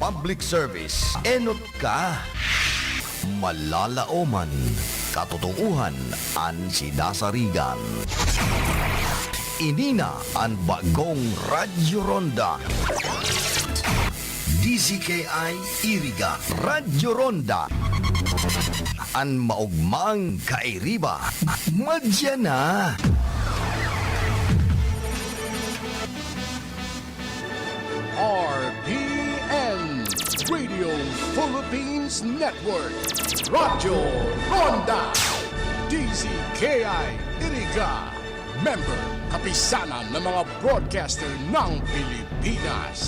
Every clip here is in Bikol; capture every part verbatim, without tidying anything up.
Public service. Enot ka. Malalaoman. Katotoohan an sinasarigan. Ini na an bagong Radyo Ronda. D Z K I Iriga, Radyo Ronda. An maogmang kairiba, madya na. R P N, Radio Philippines Network, Radyo Ronda, D Z K I Iriga, member, kapisanan ng mga broadcaster ng Pilipinas.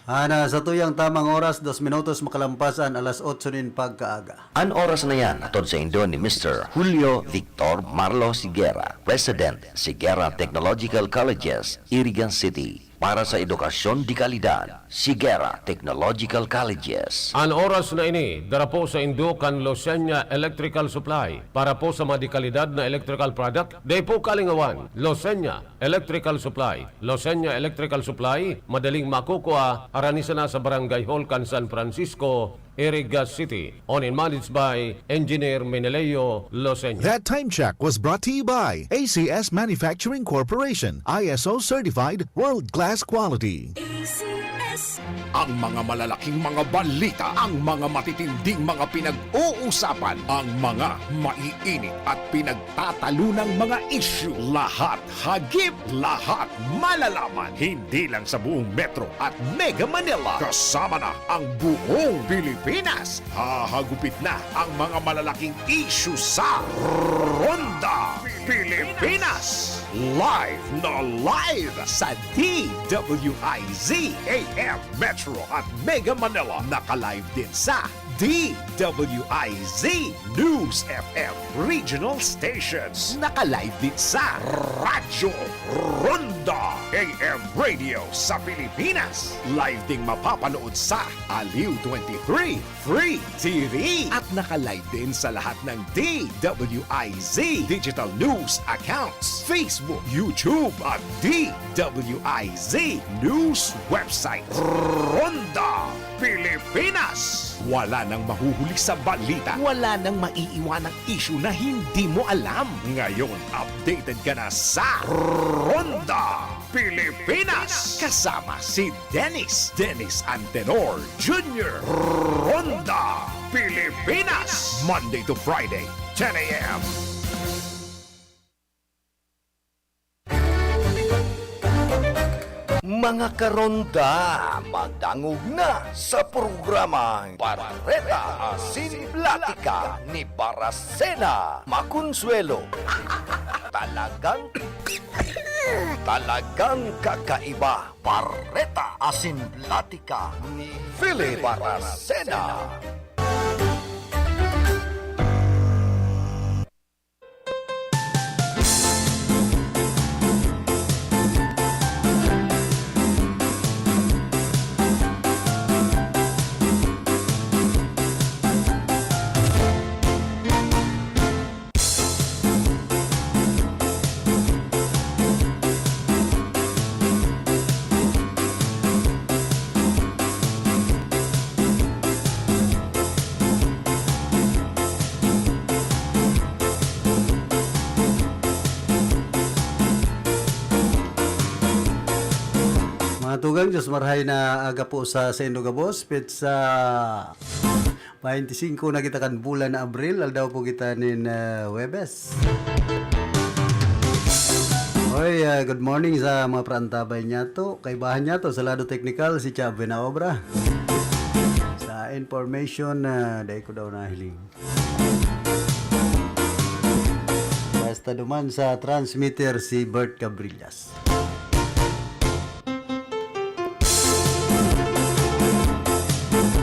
Ana, sa tuyang tamang oras, dos minutos makalampas an alas otso nin pagkaaga. An oras na yan, hatod saindo ni Mister Julio Victor Marlo Siguera, President, Siguera Technological Colleges, Iriga City. Para sa edukasyon de kalidad, Siguera Technological Colleges. An oras na ini, dara po saindo kan Losenya Electrical Supply. Para po sa mga de kalidad na electrical product, dai po kalingawan. Losenya Electrical Supply. Losenya Electrical Supply, madaling makukua, harani sana sa Barangay Hall kan San Francisco, Iriga City. Owned and managed by Engineer Meneleo Losenya. That time check was brought to you by A C S Manufacturing Corporation, I S O certified, world-class quality. A C S. Ang mga malalaking mga balita, ang mga matitinding mga pinag-uusapan, ang mga maiinit at pinagtatalunang mga isyu, lahat hagip, lahat malalaman, hindi lang sa buong Metro at Mega Manila, kasama na ang buong Pilipinas. Hahagupit na ang mga malalaking isyu sa Ronda Pilipinas. Live na live sa D W I Z A M Metro at Mega Manila. Naka-live din sa D W I Z News F M Regional Stations. Naka-live din sa Radyo Ronda A M Radio sa Pilipinas. Live ding mapapanood sa Aliw twenty-three Free T V. At naka-live din sa lahat ng D W I Z digital news accounts, Facebook, YouTube, at D W I Z News website. Ronda Pilipinas. Wala nang mahuhuli sa balita. Wala nang maiiwanang isyu na hindi mo alam. Ngayon, updated ka na sa Ronda Pilipinas. Kasama si Dennis, Dennis Antenor Junior. Ronda Pilipinas. Monday to Friday, ten a m. Mga karonda, madangog na sa programang Bareta Asin Platika ni Barasena Maconsuelo. Talagang, talagang kakaiba. Bareta Asin Platika ni Philip Barasena. Mga tugang, Diyos marhay na aga po sa saindo gabos. Petsa baynte singko na kita kan bulan na Abril, aldaw po kita nin, ah, Huwebes. Oy, ah, good morning sa mga parantabay niyato. Kaibahan niyato sa lado teknikal, si Chab Buenaobra. Sa information, ah, dai ko daw nahiling. Basta duman sa transmitter si Bert Cabrillas.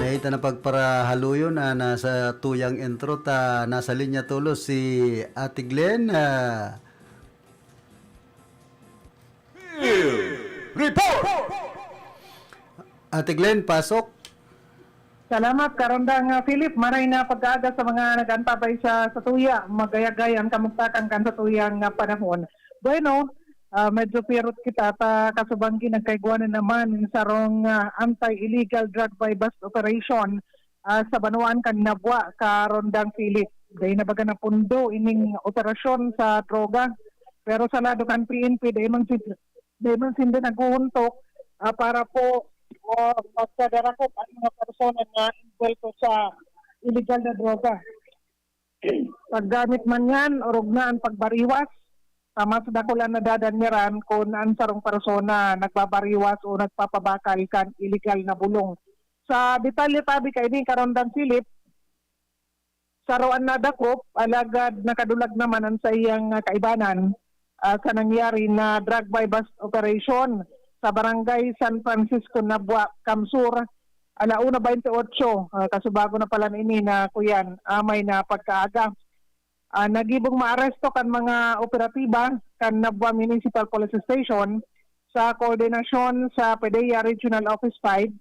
Dai ta na pagparahaluyon, ah, nasa tuyang intro ta, nasa linya tolos si Ate Glenn, ah. Report! Ate Glenn, pasok. Salamat, Karandang, ah, Philip. Maray na pag-aaga sa mga nag-antabay sa, sa tuya. Magayagay ang kamugtakan kan sa tuyang, ah, panahon. Bueno, Ah, medyo pirot kita ta kasubanggi nagkaigwa na naman nin sarong, ah, anti-illegal drug buy-bust operation, ah, sa banwaan kan Nabua, Karondang Philip. Dai na baga napundo ining operasyon sa droga. Pero sa lado kan P N P, dai man sid-, dai man sinda naghuhuntok, ah, para po, ah, magkadarakop ang mga persona na involved sa illegal na droga. Paggamit man yan, orog na an pagbariwas, ta mas dakul an nadadanyaran kun an sarong persona nagbabariwas o nagpapabakal kan iligal na bulong. Sa detalye tabi kaini, Karondang Philip, saro an nadakop, alagad nakadulag naman an saiyang, ah, kaibanan, ah, sa nangyari na drug buy-bust operation sa Barangay San Francisco, Nabua, Camsur, ala una baynte otso, ah, kasubago na pala ini na kuyan, amay na pagkaaga. Ah, nagibong maaresto kan mga operatiba kan Nabua Municipal Police Station sa koordinasyon sa PDEA Regional Office five,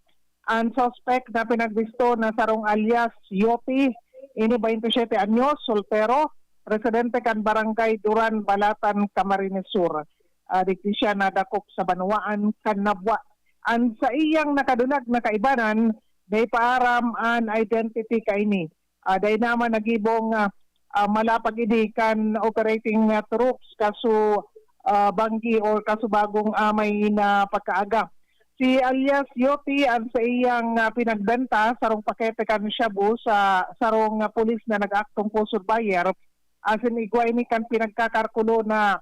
an suspect na pinagbisto na sarong alias Yoti, ini baynte siyete anyos, soltero, residente kan Barangay Duran, Balatan, Camarines Sur. Ah, digdi siya nadakop sa banwaan kan Nabua. An saiyang nakadulag na kaibanan, naipaaram an identity kaini. Ah, dai naman nagibong, ah, ah, malapag ini kan operating, ah, troops kaso, ah, banggi or kasubagong amay na pagkaaga. Si alias Yoti an saiyang, ah, pinagbenta sarong pakete kan shabu sa sarong, ah, pulis na nag-aktong po surveyor. Asin igwa ini kan pinagkakarkulo na,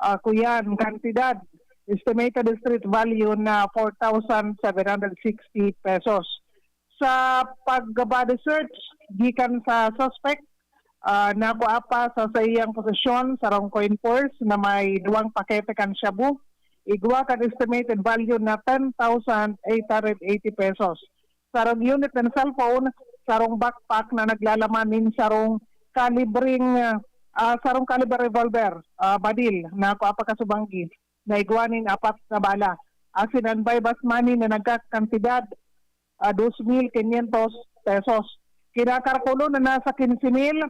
ah, kuyan, kantidad, estimated street value na four thousand seven hundred sixty pesos. Sa pag-body search gikan sa suspect, ah, nakua pa sa saiyang posesyon sarong coin purse na may duwang pakete kan shabu, igwa kan estimated value na ten thousand eight hundred eighty pesos. Sarong unit nin cellphone, sarong backpack na naglalaman nin sarong kalibreng, ah, sarong kalibre revolver, ah, baril, nakua pa kasubanggi na igwa nin apat na bala. Asin an buy-bust money na nagkakantidad, ah, dos mil quinientos pesos. Kinakalkulo na nasa quince mil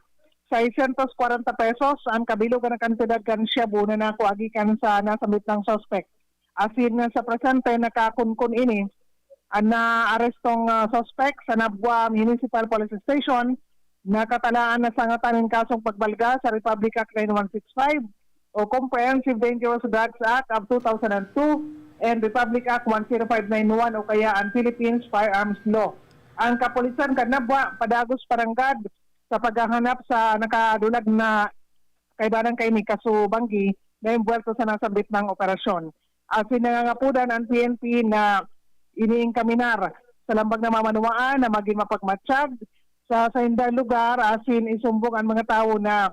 seiscientos cuarenta pesos an kabilog na kantidad kan shabu na nakua gikan sa nasambit na suspek. Asin sa presente, nakakunkun ini an naarestong, ah, suspek sa Nabua Municipal Police Station. Nakatalaan na sangatan nin kasong pagbalga sa Republic Act nine one six five o Comprehensive Dangerous Drugs Act of two thousand and two and Republic Act one zero five nine one o kaya an Philippines Firearms Law. Ang kapulisan kan Nabua padagos pa nanggad sa paghahanap sa nakadulag na kaibanan kaini kaso banggi na imbuwelto sa nasambit na operasyon. Asin nangangapodan an P N P na iniingkaminar sa lambang na mamanwaan na magin mapagmatsyag sa saindang lugar asin isumbong an mga tawo na,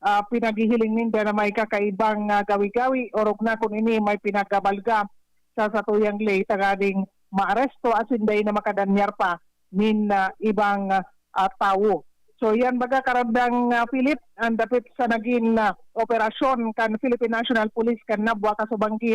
ah, pinaghihiling ninda na may kakaibang, ah, gawi-gawi, orog na kun ini may pinagabalga sa satuyang ley tanganing maaresto asin dai na makadanyar pa nin, ah, ibang, ah, tawo. So, yan baga, Karandang, ah, Philip, ang dapit sa nagin, ah, operasyon kan Philippine National Police kan Nabua kasubanggi,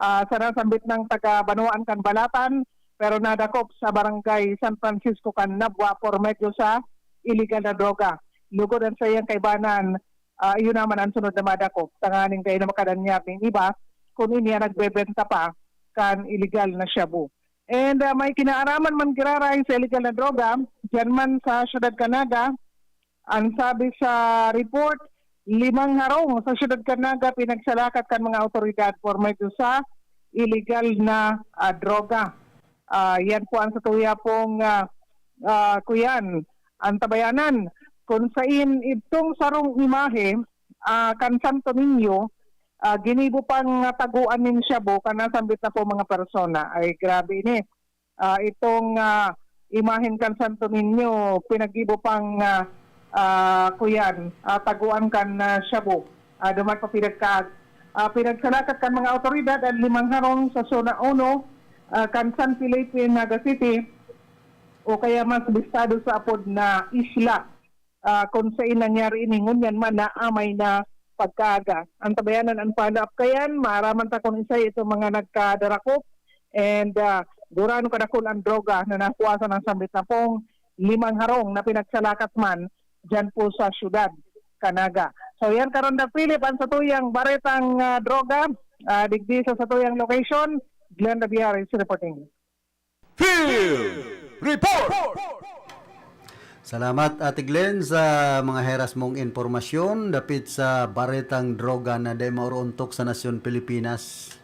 ah, sa nasambit na taga-banwaan kan Balatan, pero nadakop sa Barangay San Francisco kan Nabua por medyo sa iligal na droga. Lugod an saiyang kaibanan, ah, iyo naman an sunod na madakop, tanganing dai na makadanyar nin iba, kun ini an nagbebenta pa kan iligal na shabu. And, ah, may kinaaraman man giraray sa iligal na droga, diyan man sa Siyudad kan Naga. An sabi sa report, limang harong sa Siyudad kan Naga pinagsalakat kan mga awtoridad por medyo sa iligal na, ah, droga. Ah, yan po ang satuya pong, ah, ah, kuyan, antabayanan, kun sain idtong sarong imahe, ah, kan Santo Niño, ah, ginibo pang taguan nin shabu kan nasambit na po mga persona. Ay, grabe ini. Ah, itong, ah, imahen kan Santo Niño, pinaggibo pang, ah, ah, kuyan, ah, taguan kan, ah, shabu. Ah, duman pa pinagkaag-, ah, pinagsalakat kan mga awtoridad an limang harong sa Zona Uno, ah, kan San Felipe, Naga City, o kaya mas bistado sa apod na Isla, ah, kun sain nangyari ini, ngunyan man naamay na pagkaaga. Antabayanan an follow-up kayan, maaraman ta kun isay itong mga nagkadarakop and, ah, gurano kadakul ang droga na nakuha sa nasambit na pong limang harong na pinagsalakat man diyan po sa siyudad kan Naga. So yan, Karandang Philip, ang satuyang baretang, ah, droga. Ah, digdi sa satuyang location, Glenn Rabiares reporting. Field Report! Salamat, Ate Glenn, sa mga heras mong impormasyon dapit sa baretang droga na dai maorontok sa nasyon Pilipinas.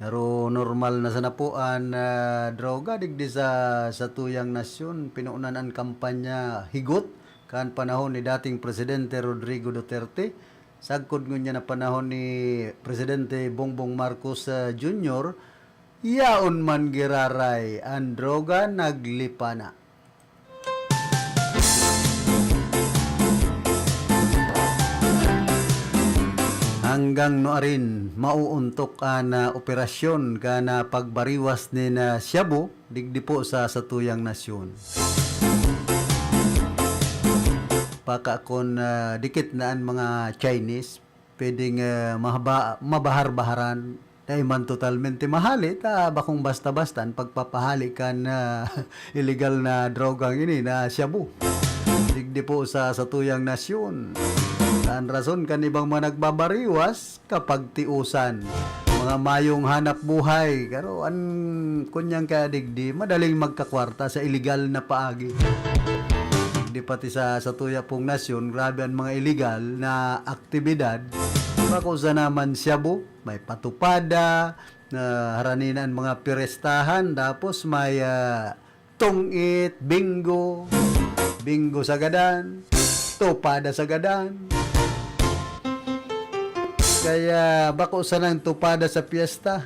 Pero normal na sana po an ah, droga digdi sa satuyang nasyon. Pinuunan an kampanya higot kan panahon ni dating Presidente Rodrigo Duterte. Sagkod ngunyan na panahon ni Presidente Bongbong Marcos ah, Junior, yaon man giraray, an droga naglipana. Hanggang nuarin, mauuntok an ah, operasyon kan ah, pagbariwas nin ah, shabu digdi po sa satuyang nasyon. Baka kun ah, dikit na an mga Chinese, pwedeng ah, mahaba, mabahar-baharan. Dai man totalmente mahali, ta bakong basta-basta an pagpapahali kan ah, illegal na drogang ini na shabu. Digdi po sa satuyang nasyon. An rason kan ibang mga nagbabariwas, kapagtiusan. Mga mayong hanap buhay, karo an kunyang kaya digdi, madaling magkakwarta sa illegal na paagi. Digdi pati sa satuya pong nasyon, grabe an mga illegal na aktibidad. Bako sana man shabu, may patupada, na harani na an mga pirestahan, tapos may ah, tong-it, bingo, bingo sa gadan, tupada sa gadan. Kaya bako sanang tupada sa piyesta.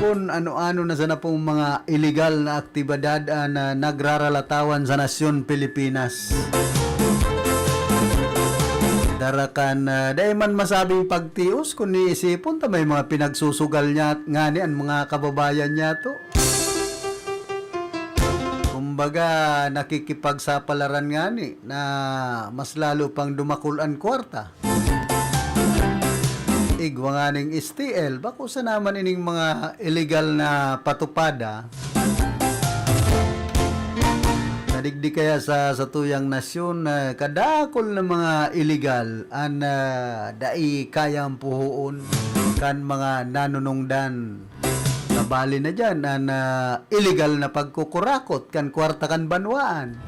Kun ano-ano na sana pong mga illegal na aktibidad an ah, nagraralatawan sa nasyon Pilipinas. Darakan, ah, dai man masabing pagtios kun iisipon ta may mga pinagsusugal niya ngani an mga kababayan niyato. Kumbaga, nakikipagsapalaran ngani na mas lalo pang dumakul an kwarta. Igwa nganing S T L, bako sana man ining mga illegal na patupada. Nadigdi kaya sa satuyang nasyon na kadakol na mga illegal an ah, dai kayang puhoon kan mga nanunungdan. Nabali na diyan an ah, illegal na pagkukurakot kan kwarta kan banwaan.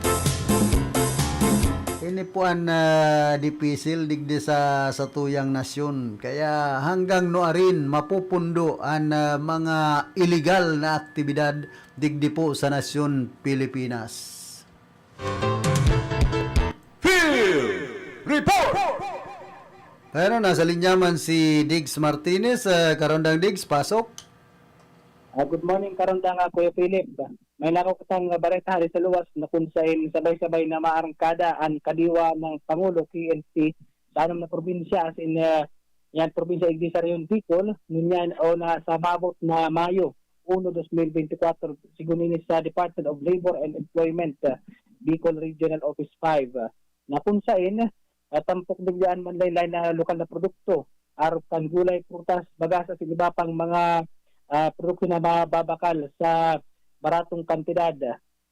Ini po an ah, dipisil digdi sa satuyang nasyon. Kaya hanggang nuarin mapupundo an ah, mga illegal na aktibidad digdi po sa nasyon Pilipinas. Field Report! Pero nasa linya man si Diggs Martinez. Ah, Karandang Diggs, pasok. Ah, good morning, Karandang, ah, Kuya Philip. May nakukutang nga bareta hari sa luwas na kung sain sabay-sabay na maarangkada an kadiwa ng Pangulo, K N C, sa anom na probinsya, as in, ah, yan, probinsya igdi sa Rehiyon Bicol, ngunyan o na sa maabot na Mayo uno, dos mil benti kwatro, sigon ini sa Department of Labor and Employment, ah, Bicol Regional Office five, ah, na kung sain, ah, tampok digdi an manlain-lain na lokal na produkto, arog kan gulay, prutas, bagas, asin iba pang mga ah, produkto na mababakal sa baratong kantidad.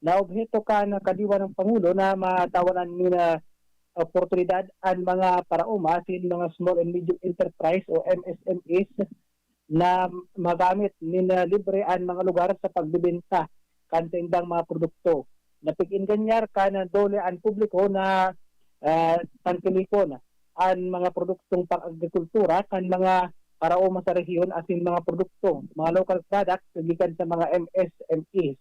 Naobheto kan kadiwa ng Pangulo na matawan nin ah, oportunidad an mga paraoma asin mga small and medium enterprise o M S M Es na magamit nin ah, libre an mga lugar sa pagbebenta kan saindang mga produkto. Napig-enganyar kan DOLE an publiko na ah, tangkilikon an mga produktong pang-agrikultura kan mga paraoma sa rehiyon asin mga produkto, mga local products gikan sa mga M S M Es,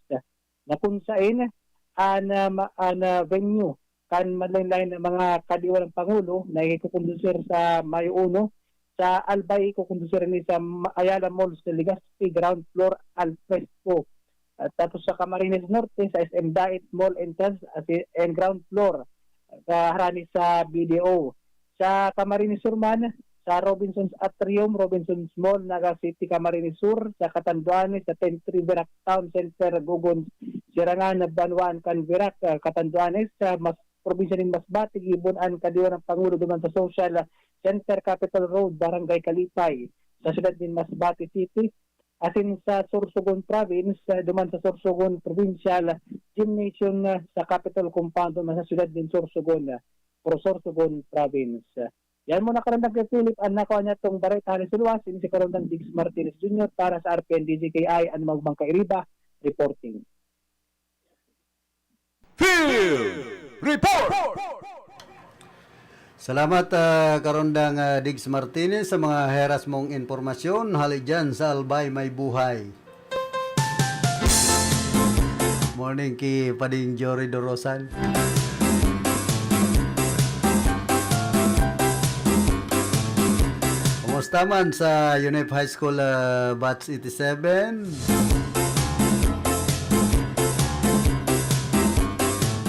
na kun sain an ah, ma- an ah, venue kan manlain-lain na mga kadiwa ng Pangulo na ikukondusir sa Mayo uno sa Albay, ikukondusir ini sa Ma- Ayala Mall sa Legazpi, ground floor, al fresco. At tapos sa Camarines Norte, sa S M Dait Mall entrance, as in, and ground floor, sa harani sa B D O. Sa Camarines Sur man, sa Robinson's Atrium, Robinson's Mall, Naga City, Camarines Sur, sa Catanduanes, sa Ten Tree Virac Town Center, Gogon, Sirangan, Banwaan kan Virac, ah, Catanduanes, sa mas probinsya nin Masbate, gibo an kadiwa ng Pangulo duman sa Social Center, Capitol Road, Barangay Kalipay, sa siyudad nin Masbate City, asin sa Sorsogon Province, ah, duman sa Sorsogon Provincial Gymnasium, ah, sa Capitol Compound, duman sa siyudad nin Sorsogon, ah, Pro Sorsogon Province. Yan muna, Karandang Philip, ang nakuha niya tong bareta hali sa luwas, ini si Karandang Diggs Martinez Junior para sa R P N D Z K I, ang Magbang Kairiba, reporting. Field Report! Salamat, ah, Karondang, ah, Diggs Martinez, sa mga heras mong impormasyon hali dyan sa Albay May Buhay. Morning ki Pading Jory Dorosan. Kumusta man sa UNEP High School, ah, Batch eighty-seven?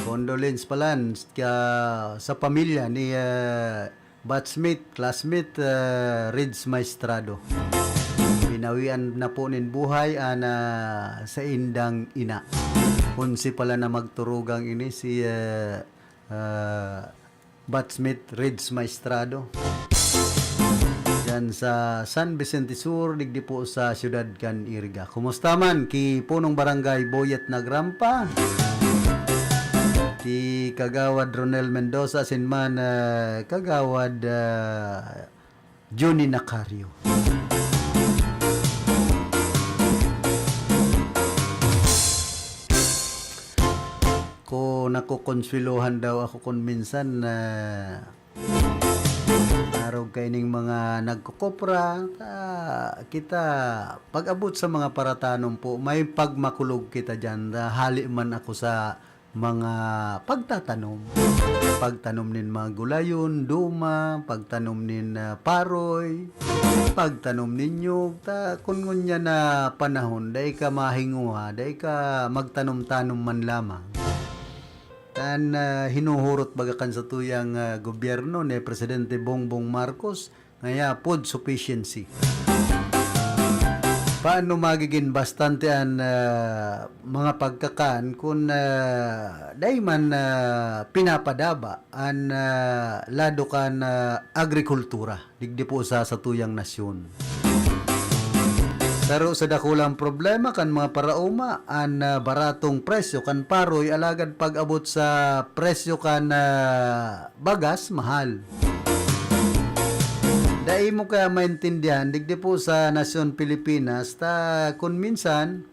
Condolence palan ka, sa pamilya ni, ah, batchmate, classmate, ah, Rids Maestrado. Binawian na po nin buhay an, ah, saindang ina. Onse pala na magturugang ini si, ah, ah, batchmate Rids Maestrado. Diyan sa San Vicente Sur, digdi po sa siyudad kan Iriga. Kumusta man ki Punong Barangay Boyet Nagrampa? Ki Kagawad Ronel Mendoza, asin man, ah, Kagawad, ah, Johnny Nacario. Ko, nakokonswelohan daw ako kun minsan na arog kaining mga nagkokopra, ta, kita, pag-abot sa mga paratanom po, may pagmakulog kita diyan. Ta, hali man ako sa mga pagtatanom. Pagtanom nin mga gulayon, duma, pagtanom nin, ah, paroy, pagtanom nin nyog. Ta, kun ngunyan na panahon, dai ka mahinguha, dai ka magtanom-tanom man lamang. An, ah, hinuhurot baga kan satuyang, ah, gobyerno ni Presidente Bongbong Marcos, ngaya food sufficiency. Paano magigin bastante an, ah, mga pagkakan kun, ah, dai man, ah, pinapadaba an, ah, lado kan, ah, agrikultura digdi po sa satuyang nasyon? Saro sa dakulang problema kan mga paraoma an, ah, baratong presyo kan paroy, alagad pag-abot sa presyo kan, ah, bagas, mahal. Dai mo kaya maintindihan, digdi po sa nasyon Pilipinas, ta kun minsan,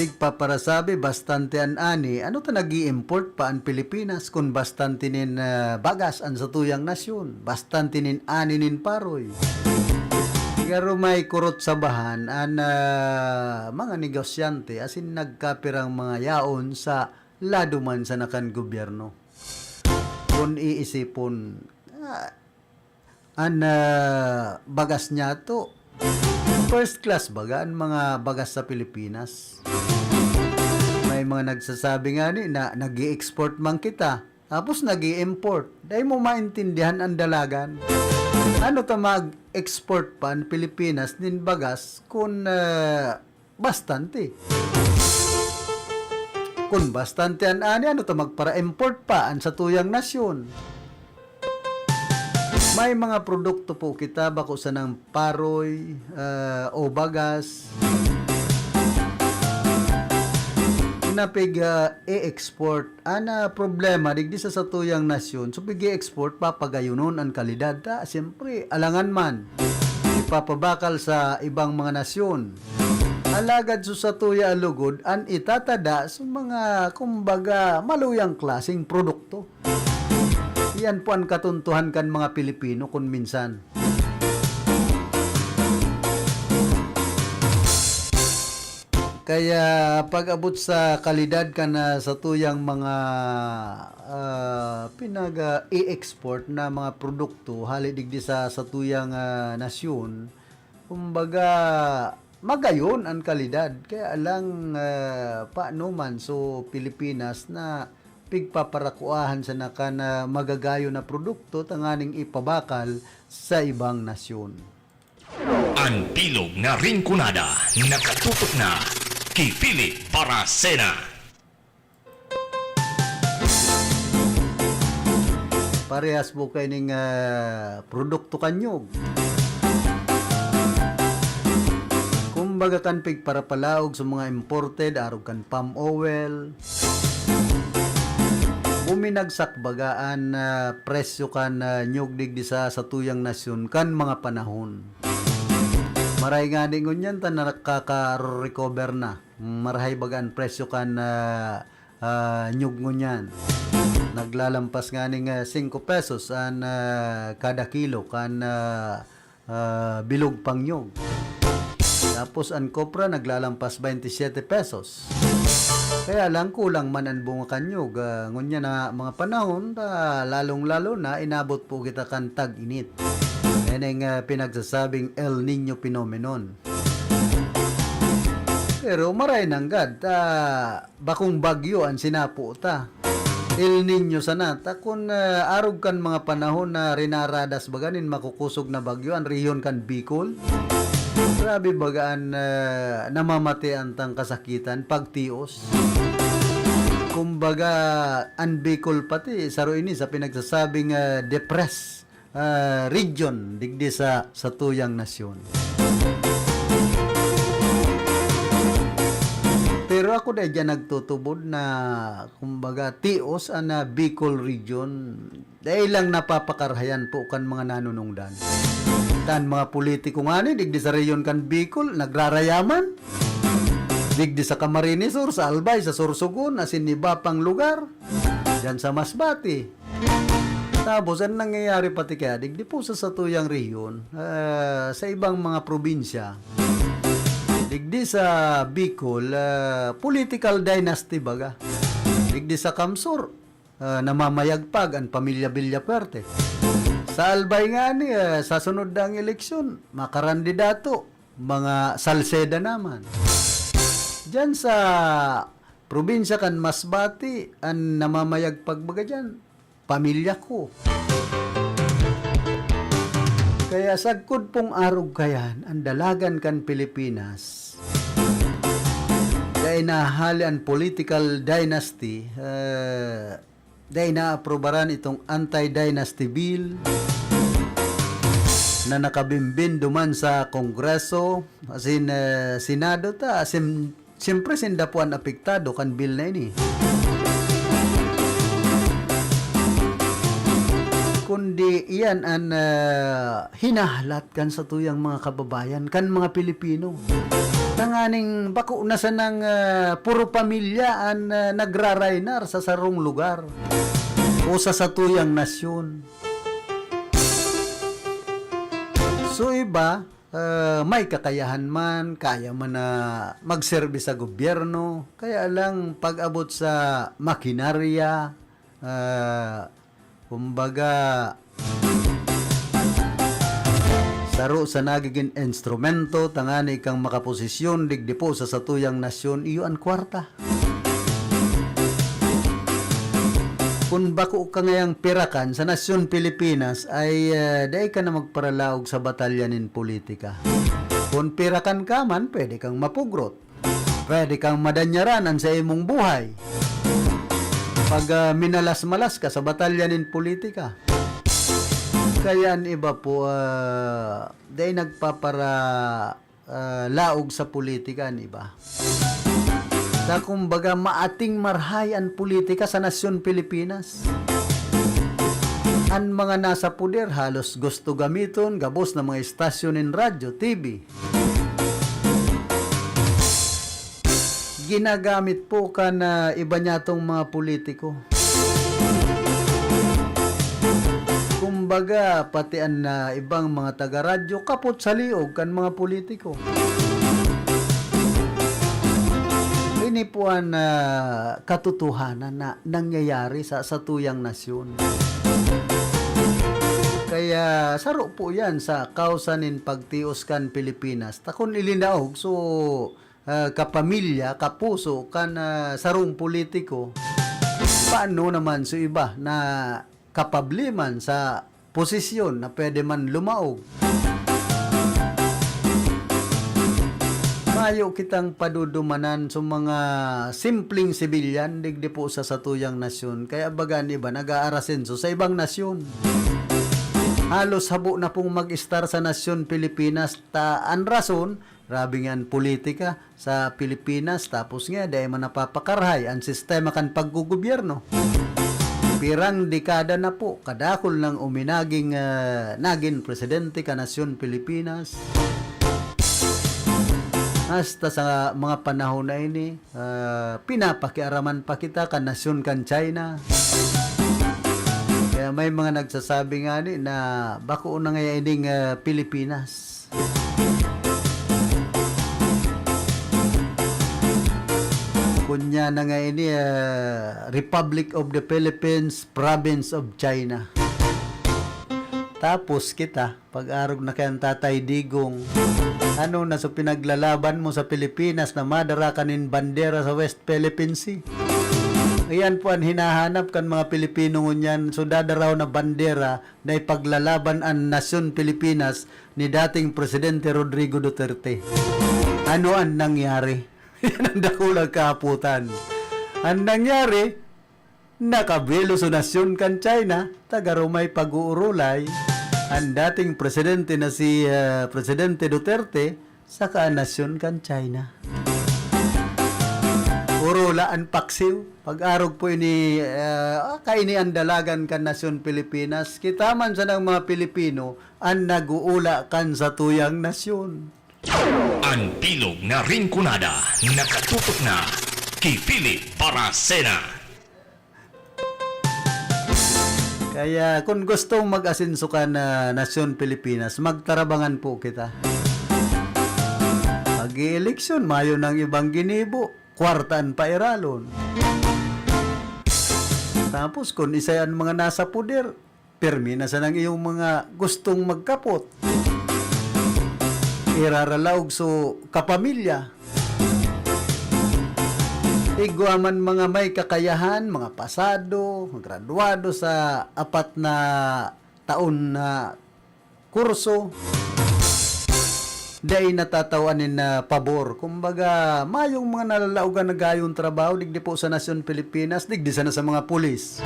tigpaparasabi, bastante an ani, ano ta nag-i-import pa an Pilipinas kun bastante nin, ah, bagas an satuyang nasyon, bastante nin ani nin paroy? Siguro may kurot sa bahan an, ah, mga negosyante asin nagkapirang mga yaon sa lado man sana kan gobyerno. Kun iisipon, ah, an, ah, bagas niyato, first class baga an mga bagas sa Pilipinas. May mga nagsasabi ngani na nag-i-export man kita, tapos nag-i-import. Dai mo maintindihan an dalagan. Ano ta mag-export pa an Pilipinas nin bagas kun, ah, bastante? Kun bastante an ani, ano ta magpara-import pa an satuyang nasyon? May mga produkto po kita, bako sanang paroy, ah, o bagas, na pig, ah, i-export. An, ah, problema digdi sa satuyang nasyon, so pig-i-export, papagayunon an kalidad ta. Siyempre, alangan man, ipapabakal sa ibang mga nasyon. Alagad so satuya a lugod, an itatada sa mga, kumbaga, maluyang klaseng produkto. Iyan po an katuntuhan kan mga Pilipino kun minsan. Kaya pag-abot sa kalidad kan, ah, satuyang mga, ah, pinag, ah, i-export na mga produkto hali digdi sa satuyang, ah, nasyon, kumbaga, magayon an kalidad. Kaya lang, ah, paano man, so Pilipinas na pigpaparakuahan sana kan, ah, magagayon na produkto tanganing ipabakal sa ibang nasyon. An bilog na Rinconada nakatutok na ki Philip Baracena. Parehas po kaining, ah, produkto kan nyog. Kumbaga kan pigparapalaog sa mga imported, arog kan palm oil, Minagsak baga an, ah, presyo kan, ah, niyog digdi sa satuyang nasyon kan mga panahon. Maray ngani ngunyan ta nakaka-recover na. Marahay baga an presyo kan, ah, ah, niyog ngunyan. Naglalampas nganing, ah, singko pesos an, ah, kada kilo kan, ah, ah, bilog pang niyog. Tapos an kopra naglalampas baynte siyete pesos. Kaya lang, kulang man an bunga kan niyog. Ah, ngunyan na mga panahon, ah, lalong-lalo na inabot po kita kan tag-init. Yan ang, ah, pinagsasabing El Niño phenomenon. Pero maray nanggad, ah, bakong bagyo an sinapo ta. El Niño sana ta kun, ah, arog kan mga panahon na rinaradas baga nin makukosog na bagyo an rehiyon kan Bicol. Grabe baga an, ah, namamatian tang kasakitan, pagtios. Kumbaga, an Bicol pati, saro ini sa pinagsasabing, ah, depressed, ah, region digdi sa satuyang nasyon. Pero ako dai diyan nagtutubod na, kumbaga, tios an, ah, Bicol region. Dai lang napapakarahayan po kan mga nanunungdan. Tan mga politiko ngani, digdi sa rehiyon kan Bicol, nagrarayaman. Digdi sa Camarines Sur, sa Albay, sa Sorsogon, asin iba pang lugar. Diyan sa Masbate. Tapos, ang nangyayari pati kaya, digdi po sa satuyang rehiyon, ah, sa ibang mga probinsya, digdi sa Bicol, ah, political dynasty baga. Digdi sa Kamsur, ah, namamayagpag an pamilya Villafuerte. Sa Albay ngani, ah, sa sunod na ang eleksyon, makarandidato, mga Salceda naman. Diyan sa probinsya kan Masbate, an namamayagpag baga diyan, pamilya ko. Kaya sagkod pong arog kayan, an dalagan kan Pilipinas, dai nahahali an political dynasty, eh, dai naaprobaran itong anti-dynasty bill na nakabimbin duman sa Kongreso, asin, eh, Senado ta, asin Siyempre, sinda po an apektado kan bill na ini. Kundi iyan an, ah, hinahalat kan satuyang mga kababayan, kan mga Pilipino. Tanganing bako na sanang, ah, puro pamilya an, ah, nagraraynar sa sarong lugar o sa satuyang nasyon. So, iba, ah, may kakayahan man, kaya man na magserbi sa gobyerno, kaya lang pag-abot sa makinarya, ah, kumbaga, saro sa nagigin instrumento tangani kang makaposisyon digdi po sa satuyang nasyon, iyo an kwarta. Kun bako ka ngayang pirakan sa nasyon Pilipinas ay, ah, dai ka na magparalaog sa batalya nin politika. Kun pirakan ka man, pwede kang mapugrot. Pwede kang madanyaran an sa imong buhay. Pag, ah, minalas-malas ka sa batalya nin politika. Kaya an iba po, ah, dai nagpapara- ah, laog sa politika an iba. Ta kumbaga, maating marahay an politika sa nasyon Pilipinas. An mga nasa poder halos gusto gamiton gabos na mga estasyon nin radyo, T V. Ginagamit po kan, ah, iba niyatong mga politiko. Kumbaga, pati an, ah, ibang mga taga-radyo kapot sa liog kan mga politiko. Ini po an, ah, katotohanan na nangyayari sa satuyang nasyon. Kaya saro po yan sa kausa nin pagtios kan Pilipinas. Ta kun ilinaog, so, ah, kapamilya, kapuso kan, ah, sarong politiko, paano naman so iba na kapable man sa posisyon na pwede man lumaog? Mayo kitang padudumanan sa mga simpleng sibilyan digdi po sa satuyang nasyon. Kaya baga an iba nag-aarasenso sa ibang nasyon. Halos habo na pong mag-estar sa nasyon Pilipinas ta an rason, grabe nga an politika sa Pilipinas, tapos nga, dai man napapakarahay an sistema kan paggogobyerno. Pirang dekada na po, kadakul nang uminaging, ah, nagin presidente kan nasyon Pilipinas. Hasta sa mga panahon na ini, ah, pinapakiaraman pa kita kan nasyon kan China. Kaya may mga nagsasabi ngani na bako na ngaya ining, ah, Pilipinas. Kunya na nga ini, ah, Republic of the Philippines, Province of China. Tapos kita, pag-arog na kayang Tatay Digong, ano na so pinaglalaban mo sa Pilipinas na madara ka nin bandera sa West Philippine Sea? Iyan po an hinahanap kan mga Pilipino ngunyan. So, dadaraw na bandera na ipaglalaban an nasyon Pilipinas ni dating Presidente Rodrigo Duterte. Ano an nangyari? Yan ang dakulang kahapotan. Ang nangyari, nakabuelo sa nasyon kan China, tagarumay pag-uurulay, ang dating presidente na si, ah, Presidente Duterte, saka ang nasyon kan China. Urula an paksiw. Pag-arog po ini, ah, kaini ang dalagan kan nasyon Pilipinas. Kita man sanang mga Pilipino, an nag-uula kan satuyang nasyon. An bilog na Rinconada nakatutok na ki Philip Baracena. Kaya kun gustong mag-asenso ka na nasyon Pilipinas, magtarabangan po kita. Pag-ieleksyon, mayo nang ibang ginibo, kwarta an pairalon. Tapos kun isay an mga nasa poder, pirmi na sanang iyong mga gustong magkapot. Iraralaog so kapamilya. Igwa man mga may kakayahan, mga pasado, graduado sa apat na taon na kurso, dai natatawan nin, ah, pabor. Kumbaga, mayong mga nalalaogan na gayong trabaho, digdi po sa nasyon Pilipinas, digdi sana sa mga pulis.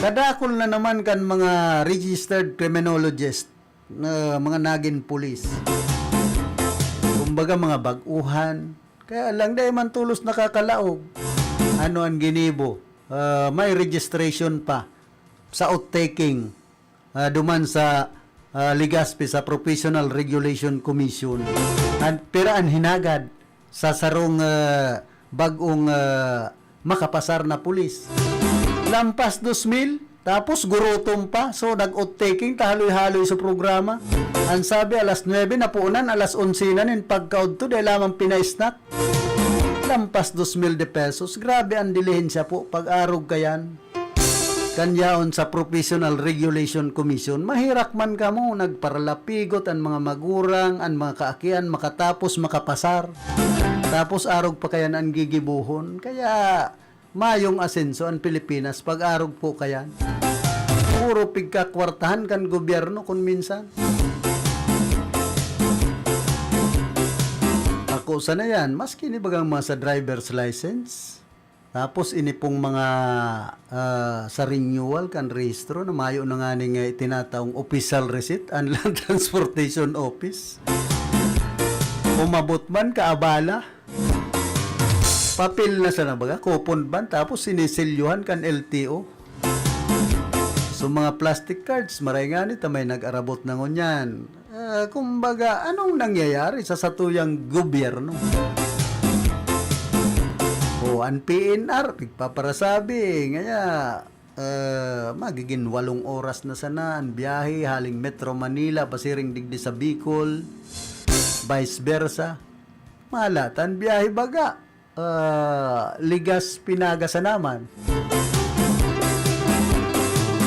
Kadakul na naman kan mga registered criminologist, na mga nagin pulis. Kumbaga, mga bag-uhan. Kaya lang, dai man tolos nakakalaog. Ano an ginibo? Ah, may registration pa sa oath-taking, ah, duman sa, ah, Legazpi, sa Professional Regulation Commission. An, pira an hinagad sa sarong, ah, bag-ong, ah, makapasar na pulis. Lampas dos mil, tapos gurotom pa. So, nag-oath-taking, tahaloy-haloy sa programa. Ang sabi, alas nuebe, napunan, alas onse na nin pagkaodto, dahil lamang pina-snack. Lampas dos mil de pesos. Grabe ang dilihensya po, pag-arog kayan. Kan yaon sa Professional Regulation Commission, maherak man kamo, nagparalapigot an mga magurang, an mga kaakian, makatapos makapasar. Tapos arog pa kayan an gigibohon. Kaya mayong asenso an Pilipinas pag arog po kayan. Puro pigkakwartahan kan gobyerno kun minsan. Ako sana yan, maski ni bagang mga sa driver's license, tapos ini pong mga, ah, sa renewal kan rehistro na mayo na nganing, eh, tinataong official receipt, ang Land Transportation Office. Umabot man, kaabala. Papel na sana baga, coupon ban, tapos siniselyuhan kan L T O. So, mga plastic cards, maray ngani ta may nag-arabot na ngunyan. Ah, kumbaga, anong nangyayari sa satuyang gobyerno? O, an P N R, pigpaparasabi, ngaya, ah, magigin walong oras na sana an biyahe haling Metro Manila pasiring digdi sa Bicol, vice versa. Mahala ta an biyahe baga, ah, Legazpi, Naga sana man.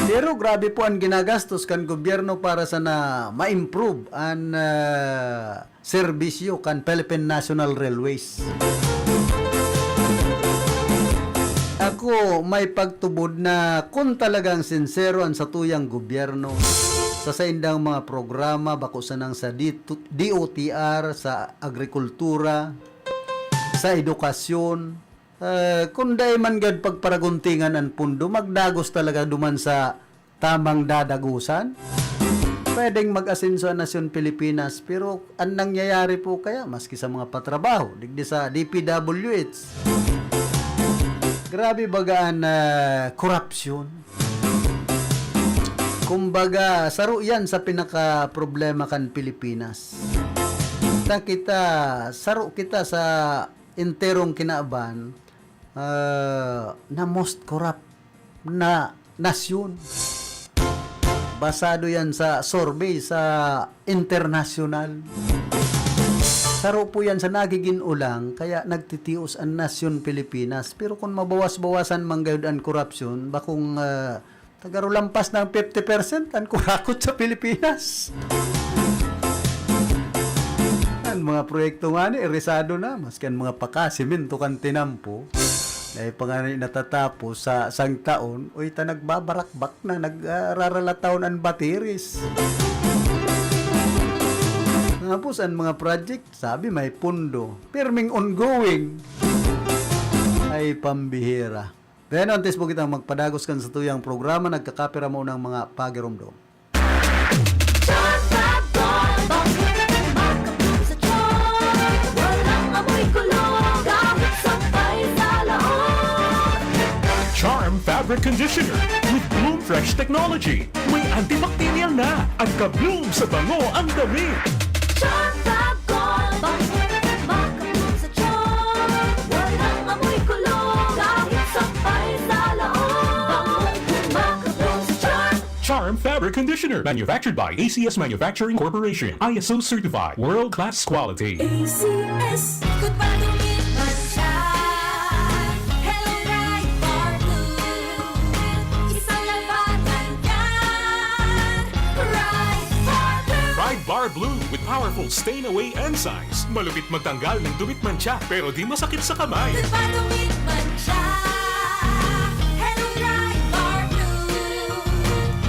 Pero grabe po an ginagastos kan gobyerno para sana ma-improve an, ah, serbisyo kan Philippine National Railways. Ako may pagtubod na kun talagang sinsero an satuyang gobyerno sa saindang mga programa, bako sanang sa D-, D O T R, sa agrikultura, sa edukasyon, eh, kun dai man gad pagparaguntingan an pondo, magdagos talaga duman sa tamang dadagosan. Pwedeng mag-asenso an nasyon Pilipinas, pero an nangyayari po kaya, maski sa mga patrabaho, digdi sa D P W H, grabe baga an, ah, korapsyon. Kumbaga, saro yan sa pinakaproblema kan Pilipinas. Ta kita, saro kita sa enterong kinaban, ah, na most corrupt na nasyon. Basado yan sa survey sa internasyonal. Saro po yan sa nagigin ulang, kaya nagtitios an nasyon Pilipinas. Pero kung mabawas-bawasan man gayud an korupsyon, bakong, ah, tagarulampas ng fifty percent an kurakot sa Pilipinas. An mga proyekto nga ni, erisado na, maski an mga pakasimento kan tinampo, dai pa nga ni natatapos sa sang taon, uy, ta nagbabarakbak na, nagraralataw na an batiris. Tapos, an mga project, sabi may pondo, pirming ongoing. Ay, pambihira. Then, antes po kitang magpadagos kan satuyang programa, nagkakapira mo ng mga pagiromdom. Walang amoy kulog, kahit sampay sa laog. Charm Fabric Conditioner with Bloom Fresh Technology. May antibacterial na at ka-bloom sa bango ang damit. Charm Fab Gold, bangong makabloom sa charm. Walang amoy kulog, kahit sampay sa laog. Bangong makabloom sa charm. Charm Fabric Conditioner, manufactured by A C S Manufacturing Corporation, I S O certified, world class quality. A C S. Good pa dumit man siya. Hello, Pride Bar Blue. Isang labanan yan. Pride Bar Blue. Pride Bar Blue with powerful stain away enzymes. Malupit magtanggal ng dumit mantsa, pero di masakit sa kamay. Good pa dumit man siya. Hello, Pride Bar Blue.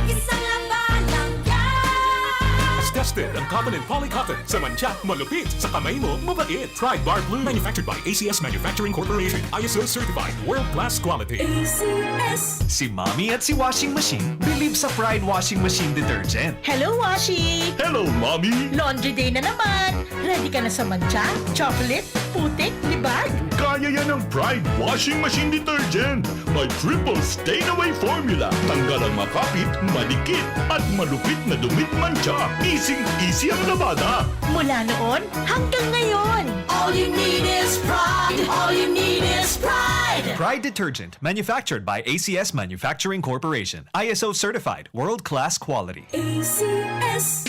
Isang labanan yan. Tested ang cotton and poly cotton. Sa mantsa, malupit. Sa kamay mo, mabait. Pride Bar Blue. Manufactured by A C S Manufacturing Corporation. I S O certified. World class quality. A C S. Si Mommy at si Washing Machine believe sa Pride Washing Machine Detergent. Hello, Washi! Hello, Mommy! Laundry day na naman! Ready ka na sa mantsa, chocolate, putik, libag? Kaya yan ng Pride Washing Machine Detergent. May triple stain away formula. Tanggal ang makapit, madikit, at malupit na dumit mantsa. Easy-easy ang labada. Mula noon hanggang ngayon. All you need is pride. All you need is pride. Pride detergent, manufactured by A C S Manufacturing Corporation. I S O certified, world-class quality. A C S.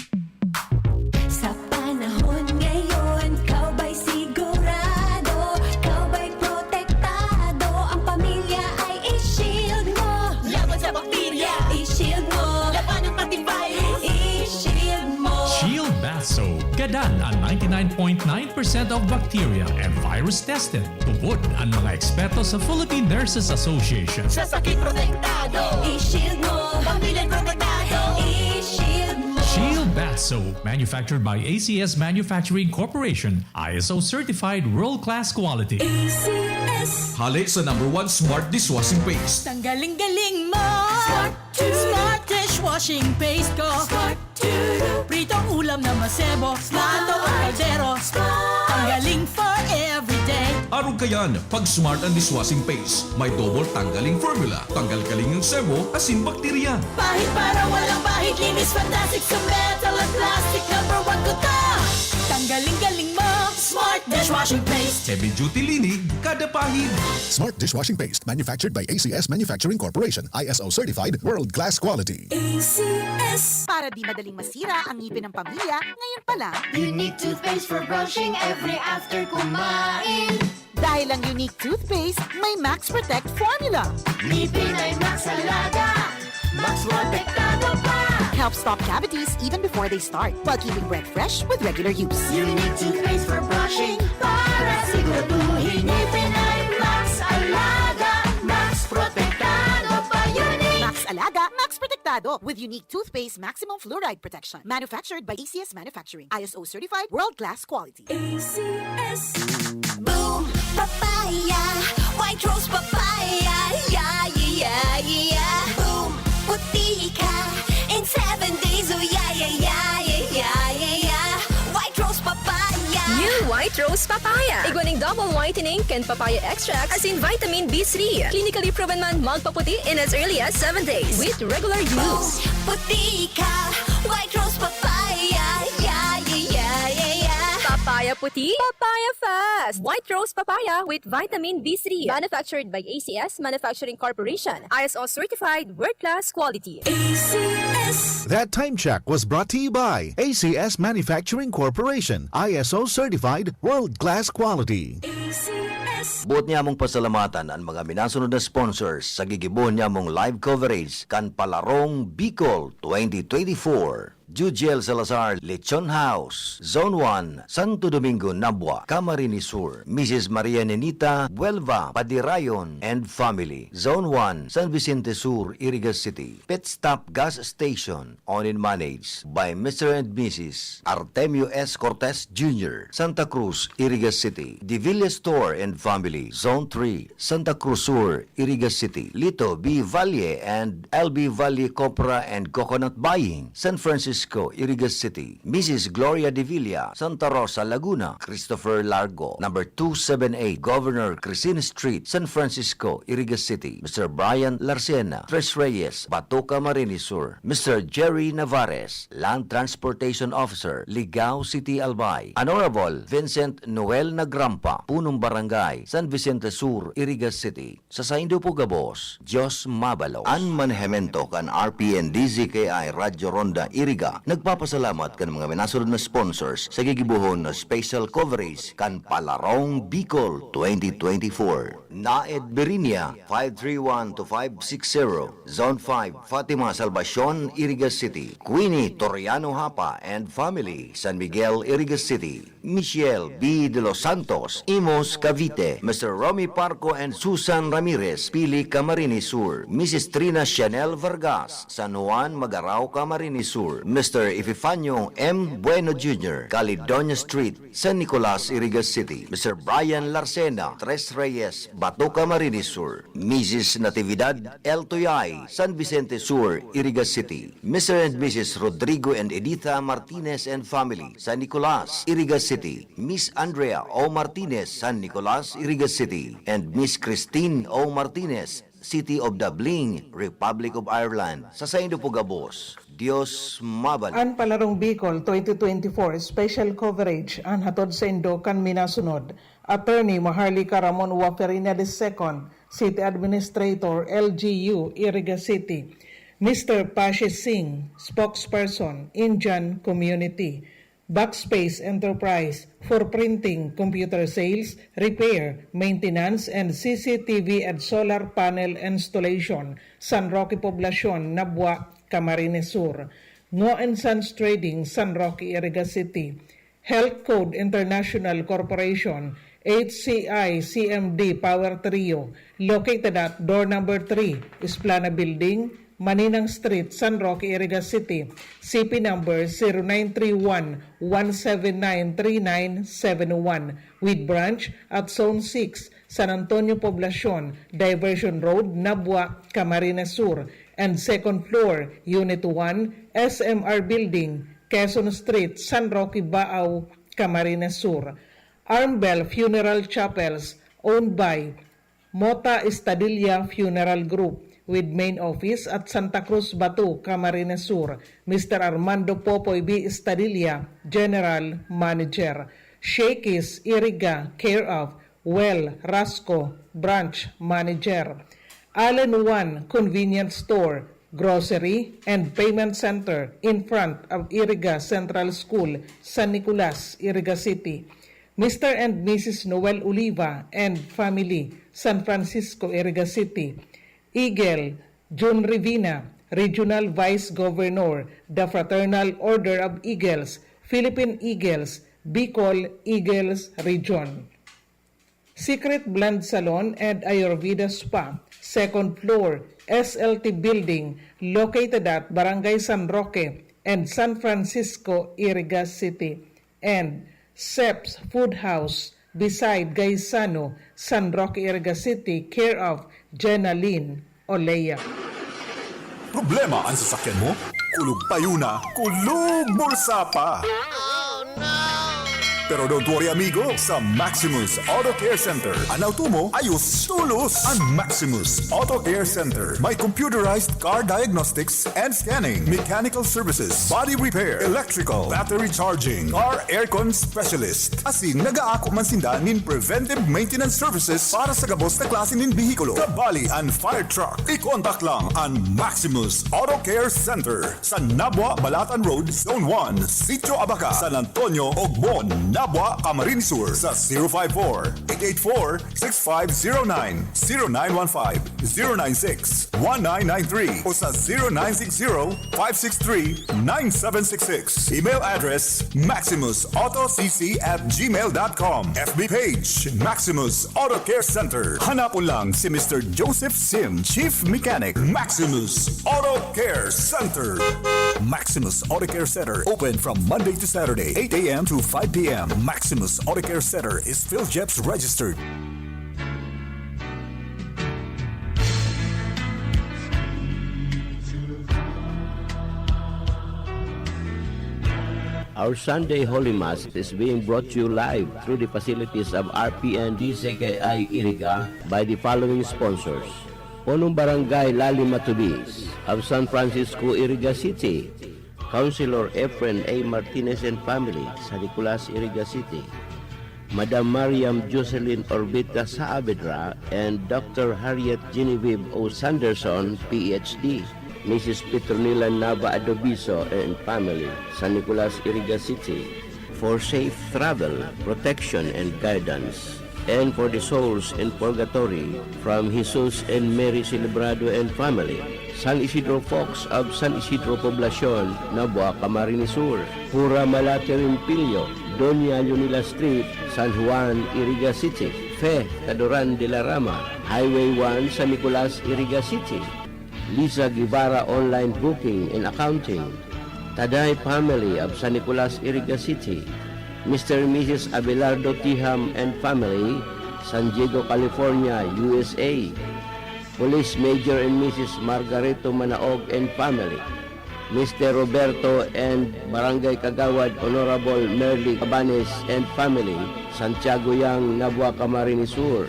Sa panahon ngayon, ikaw ba'y sigurado? Ikaw ba'y protektado? Ang pamilya ay i-shield mo. Laban sa bakterya, i-shield mo. Laban ng antivirus, i-shield mo. Shield Bath Soap. Gadan ang ninety-nine point nine percent of bacteria and virus tested. Tubod an mga eksperto sa Philippine Nurses Association. Sa sakit protektado, i-shield mo. Pamilya protektado, i-shield mo. Shield Bath Soap, manufactured by A C S Manufacturing Corporation, I S O certified world-class quality. A C S. Hale sa number one smart dishwashing paste. Tanggaling-galing mo! Smart Smart dishwashing paste ko. Smart Pritong ulam na masebo. Smart ang kaldero. Smart. Tanggaling for everyday. Arog kayan, pag Smart ang dishwashing paste. May double tanggaling formula. Tanggal galing ang sebo, asin bakterya. Pahid para walang bahid. Linis fantastic sa metal at plastic. Number one ko to. Tanggaling-galing mo. Smart dishwashing paste. Heavy duty linig, kada pahid. Smart dishwashing paste, manufactured by A C S Manufacturing Corporation, I S O certified, world class quality. A C S. Para di madaling masira ang ngipin ng pamilya, ngayon pa lang. Unique toothpaste for brushing every after kumain. Dahil ang Unique Toothpaste may Max Protect Formula. Ngipin ay Max Alaga, Max Protektado pa. Help stop cavities even before they start, while keeping breath fresh with regular use. Unique Toothpaste for brushing para siguraduhin ngipin ay Max Alaga, Max Protektado pa. Unique. Max Alaga, Max Protektado. With Unique Toothpaste Maximum Fluoride Protection. Manufactured by A C S Manufacturing. I S O certified, world-class quality. A C S. Boom Papaya, White Rose Papaya, yeah, yeah, yeah, yeah. Boom, puti ka in seven days, oh yeah, yeah, yeah, yeah, yeah, yeah, yeah. White Rose Papaya. New White Rose Papaya. Igwa ning double whitening kan papaya extract asin vitamin B three. Clinically proven man magpaputi in as early as seven days with regular use. Puti ka, White Rose Papaya. Yeah, yeah, yeah, yeah, yeah. Papaya puti, papaya fast. White Rose Papaya with vitamin B three. Manufactured by A C S Manufacturing Corporation. I S O certified, world-class quality. A C S. That time check was brought to you by A C S Manufacturing Corporation, I S O certified, world-class quality. Buot niya mong pasalamatan an mga minasunod na sponsors sa gigibohon niya mong live coverage kan Palarong Bicol twenty twenty-four. Jujiel Salazar, Lechon House, Zone one, Santo Domingo, Nabua, Camarines Sur, Missus Maria Nenita Buelva, Padirayon, and family, Zone one, San Vicente Sur, Iriga City, Pit Stop Gas Station, owned and managed by Mister and Missus Artemio S. Cortez Junior, Santa Cruz, Iriga City, Divilla Store and family, Zone three, Santa Cruz Sur, Iriga City, Lito B. Valle and L B Valle Copra and Coconut Buying, San Francisco, Iriga City, Missus Gloria Devilla, Santa Rosa, Laguna, Christopher Largo, number two seven eight Governor Crescent Street, San Francisco, Iriga City, Mister Brian Larcena, Tres Reyes, Bato, Camarines Sur, Mister Jerry Navarez, Land Transportation Officer, Ligao City, Albay, Honorable Vincent Noel Nagrampa, Punong Barangay, San Vicente Sur, Iriga City. Sa saindo po gabos, Diyos mabalos. An manehemento kan R P N D Z K I Radyo Ronda Iriga nagpapasalamat kan mga minasunod na sponsors sa gigibohon na special coverage kan Palarong Bicol twenty twenty-four. Naed Birinia, five three one to five six zero, Zone five, Fatima Salvacion, Iriga City. Queenie Toriano Hapa and family, San Miguel, Iriga City. Michelle B. De Los Santos, Imus, Cavite, Mister Romy Parco and Susan Ramirez, Pili, Camarines Sur, Missus Trina Chanel Vargas, San Juan, Magarao, Camarines Sur, Mister Epifanio M. Bueno Junior, Caledonia Street, San Nicolas, Iriga City, Mister Brian Larcena, Tres Reyes, Bato, Camarines Sur, Missus Natividad L. Tuyay, San Vicente Sur, Iriga City, Mister and Missus Rodrigo and Editha Martinez and family, San Nicolas, Iriga City, Miss Andrea O. Martinez, San Nicolas, Iriga City, and Miss Christine O. Martinez, City of Dublin, Republic of Ireland. Sa saindo po gabos, Diyos mabalos. An Palarong Bicol twenty twenty-four special coverage an hatod saindo kan minasunod, Attorney Maharlika Ramon Waferina the second, City Administrator, L G U, Iriga City, Mister Pashi Singh, Spokesperson, Indian Community, Backspace Enterprise for printing, computer sales, repair, maintenance, and C C T V and solar panel installation, San Roque Poblacion, Nabua, Camarines Sur. Ngo and Sons Trading, San Roque, Iriga City. Health Code International Corporation, H C I C M D Power Trio, located at door number three, Esplana Building, Maninang Street, San Roque, Iriga City, C P number zero nine three one, one seven nine three nine seven one, with branch at Zone six, San Antonio Poblacion, Diversion Road, Nabua, Camarines Sur, and second floor, Unit one, S M R Building, Quezon Street, San Roque, Baao, Camarines Sur. Armbel Funeral Chapels, owned by Mota Estadilla Funeral Group, with main office at Santa Cruz, Bato, Camarines Sur, Mister Armando Popoy B. Estadilla, General Manager. Shakey's Iriga, care of Well Rasco, Branch Manager. Allen One Convenience Store, Grocery, and Payment Center in front of Iriga Central School, San Nicolas, Iriga City. Mister and Missus Noel Oliva and family, San Francisco, Iriga City. Eagle, Jun Rivina, Regional Vice Governor, the Fraternal Order of Eagles, Philippine Eagles, Bicol Eagles Region. Secret Blend Salon and Ayurveda Spa, second floor, S L T Building, located at Barangay San Roque and San Francisco, Iriga City, and Seps Food House, beside Gaisano, San Roque, Iriga City, care of Jenalyn Olea. Problema an sasakyan mo? Kulog payo na, kulog bulsa pa! Pero don't worry, amigo, sa Maximus Auto Care Center, an auto mo ayos tolos. An Maximus Auto Care Center may computerized car diagnostics and scanning, mechanical services, body repair, electrical, battery charging, car aircon specialist. Asin nagaako man sinda nin preventive maintenance services para sa gabos na klase nin behikulo, kabali an fire truck. I-contact lang an Maximus Auto Care Center sa Nabua, Balatan Road, Zone one, Sitio Abaca, San Antonio, Ogbon, Nabua, Camarines Sur, sa zero five four, eight eight four, six five zero nine, zero nine one five, zero nine six, one nine nine three o sa zero nine six zero, five six three, nine seven six six. Email address, maximus auto c c at gmail dot com. F B page, Maximus Auto Care Center. Hanapon lang si Mister Joseph Sim, Chief Mechanic, Maximus Auto Care Center. Maximus Auto Care Center, open from Monday to Saturday, eight a m to five p m. Maximus Auto Care Center is PhilGEPS registered. Our Sunday Holy Mass is being brought to you live through the facilities of R P N D C K I Iriga by the following sponsors: Punong Barangay Lali Matubis of San Francisco, Iriga City, Councilor Efren A Martinez and family, San Nicolas, Iriga City, Madam Mariam Jocelyn Orbita Saavedra and Doctor Harriet Genevieve O Sanderson, P H D, Missus Petronila Nava Adobiso and family, San Nicolas, Iriga City, for safe travel, protection, and guidance, and for the souls in purgatory, from Jesus and Mary Celebrado and family, San Isidro Fox of San Isidro Poblacion, Nabua, Camarines Sur, Pura Malate Rimpilyo, Doña Leonila Street, San Juan, Iriga City, Fe Tadoran de la Rama, Highway one, San Nicolas, Iriga City, Lisa Guevara Online Booking and Accounting, Taday family of San Nicolas, Iriga City, Mister and Missus Abelardo Tiham and family, San Diego, California, U S A, Police Major and Missus Margarito Manaog and family, Mister Roberto and Barangay Kagawad Honorable Merly Cabanes and family, Santiago Yang, Nabua, Camarines Sur,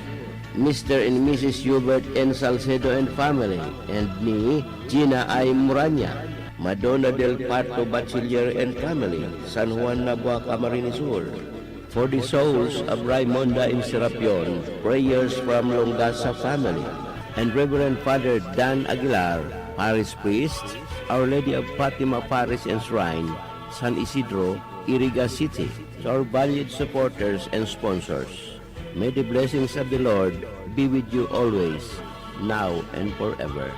Mister and Missus Hubert N Salcedo and family, and me, Gina I Muranya, Madonna del Parto Bachiller and family, San Juan, Nabua, Camarines Sur. For the souls of Raimonda and Serapion, prayers from Longasa family, and Reverend Father Dan Aguilar, Parish Priest, Our Lady of Fatima Parish and Shrine, San Isidro, Iriga City. To our valued supporters and sponsors, may the blessings of the Lord be with you always, now and forever.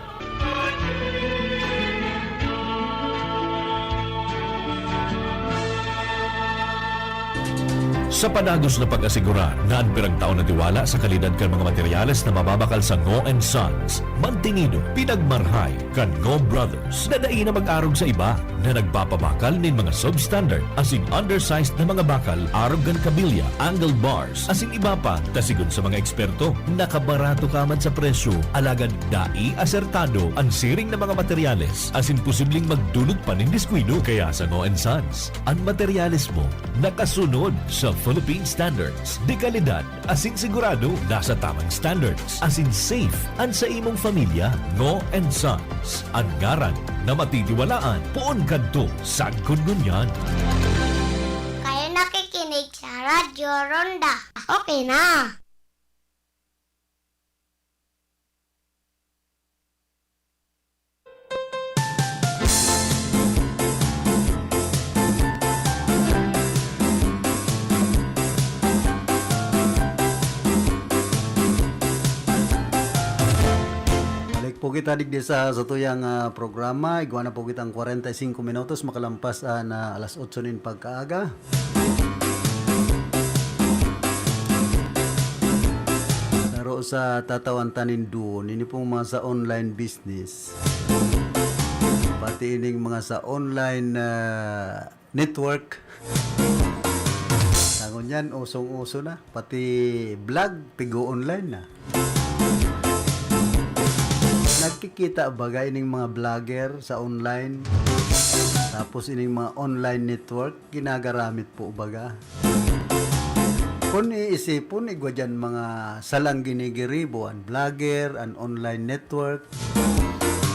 Sa padagos na pag-asigurar na an pirang tao na tiwala sa kalidad kan mga materyales na mababakal sa Ngo and Sons, mantinido, pinagmarhay kan Ngo Brothers na dai na mag-arog sa iba na nagpapabakal nin mga substandard asin undersized na mga bakal arog kan kabilya, angle bars, asin iba pa, ta sigon sa mga eksperto, nakabarato ka man sa presyo, alagad dai asertado an siring na mga materyales asin posibleng magdulot pa nin diskuido. Kaya sa Ngo and Sons, an materyales mo nakasunod sa Philippine Standards de Calidad asin sigurado nasa tamang standards asin safe an sa imong pamilya. Ngo and Sons, an ngaran na matitiwalaan poon kadto sagkod ngunyan. Kayo nakikinig sa Radyo Ronda. Okay na. Balik po kita digdi sa satuyang, ah, programa. Igwa na po kitang kwarenta y singko minutos makalampas, ah, na alas otso nin pagkaaga. Pero sa tatawan ta nindo, nini pong mga sa online business, pati ining mga sa online, ah, network. Tangon yan, usong-uso na. Pati vlog, pigo-online na. Nagkikita baga ining mga vlogger sa online, tapos ining mga online network, ginagaramit po baga. Kun iisipon, igwa diyan mga salang ginigiribo, an vlogger, an online network.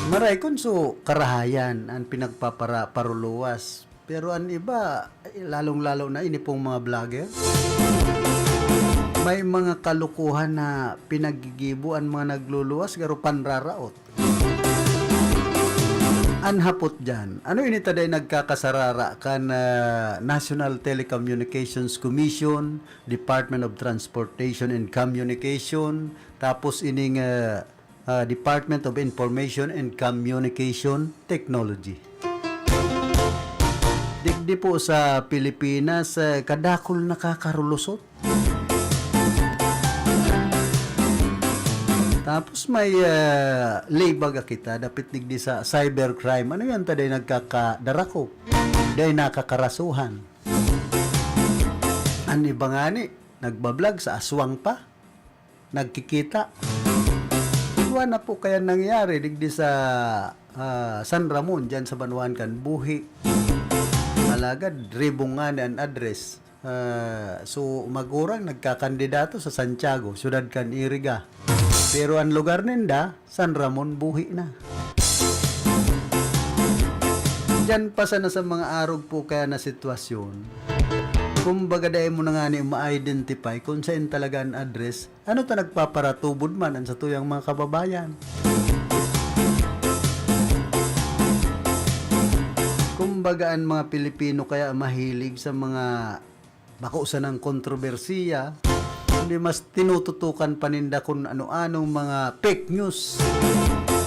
Maray kun so karahayan an pinagpapara-, paruluwas. Pero an iba, eh, lalong-lalo na ini pong mga vlogger. May mga kalokohan na pinaggigibo an mga nagluluwas, garo panraraot. An hapot diyan, ano ini ta dai nagkakasarara kan, ah, National Telecommunications Commission, Department of Transportation and Communication, tapos ining, ah, ah, Department of Information and Communication Technology. Digdi po sa Pilipinas, eh, kadakul nakakarulusot. Tapos may, ah, lay baga kita, dapit digdi sa cybercrime. Ano yan ta dai nagkakadarakop? Dai nakakarasuhan. An iba ngani, nagbablog sa aswang pa, nagkikita. Igwa na po kaya nangyari digdi sa, ah, San Ramon, dyan sa banwaan kan Buhi. Alagad, ribong ngani an address. Ah, so, magurang nagkakandidato sa Santiago, syudad kan Iriga. Pero an lugar ninda, San Ramon, Buhi na. Diyan pa sana sa mga arog po kaya na sitwasyon. Kumbaga, dai mo na ngani ma-identify kung saan talaga an address. Ano ta nagpaparatubod man an satuyang mga kababayan? Kumbaga, an mga Pilipino kaya mahilig sa mga bako sanang kontrobersiya, kundi mas tinututukan pa ninda kun ano-anong mga fake news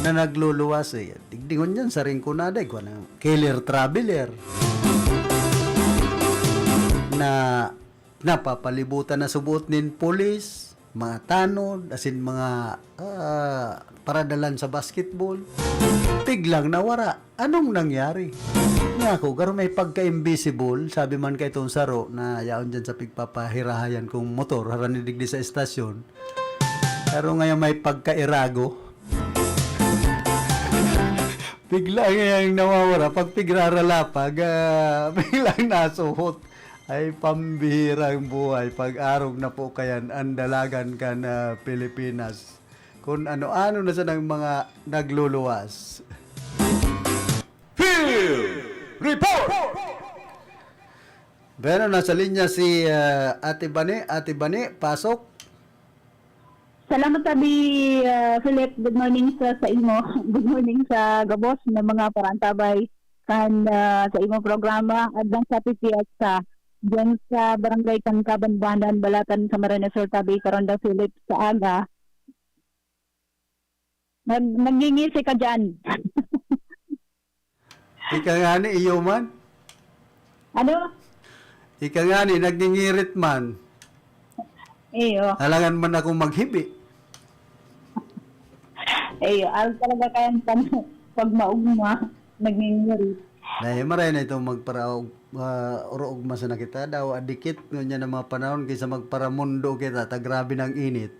na nagluluwas, eh. Digdingon yan sa Rinconada, eh, kung anong killer traveler na napapalibutan na suboot nin pulis, mga tanod, asin mga, ah, paradalan sa basketball. Biglang nawara. Anong nangyari? Nga ako, garo may pagka-invisible, sabi man kaitong saro na yaon dyan sa pigpapahirahayan kong motor, harani digdi sa estasyon. Pero ngayon may pagkairago. Bigla ngayang nawawara, pag pigraralapag, ah, biglang nasuhot. Ay, pambihirang buhay, pag-arog na po kayan, ang dalagan kan, ah, Pilipinas. Kung ano-ano na sanang mga nagluluwas. Field Report! Bueno, nasa linya si, ah, Ate Bani. Ate Bani, pasok. Salamat, Abi, ah, Philip. Good morning sa, sa imo. Good morning sa gabos na mga parantabay kan, ah, sa imong programa. Advance Happy Fiesta. Diyan sa barangay kan Kabanbanan, Balatan, Camarines Sur, tabi, Karonda Philip, sa aga. Nag-, nagngingisi ka diyan. Ika ngani, iyo man. Ano? Ika ngani, nagningirit man. Iyo. Alangan man akong maghibi. Iyo, al talaga kayang pan-, pag maugma, nagningirit. Dahil maray na itong magparaog-, ah, oroog masa na kita, daw adikit, ngunyan ang mga panahon, kaysa magparamundo kita, ta grabe ng init.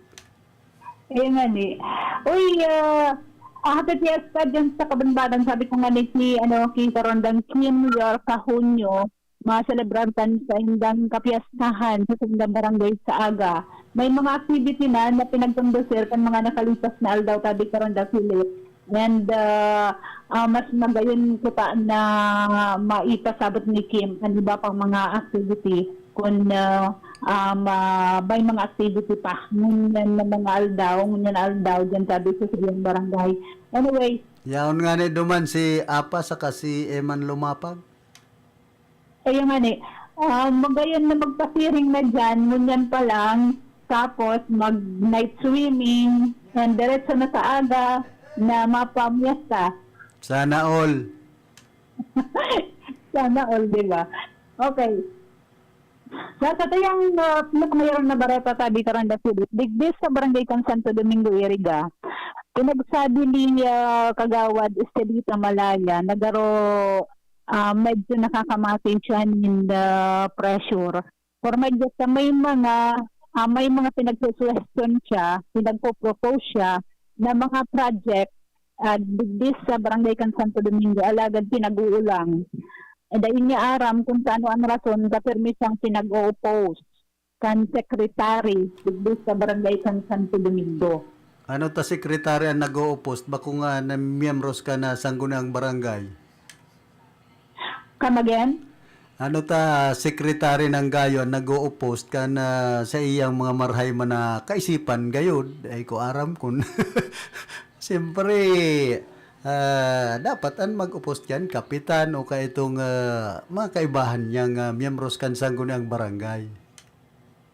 Ayun nga ni. Uy, ah, ah, happy fiesta dyan sa Kabanbanan. Sabi ko nga ni si, ano, King Karondang Kim Yorka Hunyo, mga selebrantan sa indang kapiestahan sa indang barangay sa aga. May mga activity na, na pinagkondusir kan mga nakalipas na aldaw, tabi Karondang Philip. And, ah, ah, mas magayon ko ta na maipasabot ni Kim an iba pang mga activity kun, ah, ah, ma-, may mga activity pa. Ngunyan na mga aldaw, ngunyan na aldaw, dyan sabi sa Sibuyang Barangay. Anyway. Yaon nga ni duman si Apa saka si Eman Lumapag. Ayun nga ni. Ah, magayon na magpasiring na dyan, ngunyan pa lang. Tapos, mag-night swimming. And diretso na sa aga na mapamiesta. Sana all. Sana all, di ba? Okay. Sa, sa tayang, ah, pinakamayorong na bareta, tabi Karanda Philip, digdi sa barangay kan Santo Domingo, Iriga, pinagsabi ni, ah, Kagawad Estelita Malaya na garo, ah, medyo nakakamati siya nin, ah, pressure. Or may, may mga, ah, may mga pinagsusuwestiyon siya, pinagpo-propose siya na mga project, ah, digdi sa barangay kan Santo Domingo, alagad pinag-uulang. Eh, dai niya aram kung sa ano ang rason, kapirmi siyang pinag-o-oppose. kan secretary digdi sa barangay kan Santo Domingo. Ano ta secretary an nag-o-oppose? Bako nga na miyembros ka na sangguniang barangay? Come again? Ano ta secretary nang gayo an nag-o-oppose kan, ah, sa iyang mga marhay man na kaisipan gayod? Ay ko aram kun siyempre, ah, dapat an mag-oppose diyan kapitan o kaya itong, ah, mga kaibahan niyang, ah, miyembros kan sangguniang barangay.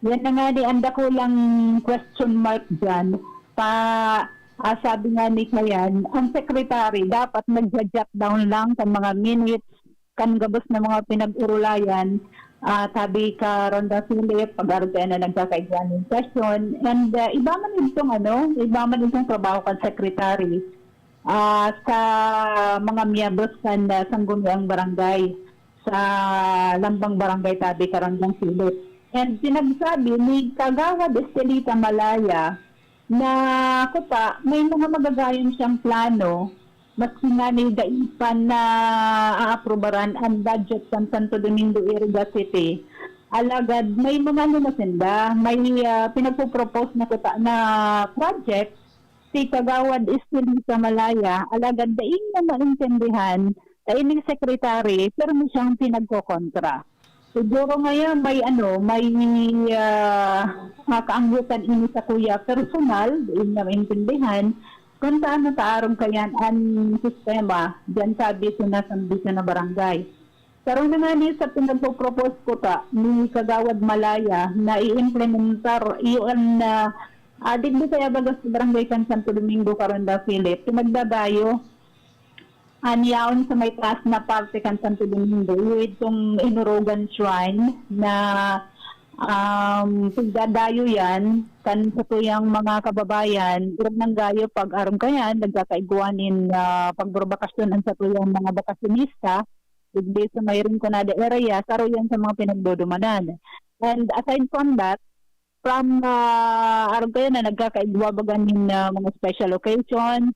Yan na nga ni ang dakulang question mark diyan. Pa, ah, sabi nga ni Kayan, ang secretary dapat nagja-jot down lang kan mga minutes, kan gabos na mga pinag-urulayan, ah, sabi ka Ronda Philip, pag-arog kaya na nagkakaigwa nin sesyon. And, ah, iba man itong ano, iba man itong trabaho kan secretary, ah, sa mga miyembros kan, ah, sangguniang barangay, sa lambang barangay tabi ka Rondang Philip. And pinagsabi ni Kagawad Estelita Malaya na kuta, may mga magagayon siyang plano, maski nga ni dai pa na aaprubaran ang budget kan Santo Domingo, Iriga City. Alagad may mga ano na sinda, may, ah, pinagpo-propose na kuta na project si Kagawad Estelita Malaya, alagad dai niya maintindihan, dai ning secretary, pero may siyang pinagkokontra. Siguro ngayon may ano, may, ah, mga kaanggotan ini sa kuya personal, dai niya maintindihan kung saan nataarong kayan an sistema diyan sa abiso na sambitan na barangay. Karon na nga ni sa pinagpo-propose ko ta ni Kagawad Malaya na i-implementar iyo an, ah, ah, digdi kaya bagas sa barangay kan Santo Domingo, Karonda Philip, pinagdadayo an yaon sa may taas na parte kan Santo Domingo, iyo itong Inurugan Shrine na, um, pigdadayo yan kan satuyang mga kababayan, irog nang gayo pag aram kayan, nagkakaigwa nin, ah, pagburbakasyon an satuyang mga bakasyonista, digdi sa may Rinconada area, saro yan sa mga pinagdudumanan. And aside from that, from, ah, arog kayo na nagkakaigwa baga nin, ah, mga special occasions,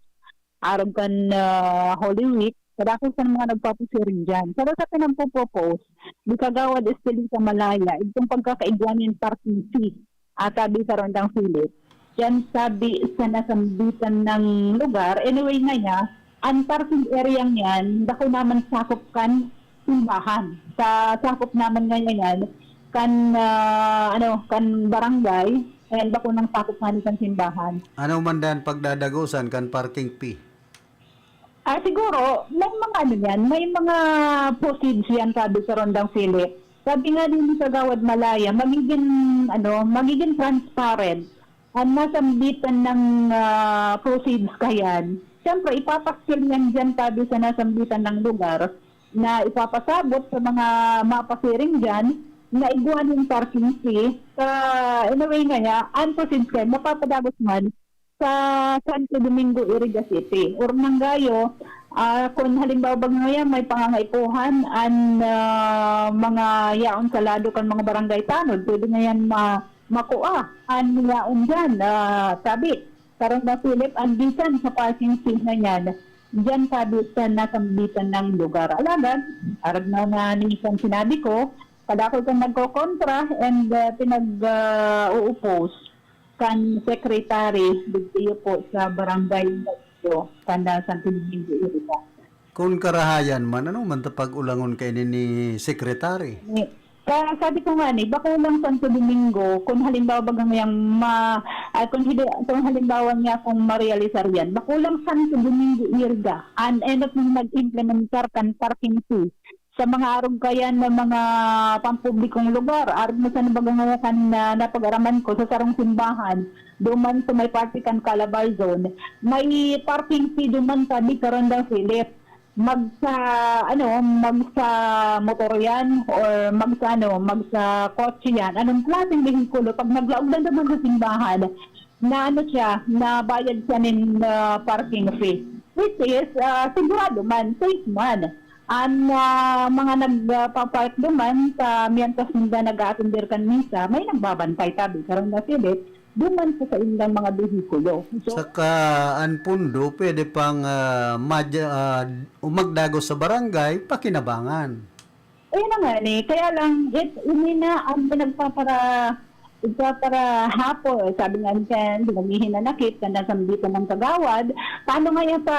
arog kan, ah, Holy Week, kadakul sa mga nagpapasiring diyan. Pero sa pinagpo-propose ni Kagawad Estelita Malaya, itong pagkakaigwa nin parking fee, ah, sabi sa Rondang Philip, diyan sabi sa nasambitan ng lugar, anyway na niya, ang parking area niyan, dako naman sakop kan simbahan. Sa sakop naman ngayon yan, kan, ah, ano, kan barangay, and bako nang sakop nga ni kan simbahan. Ano man dan pagdadagosan kan parking fee? Ah, siguro, may mga ano yan, may mga proceeds yan, sabi sa Rondang Philip. Sabi nga din ni Kagawad Malaya, magiging, ano, magiging transparent ang nasambitan ng, ah, proceeds kayan. Siyempre, ipapaskil yan dyan, sabi sa nasambitan ng lugar, na ipapasabot sa mga mapasiring dyan, na igwa nin parking fee. Sa, in a way nga niya, ang proceeds kayan, mapapadagos man sa Santo Domingo, Iriga City. Or nang gayo, ah, kung halimbawa ba ngayon may pangangaipuhan an, ah, mga yaon sa lado kan mga barangay tanod, pwede ngayon ma-, makua an yaon dyan, ah, sabi. Karon ba, Philip, ang bisan sa parking fee na yan, dyan sabi sa nasambitan ng lugar. Alagad, arag na na ni isang sinabi ko, kadakol kang nagkokontra and, ah, pinag, ah, uupos kan secretary, digdi po sa barangay Negro, kan, ah, Santo Domingo, Iriga. Kun karahayan man, ano man ta pag-ulangon kaini ni secretary? Ni, ka-, sabi ko nga ni, bako lang Santo Domingo, kung halimbawa baga ngayang ma-, ah, kung hili-, kung halimbawa niya kung marealisar yan, bako lang Santo Domingo, Iriga, an enot nang nag-implementar kan parking fee sa mga arog kayan na mga pampublikong lugar. Arog na sa nabaga nga kan, ah, napag-araman ko sa sarong simbahan, duman sa may parte kan Calabar Zone, may parking fee duman, sabi ka Rondang Philip. Magsa, ano, magsa motor yan or magsa, ano, magsa kotse yan. Anong klaseng behikulo? Pag naglaog na naman sa simbahan, na ano siya, na bayad siya nin, ah, parking fee. Which is, ah, sigurado man, safe man. An, ah, mga nagpa-park duman sa mientras ninda nag-aatender kan misa, may nagbabantay, tabi, karong nasilip, duman sa saindang mga behikulo. So, saka an pundo, pwede pang, ah, madya-, ah, umagdagos sa barangay, pakinabangan. Ayun na nga ni, kaya lang, it, ini na ang pinagpapara-, Ika para hapon, sabi nga ni Ken, naghihinanakit kan nasambitan ng kagawad. Paano ngayon sa,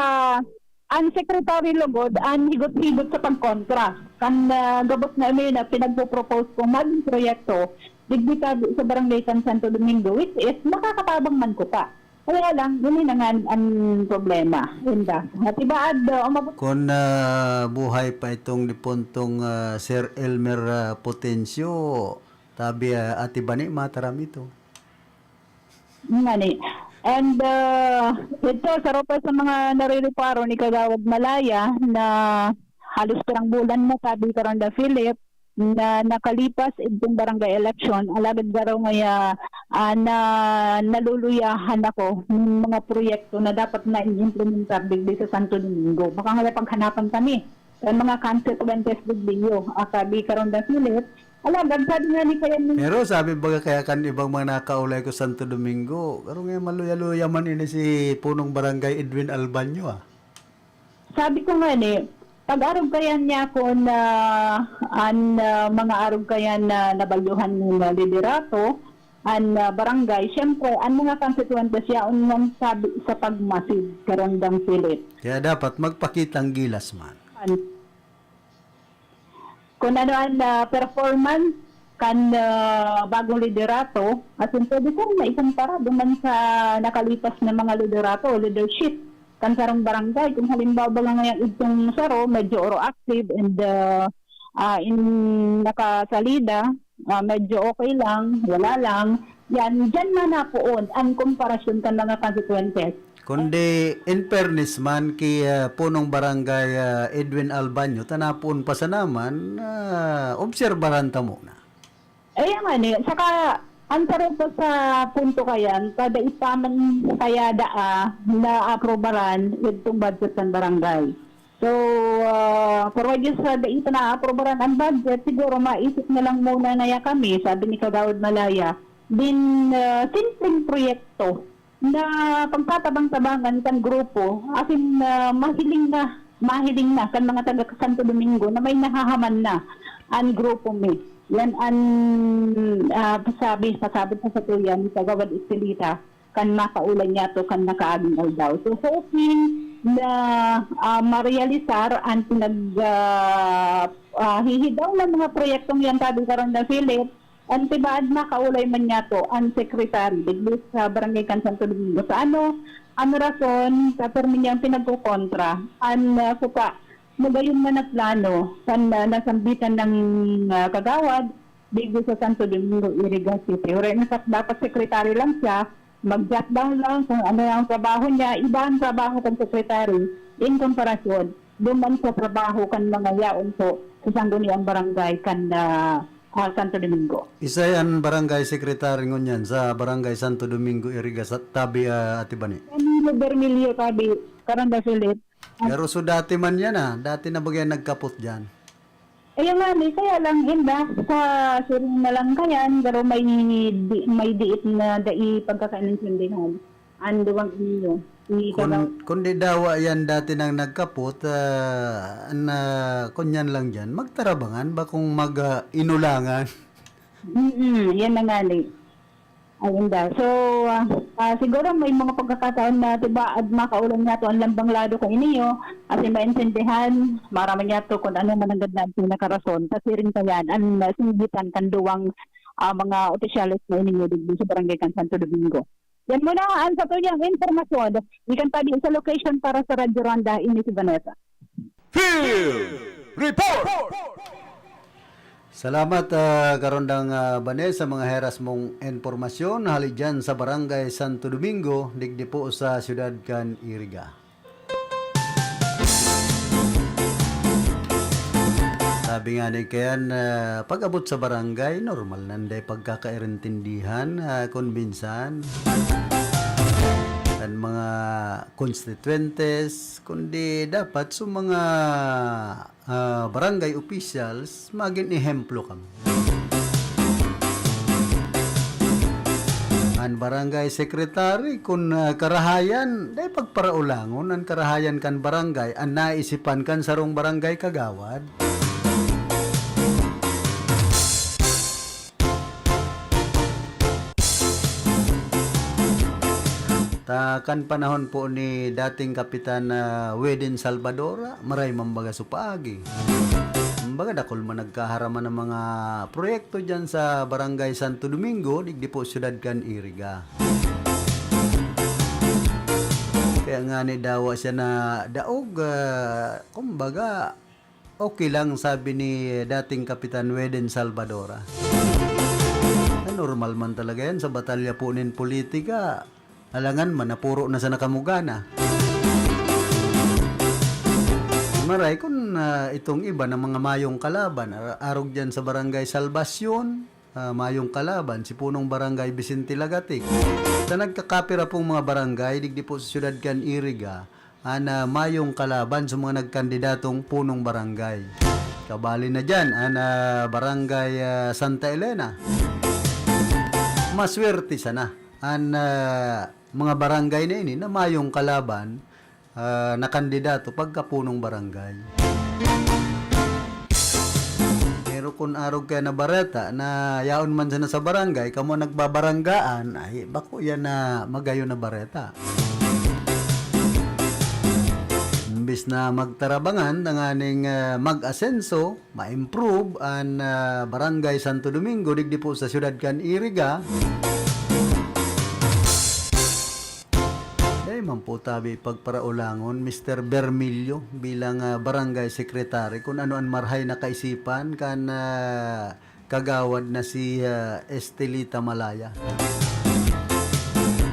ang Secretary Lugod, ang higot-higot sa pagkontra? Kan, ah, gabos na ini na pinagpo-propose kong maging proyekto, digdi ka sa barangay kan Santo Domingo, which is makakatabang man ko pa. Kaya lang, yun na nga ang problema. Inda. At ibaad, ah, umabot Kun, ah, buhay pa itong dipuntong, ah, Sir Elmer, ah, Potencio, tabi, ah, Ate Bani, mataram ito. Ngani. And, ah, ito, saro pa sa mga narireparo ni Kagawad Malaya na halos pirang bulan na, sabi Karonda Philip, na nakalipas itong barangay election, alagad garo ngaya, ah, na naluluyahan ako ng mga proyekto na dapat na i-implementar digdi sa Santo Domingo. Baka ngaya paghanapan kami sa mga consequences digdi, ah, sabi Karonda Philip. Alagad, sabi nga ni Kaya Pero sabi baga kaya kan ibang mga nakaulay ko Santo Domingo, garo ngaya maluya-luya man ini si Punong Barangay Edwin Albanyo, ah. Sabi ko nga ni, pag-arog kayan niya ako na an, ah, mga arog kayan na nabalyuhan ng liderato, an, ah, barangay, siyempre, ang mga consequences yaon man sabi sa pagmasid, Karandang Philip. Kaya dapat magpakitang gilas man. An-, kung ano ang, ah, performance kan, ah, bagong liderato, as in, pwede kong maikumpara duman sa nakalipas na mga liderato o leadership kan sarong barangay. Kung halimbawa, baga ngayang idtong saro, medyo oro active and, ah, ah, in, nakasalida, ah, medyo okay lang, wala lang. Yan, dyan na napoon ang komparasyon kan mga consequences. Kundi, in fairness man ki, ah, Punong Barangay, ah, Edwin Albanyo, ta napoon pa sana man, ah, obserbaran ta muna. Ayan nga ni, saka ang saro pa sa punto kayan, kada ipaman kaya daa na aprobaran itong budget ng barangay. So, ah, provided sa dai pa naaprobaran ang budget, siguro maisip na lang muna na ya kami, sabi ni Kagawad Malaya. Din, ah, simpleng proyekto na pagtatabang-tabangan kan grupo, asin, ah, mahiling na, mahiling na kan mga taga Santo Domingo na may nahahaman na an grupo mi. Yan an, ah, pasabi, pasabot sa satuyan ni Kagawad Estelita kan makaulay niyato kan nakaaging aldaw. So, hoping na, ah, marealisar an pinag-, ah, ah, hihidaw na mga proyektong yan, sabi karon na Philip, an tibaad makaulay man niyato an sekretary digdi sa barangay kan Santo Domingo. Sa ano, ano rason, sa pirmi niyang pinagkokontra, an, ah, suka, magayon man na plano kan, ah, nasambitan ng, ah, kagawad, digdi sa Santo Domingo, Iriga City. Uray na sa, dapat sekretary lang siya, mag-jot down lang kung ano ang trabaho niya, iba ang trabaho kan sekretary in komparasyon duman sa trabaho kan mga yaon po sa sangguniang barangay kan, ah, ah, Santo Domingo. Isay an barangay secretary ngunyan sa Barangay Santo Domingo, Iriga, sa tabi, ah, Ate Bani? Camilo Bermilio, tabi, Karanda Philip. Pero so dati man yan, ah. Dati na ba yan nagkapot dyan? Ayun nga, ni, kaya lang, inda, sa siring na lang kayan, pero may di, may diit na dai pagkakaintindihan. Ang duwang inyo, ni Kagawad. Kun, kun di dawa yan dati nang nagkapot, ah, na, kunyan lang dyan, magtarabangan ba kung mag, ah, inulangan? Mm, yan na nga, ni. Ay, inda. So, ah, ah, siguro may mga pagkakataon na, di ba, at makaulan nga to ang lambang lado ko iniyo, as in, maintindihan, maraman niya to kung ano mananggad na ang pinakarason. Kasi rin kayan, ang, ah, singgitan kan duwang, ah, mga opisyales na ininyo digdi sa barangay kan Santo Domingo. Yan muna ang sa tuyang impormasyon. Ikan tabi sa location para sa Radyo Ronda, ini si Vanessa. Field Report! Salamat, ah, Karondang, ah, Vanessa, mga heras mong impormasyon hali dyan sa Barangay Santo Domingo, digdi po sa siyudad kan Iriga. Sabi nga ni Ken, ah, pag-abot sa barangay, normal nanday pagkakairintindihan, ah, kun minsan. Kan mga constituentes, kundi dapat sa mga, ah, barangay officials, magin ehemplo kamo. An barangay secretary, kun, ah, karahayan, dai pagparaulangon an karahayan kan barangay, an naisipan kan sarong barangay kagawad. Ah, kan panahon po ni dating Kapitan, ah, Weden Salvadora, maray man baga so paagi. Kumbaga, dakul man nagkaharaman ng mga proyekto dyan sa Barangay Santo Domingo, digdi po siyudad kan Iriga. Kaya nga ni dawa siya na daog, ah, kumbaga, okay lang, sabi ni dating Kapitan Weden Salvadora. Na normal man talaga yan sa batalya po nin politika. Alangan man, napuro na sa nakamugana. Maray kun, ah, itong iba na mga mayong kalaban, ar-, arog dyan sa Barangay Salvacion, ah, mayong kalaban, si punong barangay Vicente Lagatic. Sa nagkakapira pong mga barangay, digdi po sa siyudad kan Iriga, an, ah, mayong kalaban sa mga nagkandidatong punong barangay. Kabali na dyan, an, ah, barangay, ah, Santa Elena. Maswerte sana an, ah, mga barangay na ini na mayong kalaban, ah, na kandidato pagkapunong barangay. Pero kun arog kaya na bareta na yaon man sana sa barangay, kamo nagbabaranggaan, ay, bako yan na magayon na bareta. Imbis na magtarabangan tanganing, ah, mag-asenso, ma-improve an, ah, Barangay Santo Domingo digdi po sa siyudad kan Iriga. Dai man po tabi pagparaulangon, Mister Bermilio, bilang, ah, barangay secretary, kun ano an marhay na kaisipan kan, ah, kagawad na si, ah, Estelita Malaya.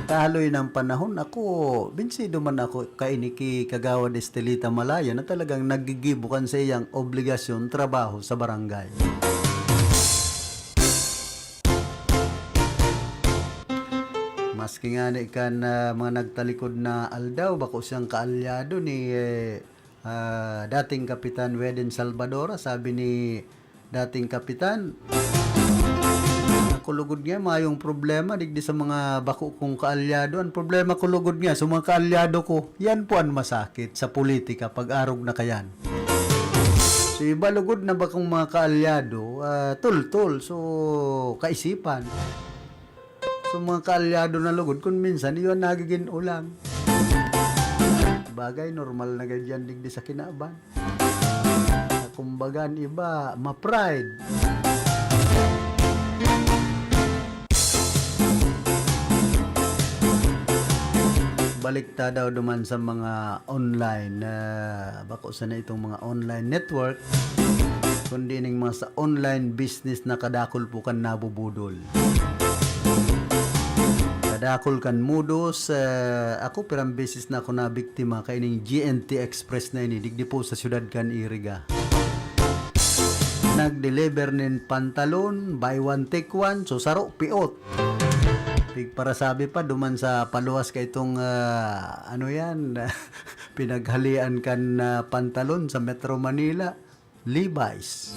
Kahaloy ng panahon, ako, binsido man ako kaini ki Kagawad Estelita Malaya na talagang naggigibo kan sa iyang obligasyon, trabaho sa barangay. Maski ngani kan, ah, mga nagtalikod na aldaw, bako siyang kaalyado ni, eh, ah, dating Kapitan Weden Salvadora, sabi ni dating kapitan, "Ako lugod nga, mayong problema digdi sa mga bako kong kaalyado. Ang problema ko lugod nga, sa mga kaalyado ko, yan po ang masakit sa politika pag arog na kayan." So, iba lugod na bakong mga kaalyado, ah, tultol, so, kaisipan. So, mga kaalyado na lugod, kun minsan, iyo an nagigin ulang. Bagay, normal na gad yan digdi sa kinaban. Kumbaga, an iba, ma-pride. Balik ta daw duman sa mga online, ah, bako sana itong mga online network, kundi ning mga sa online business na kadakul po kan nabubudol. Kadakul kan modus, ah, ako pirang beses na ako nabiktima kaining G N T Express na ini, digdi po sa siyudad kan Iriga. Nag-deliver nin pantalon, buy one, take one, so saro, piot. Pigparasabi pa, duman sa paluwas ka itong, ah, ano yan, pinaghalian kan, ah, pantalon sa Metro Manila, Levi's.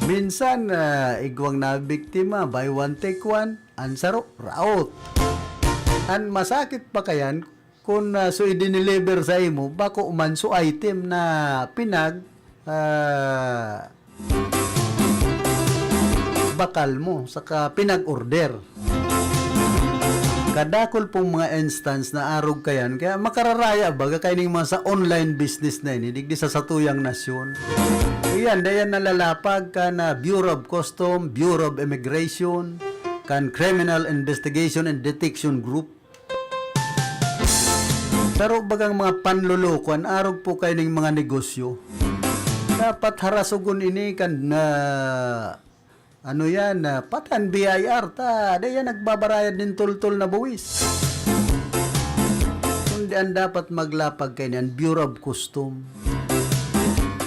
Minsan, ah, igwang na biktima, buy one, take one, an saro, raot. An masakit pa kayan, kun, ah, so i-deliver sa imo, bako man so item na pinag, ah, bakal mo, saka pinag-order. Kadakul pong mga instance na arog kayan, kaya makararaya baga kaining mga sa online business na ini, digdi sa satuyang nasyon. Iyan, dayan nalalapag kan, ah, Bureau of Custom, Bureau of Immigration, kan Criminal Investigation and Detection Group. Saro bagang mga panloloko an arog po kaining mga negosyo. Dapat harasogon ini kan, ah, ano yan, ah, pati an B I R ta, di yan nagbabarayad nin tultol na buwis. Kundi an dapat maglapag kaini an Bureau of Custom,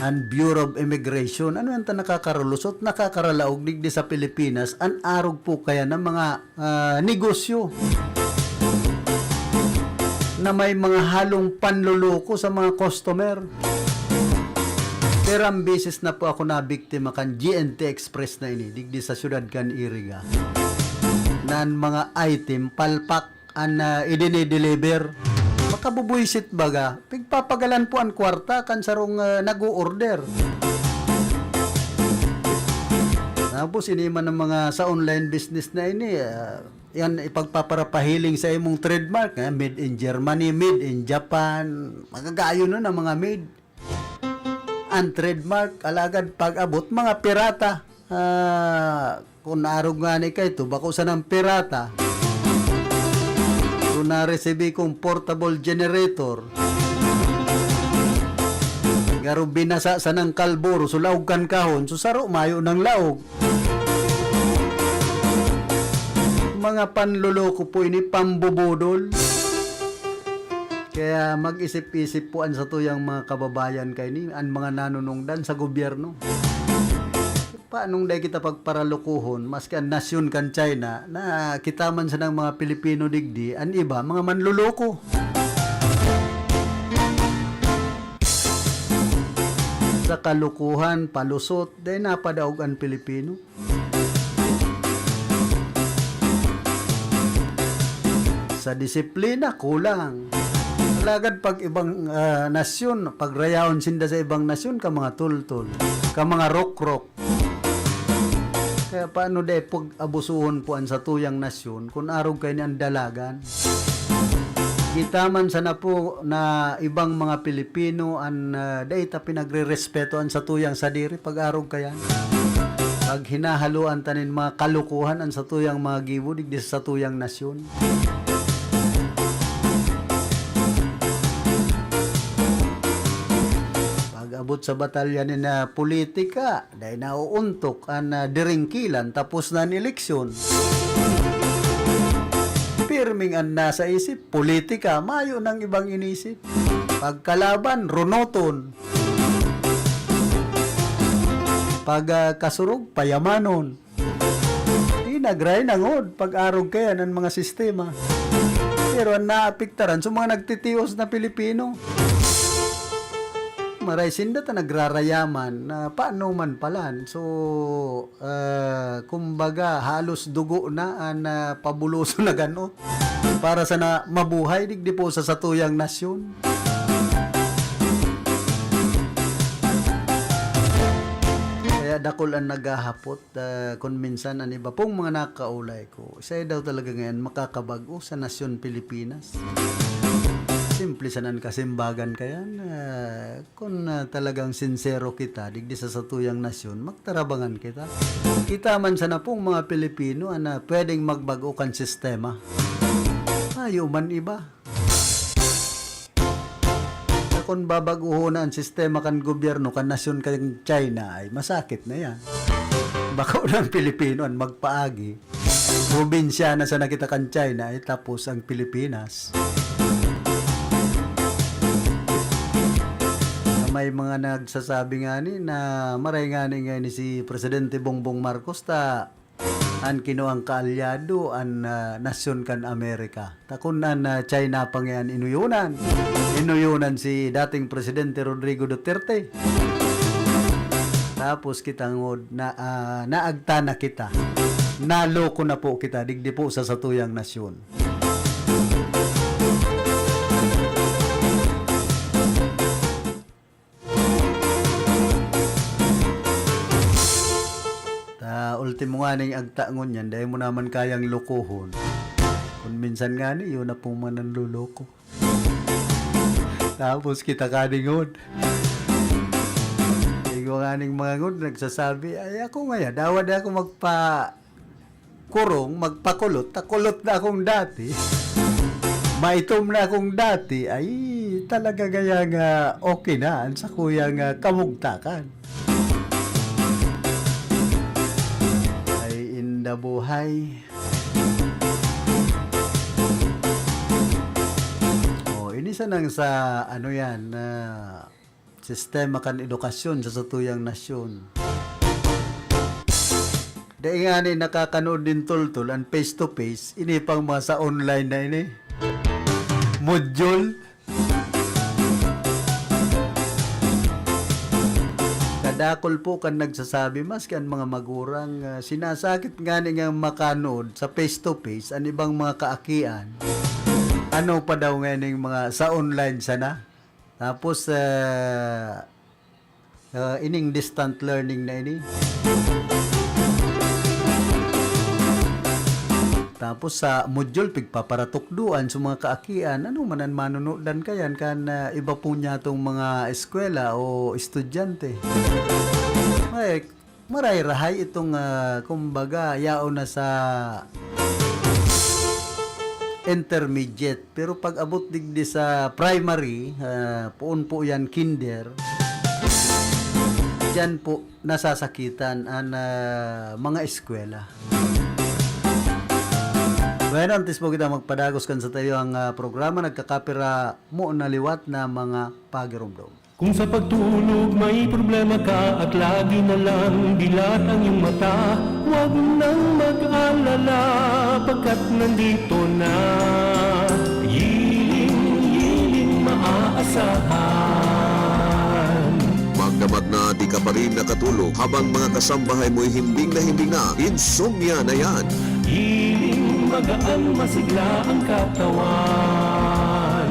an Bureau of Immigration. Ano yan ta nakakarulusot, nakakaralaog digdi sa Pilipinas, an arog po kaya ng mga ah, negosyo na may mga halong panloloko sa mga customer. Pirang beses na po ako nabiktima kan G N T Express na ini, digdi sa siyudad kan Iriga. Nan mga item, palpak an, ah, idinideliver. Makabubuisit baga, pigpapagalan po an kwarta kan sarong, ah, nag-o-order. Tapos ini man ang mga sa online business na ini, ah, yan ipagpaparapahiling sa imong trademark, eh, made in Germany, made in Japan. Magagayon nun ang mga made. Ang trademark, alagad pag-abot, mga pirata. Ah, kung naarog nga ni kaito, bako sanang pirata. Kung naresibi kong portable generator, garo binasa sanang kalburo, so laog kan kahon, so saro, mayo nang laog. Mga panloloko po ini, pambubudol. Kaya mag-isip-isip po an satuyang mga kababayan kaini, an mga nanunungdan sa gobyerno. Paanong dai kita pagparalukuhon, maski an nasyon kan China, na kita man sanang mga Pilipino digdi, an iba, mga manloloko. Sa kalukuhan, palusot, dai napadaog an Pilipino. Sa disiplina, kulang. Alagad pag ibang, ah, nasyon, pagrayahon sinda sa ibang nasyon, ka mga tultol, ka mga rokrok. Kaya paano dai pag-abusuhon po an satuyang nasyon kun arog kaini an dalagan? Kita man sana po na ibang mga Pilipino an, ah, dai ta pinagrerespeto an satuyang sadiri pag-arog kayan. Pag hinahaloan ta nin mga kalukuhan an satuyang mga gibo digdi sa satuyang nasyon. Pag-abot sa batalya ni na politika, dai nauuntok an, ah, diringkilan tapos na an eleksyon. Pirming an nasa isip, politika, mayo nang ibang inisip. Pagkalaban, runoton. Pag, ah, kasurog, payamanon. Di nagray nangod pag-arog kayan an mga sistema. Pero an naapektaran sa mga nagtitios na Pilipino. Maray sinda ta nagrarayaman na paano man palan. So, ah, kumbaga, halos dugo na an, ah, pabuloso na ganot para sana mabuhay digdi po sa satuyang nasyon. Kaya dakul an naghahapot, ah, kun minsan an iba pong mga nakakaulay ko, siya daw talaga ngayon makakabag-o sa nasyon Pilipinas. Simple sana an kasimbagan kayan, ah, kun, ah, talagang sinsero kita digdi sa satuyang nasyon, magtarabangan kita. Kita man sana pong mga Pilipino an, ah, pwedeng magbag-o kan sistema. Mayo man iba. Sa kun babag-ohon na an sistema kan gobyerno kan nasyon kan China, ay masakit na yan. Bako na an Pilipino an magpaagi. Probinsya na sana kita kan China, eh, tapos ang Pilipinas. May mga nagsasabi ngani na maray ngani ngayon si Presidente Bongbong Marcos ta an kinuang kaalyado an, ah, nasyon kan Amerika. Ta kun an, ah, China pa ngayon inuyonan. Inuyonan si dating Presidente Rodrigo Duterte. Tapos kita ngod na, ah, naagta na kita. Naloko na po kita, digdi po sa satuyang nasyon. Ta, ultimo nga ning agta ngunyan, dai mo naman kayang lokohon. Kun minsan ngani, iyo na pong mananloloko. Tapos kita kaningon. Igwa nga ning mga ngon, nagsasabi, "Ay, ako ngaya, dawa di ako magpa-, kurong, magpakulot, ta kulot na akong dati. Maitom na akong dati." Ay, talaga kaya nga okay na an sakuyang, ah, kamugtakan. Ay, inda buhay. Oh, ini sanang sa, ano yan, ah, sistema kan edukasyon sa satuyang nasyon. Dai ngani nakakanood nin tultol an face to face, ini pang mga sa online na ini. Module. Kadakol po kan nagsasabi, maski an mga magurang, ah, sinasakit ngani nga makanood sa face to face an ibang mga kaakian. Ano pa daw nganing mga sa online sana? Tapos, ah, ah, ining distant learning na ini. Tapos sa module, pigpaparatukdoan sa mga kaakian, ano man an manunudan kayan kan, ah, iba po niyatong mga eskwela o estudyante? Ay, maray-rahay itong, ah, kumbaga, yaon na sa intermediate. Pero pag abot digdi sa primary, ah, poon po yan, kinder, diyan po nasasakitan an, ah, mga eskwela. Bueno, antes po kita magpadagos kan sa tayo ang, ah, programa, nagkakapira mo na liwat na mga pagiromdom. Kung sa pagtulog may problema ka at lagi na lang dilat ang iyong mata, huwag nang mag-alala, pagkat nandito na. Hiling, hiling maaasahan. Magdamag na di ka pa rin nakatulog habang mga kasambahay mo'y himbing na himbing na, insomnia na yan. Hiling magaan, masigla ang katawan.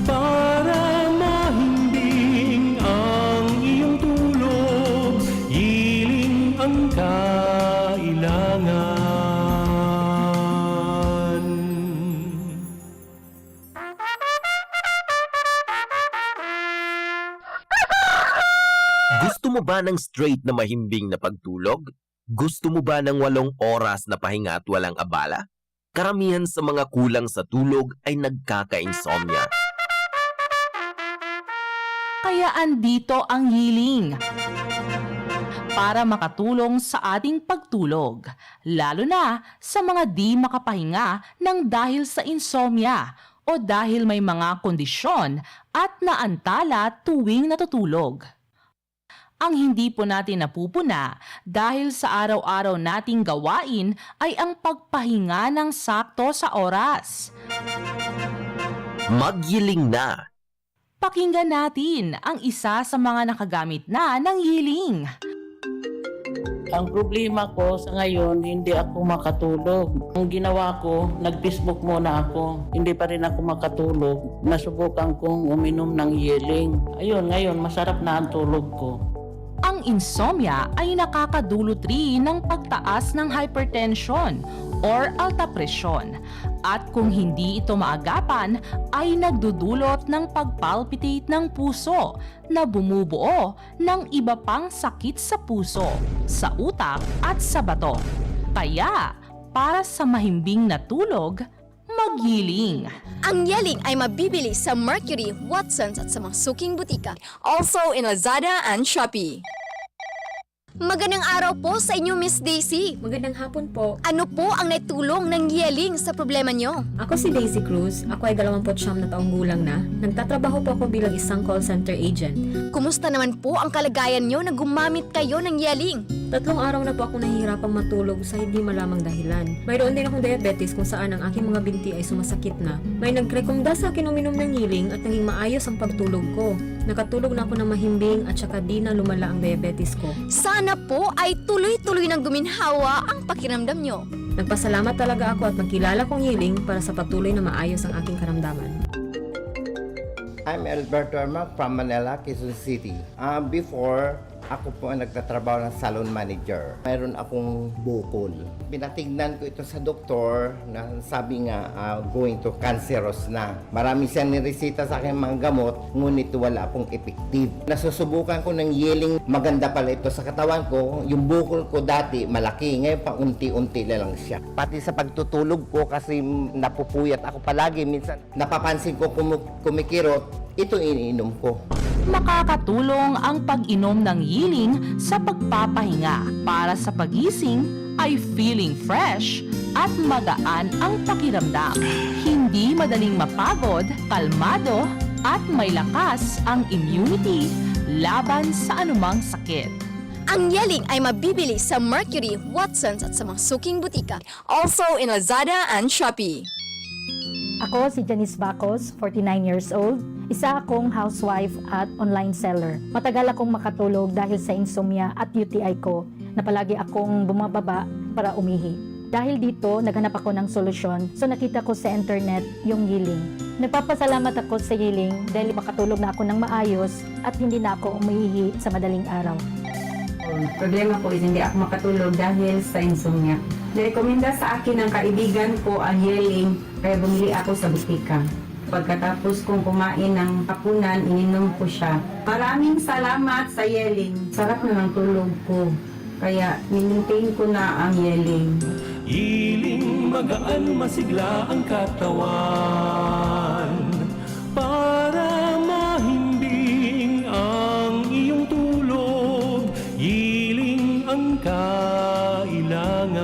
Para mahimbing ang iyong tulog, hiling ang kailangan. Gusto mo ba ng straight na mahimbing na pagtulog? Gusto mo ba ng walong oras na pahinga at walang abala? Karamihan sa mga kulang sa tulog ay nagkaka-insomnia. Kaya andito ang Yiling para makatulong sa ating pagtulog, lalo na sa mga di makapahinga ng dahil sa insomnia o dahil may mga kondisyon at naantala tuwing natutulog. Ang hindi po natin napupuna dahil sa araw-araw nating gawain ay ang pagpahinga ng sakto sa oras. Magyiling na. Pakinggan natin ang isa sa mga nakagamit na ng Yiling. Ang problema ko sa ngayon, hindi ako makatulog. Ang ginawa ko, nag-Facebook muna ako. Hindi pa rin ako makatulog. Nasubukan kong uminom ng Yiling. Ayun, ngayon, masarap na ang tulog ko. Ang insomnia ay nakakadulot rin ng pagtaas ng hypertension or alta presyon. At kung hindi ito maagapan, ay nagdudulot ng pagpalpitate ng puso na bumubuo ng iba pang sakit sa puso, sa utak at sa bato. Kaya, para sa mahimbing na tulog, magyiling. Ang Yiling ay mabibili sa Mercury, Watsons at sa mga suking butika. Also in Lazada and Shopee. Magandang araw po sa inyo, Miss Daisy. Magandang hapon po. Ano po ang naitulong ng Yiling sa problema nyo? Ako si Daisy Cruz. Ako ay dalawampu't siyam na taong gulang na. Nagtatrabaho po ako bilang isang call center agent. Kumusta naman po ang kalagayan nyo na gumamit kayo ng Yiling? Tatlong araw na po akong nahihirapang matulog sa hindi malamang dahilan. Mayroon din akong diabetes kung saan ang aking mga binti ay sumasakit na. May nagrekomenda sa akin uminom ng Yiling at naging maayos ang pagtulog ko. Nakatulog na ako ng mahimbing at saka di na lumala ang diabetes ko. Sana po ay tuloy-tuloy nang guminhawa ang pakiramdam nyo. Nagpasalamat talaga ako at nagkilala kong Yiling para sa patuloy na maayos ang aking karamdaman. I'm Alberto Ermac from Manila, Quezon City. Ah, before, ako po ang nagtatrabaho ng salon manager. Mayroon akong bukol. Pinatignan ko ito sa doktor na sabi nga, ah, going to cancerous na. Marami siyang nireseta sa akin mga gamot, ngunit wala pong effective. Nasusubukan ko ng Yiling, maganda pala ito sa katawan ko. Yung bukol ko dati, malaki. Ngayon, paunti-unti na lang siya. Pati sa pagtutulog ko kasi napupuyat ako palagi. Minsan, napapansin ko kumu-, kumikirot, ito iniinom ko. Makakatulong ang pag-inom ng Yiling sa pagpapahinga. Para sa pagising ay feeling fresh at magaan ang pakiramdam. Hindi madaling mapagod, kalmado, at may lakas ang immunity laban sa anumang sakit. Ang Yiling ay mabibili sa Mercury, Watsons at sa mga suking butika. Also in Lazada and Shopee. Ako si Janice Bacos, forty-nine years old. Isa akong housewife at online seller. Matagal akong makatulog dahil sa insomnia at U T I ko na palagi akong bumababa para umihi. Dahil dito, naghanap ako ng solusyon, so nakita ko sa internet yung Yiling. Nagpapasalamat ako sa Yiling dahil makatulog na ako ng maayos at hindi na ako umiihi sa madaling araw. Problema ko is hindi ako makatulog dahil sa insomnia. Nirekomenda sa akin ng kaibigan ko ang Yeling, kaya bumili ako sa butika. Pagkatapos kong kumain ng hapunan, ininom ko siya. Maraming salamat sa Yeling. Sarap na ng tulog ko. Kaya, minentain ko na ang Yeling. Yeling, magaan, masigla ang katawan. Para mahimbing ang iyong tulog, Yeling ang kailangan.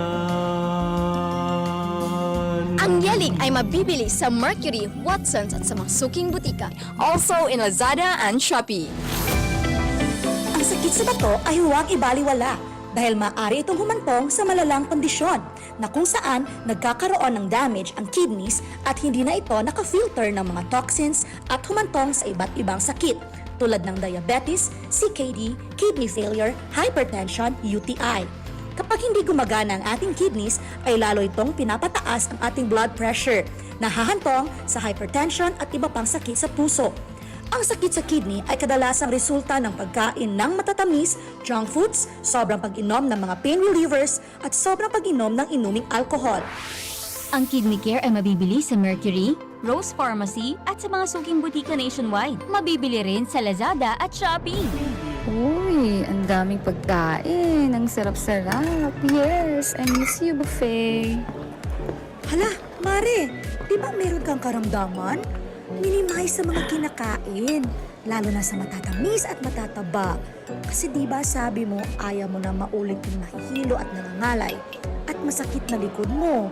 Ang Yeling ay mabibili sa Mercury, Watsons at sa mga suking butika. Also in Lazada and Shopee. Ang sakit sa bato ay huwag ibaliwala dahil maaari itong humantong sa malalang kondisyon na kung saan nagkakaroon ng damage ang kidneys at hindi na ito nakafilter ng mga toxins at humantong sa iba't ibang sakit tulad ng diabetes, C K D, kidney failure, hypertension, U T I. Kapag hindi gumagana ang ating kidneys, ay lalo itong pinapataas ang ating blood pressure, nahahantong sa hypertension at iba pang sakit sa puso. Ang sakit sa kidney ay kadalasang resulta ng pagkain ng matatamis, junk foods, sobrang pag-inom ng mga pain relievers, at sobrang pag-inom ng inuming alcohol. Ang Kidney Care ay mabibili sa Mercury, Rose Pharmacy at sa mga suking butika nationwide. Mabibili rin sa Lazada at Shopee. Uy, ang daming pagkain. Ang sarap-sarap. Yes, I miss you, buffet. Hala, Mare, di ba meron kang karamdaman? Minimize sa mga kinakain, lalo na sa matatamis at matataba. Kasi di ba sabi mo, ayaw mo na maulit yung mahihilo at nangangalay at masakit na likod mo.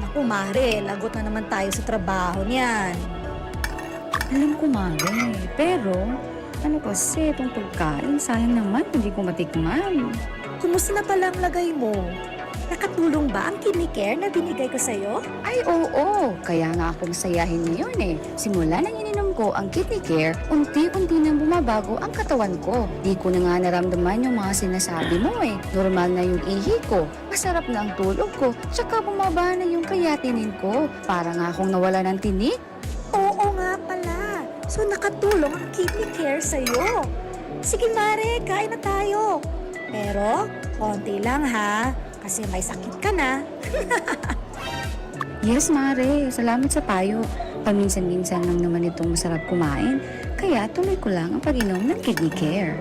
Naku, Mare, lagot na naman tayo sa trabaho niyan. Alam ko, Mare. Pero, ano kasi itong pagkain? Sayang naman, hindi ko matikman. Kumusta na pala ang lagay mo? Nakatulong ba ang kidney care na binigay ko sa'yo? Ay, oo! Kaya nga ako masayahin ngayon eh. Simula nang ininom ko ang Kidney Care, unti-unti nang bumabago ang katawan ko. Di ko na nga naramdaman yung mga sinasabi mo eh. Normal na yung ihi ko, masarap na ang tulog ko, tsaka bumaba na yung creatinine ko. Para nga akong nawala ng tinik. Oo nga pala. So nakatulong ang kidney care sa'yo. Sige Mare, kain na tayo. Pero, konti lang ha. Kasi may sakit ka na. Yes, Mare. Salamat sa payo. Paminsan-minsan lang naman itong masarap kumain. Kaya tuloy ko lang ang pag-inom ng Kidney Care.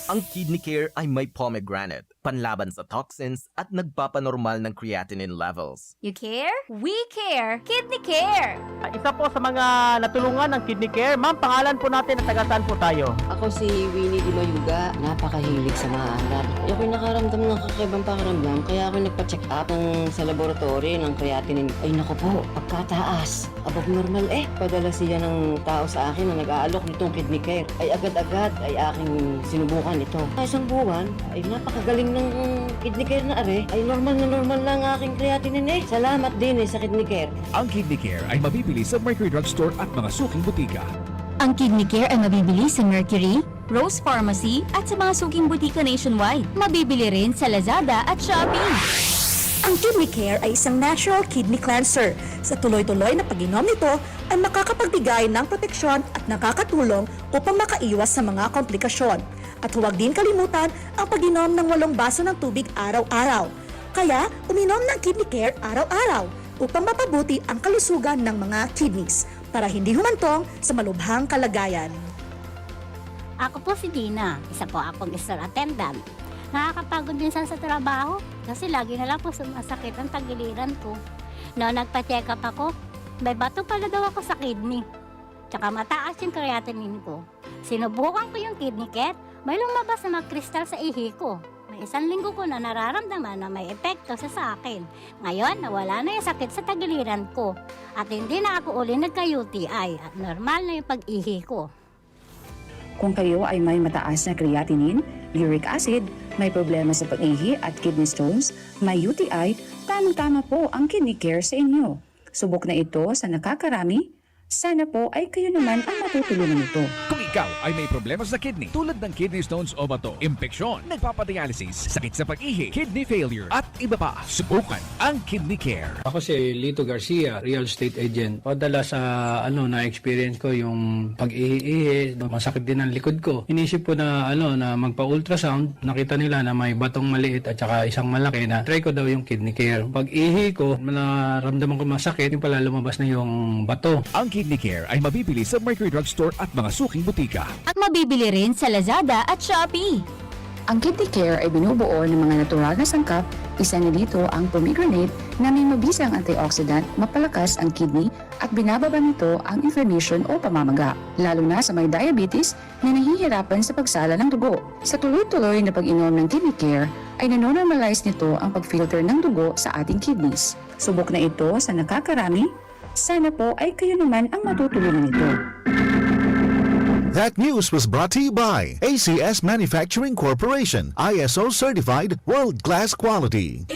Ang Kidney Care ay may pomegranate, panlaban sa toxins at nagpapanormal ng creatinine levels. You care? We care! Kidney Care! Isa po sa mga natulungan ng Kidney Care. Ma'am, pangalan po natin at taga saan po tayo? Ako si Winnie Di Mayuga. Napakahilig sa maalat. Ako'y nakaramdam ng kakaibang pakiramdam, kaya ako nagpa-check up ng, sa laboratory ng creatinine. Ay naku po, pagkataas. Abog normal eh. Padala siya ng tao sa akin na nag-aalok nitong Kidney Care. Ay agad-agad ay aking sinubukan ito. Sa isang buwan, ay napakagaling ng Kidney Care na are. Ay normal na normal na ang aking creatinine eh. Salamat din eh sa Kidney Care. Ang Kidney Care ay mabibili sa Mercury Drugstore at mga suking butika. Ang Kidney Care ay mabibili sa Mercury, Rose Pharmacy at sa mga suking butika nationwide. Mabibili rin sa Lazada at Shopee. Ang Kidney Care ay isang natural kidney cleanser. Sa tuloy-tuloy na pag-inom nito, ay makakapagbigay ng proteksyon at nakakatulong upang makaiwas sa mga komplikasyon. At huwag din kalimutan ang pag-inom ng walong baso ng tubig araw-araw. Kaya, uminom ng Kidney Care araw-araw upang mapabuti ang kalusugan ng mga kidneys para hindi humantong sa malubhang kalagayan. Ako po si Dina, isa po akong store attendant. Nakakapagod minsan sa trabaho kasi lagi na lang po sumasakit ang tagiliran ko. Noon nagpa-check up ako, may bato pala daw ako sa kidney. Tsaka mataas yung creatinine ko. Sinubukan ko yung Kidney Care, may lumabas na mga kristal sa ihi ko. May isang linggo ko na nararamdaman na may epekto sa sa akin. Ngayon, nawala na yung sakit sa tagiliran ko. At hindi na ako uli nagka-U T I at normal na yung pag-ihi ko. Kung kayo ay may mataas na creatinine, uric acid, may problema sa pag-ihi at kidney stones, may U T I, tamang-tama po ang Kidney Care sa inyo. Subok na ito sa nakakarami. Sana po ay kayo naman ang matutulungan nito. Kung Ikaw ay may problema sa kidney tulad ng kidney stones o bato, impeksyon, nagpapadialysis, sakit sa pag-ihi, kidney failure, at iba pa. Subukan ang Kidney Care. Ako si Lito Garcia, real estate agent. Padala sa ano, na-experience ko yung pag-ihi-ihi, masakit din ang likod ko. Inisip ko na ano, na magpa-ultrasound, nakita nila na may batong maliit at saka isang malaki, na try ko daw yung Kidney Care. Pag-ihi ko, naramdaman ko masakit, yung pala lumabas na yung bato. Ang Kidney Care ay mabibili sa Mercury Drug Store at mga suking butika. At mabibili rin sa Lazada at Shopee. Ang Kidney Care ay binubuo ng mga natural na sangkap, isa na dito ang pomegranate na may mabisang antioxidant, mapalakas ang kidney at binababa nito ang inflammation o pamamaga, lalo na sa may diabetes na nahihirapan sa pagsala ng dugo. Sa tuloy-tuloy na pag-inom ng Kidney Care ay nanonormalize nito ang pag-filter ng dugo sa ating kidneys. Subok na ito sa nakakarami. Sana po ay kayo naman ang matutulungan nito. That news was brought to you by A C S Manufacturing Corporation, I S O certified, world-class quality.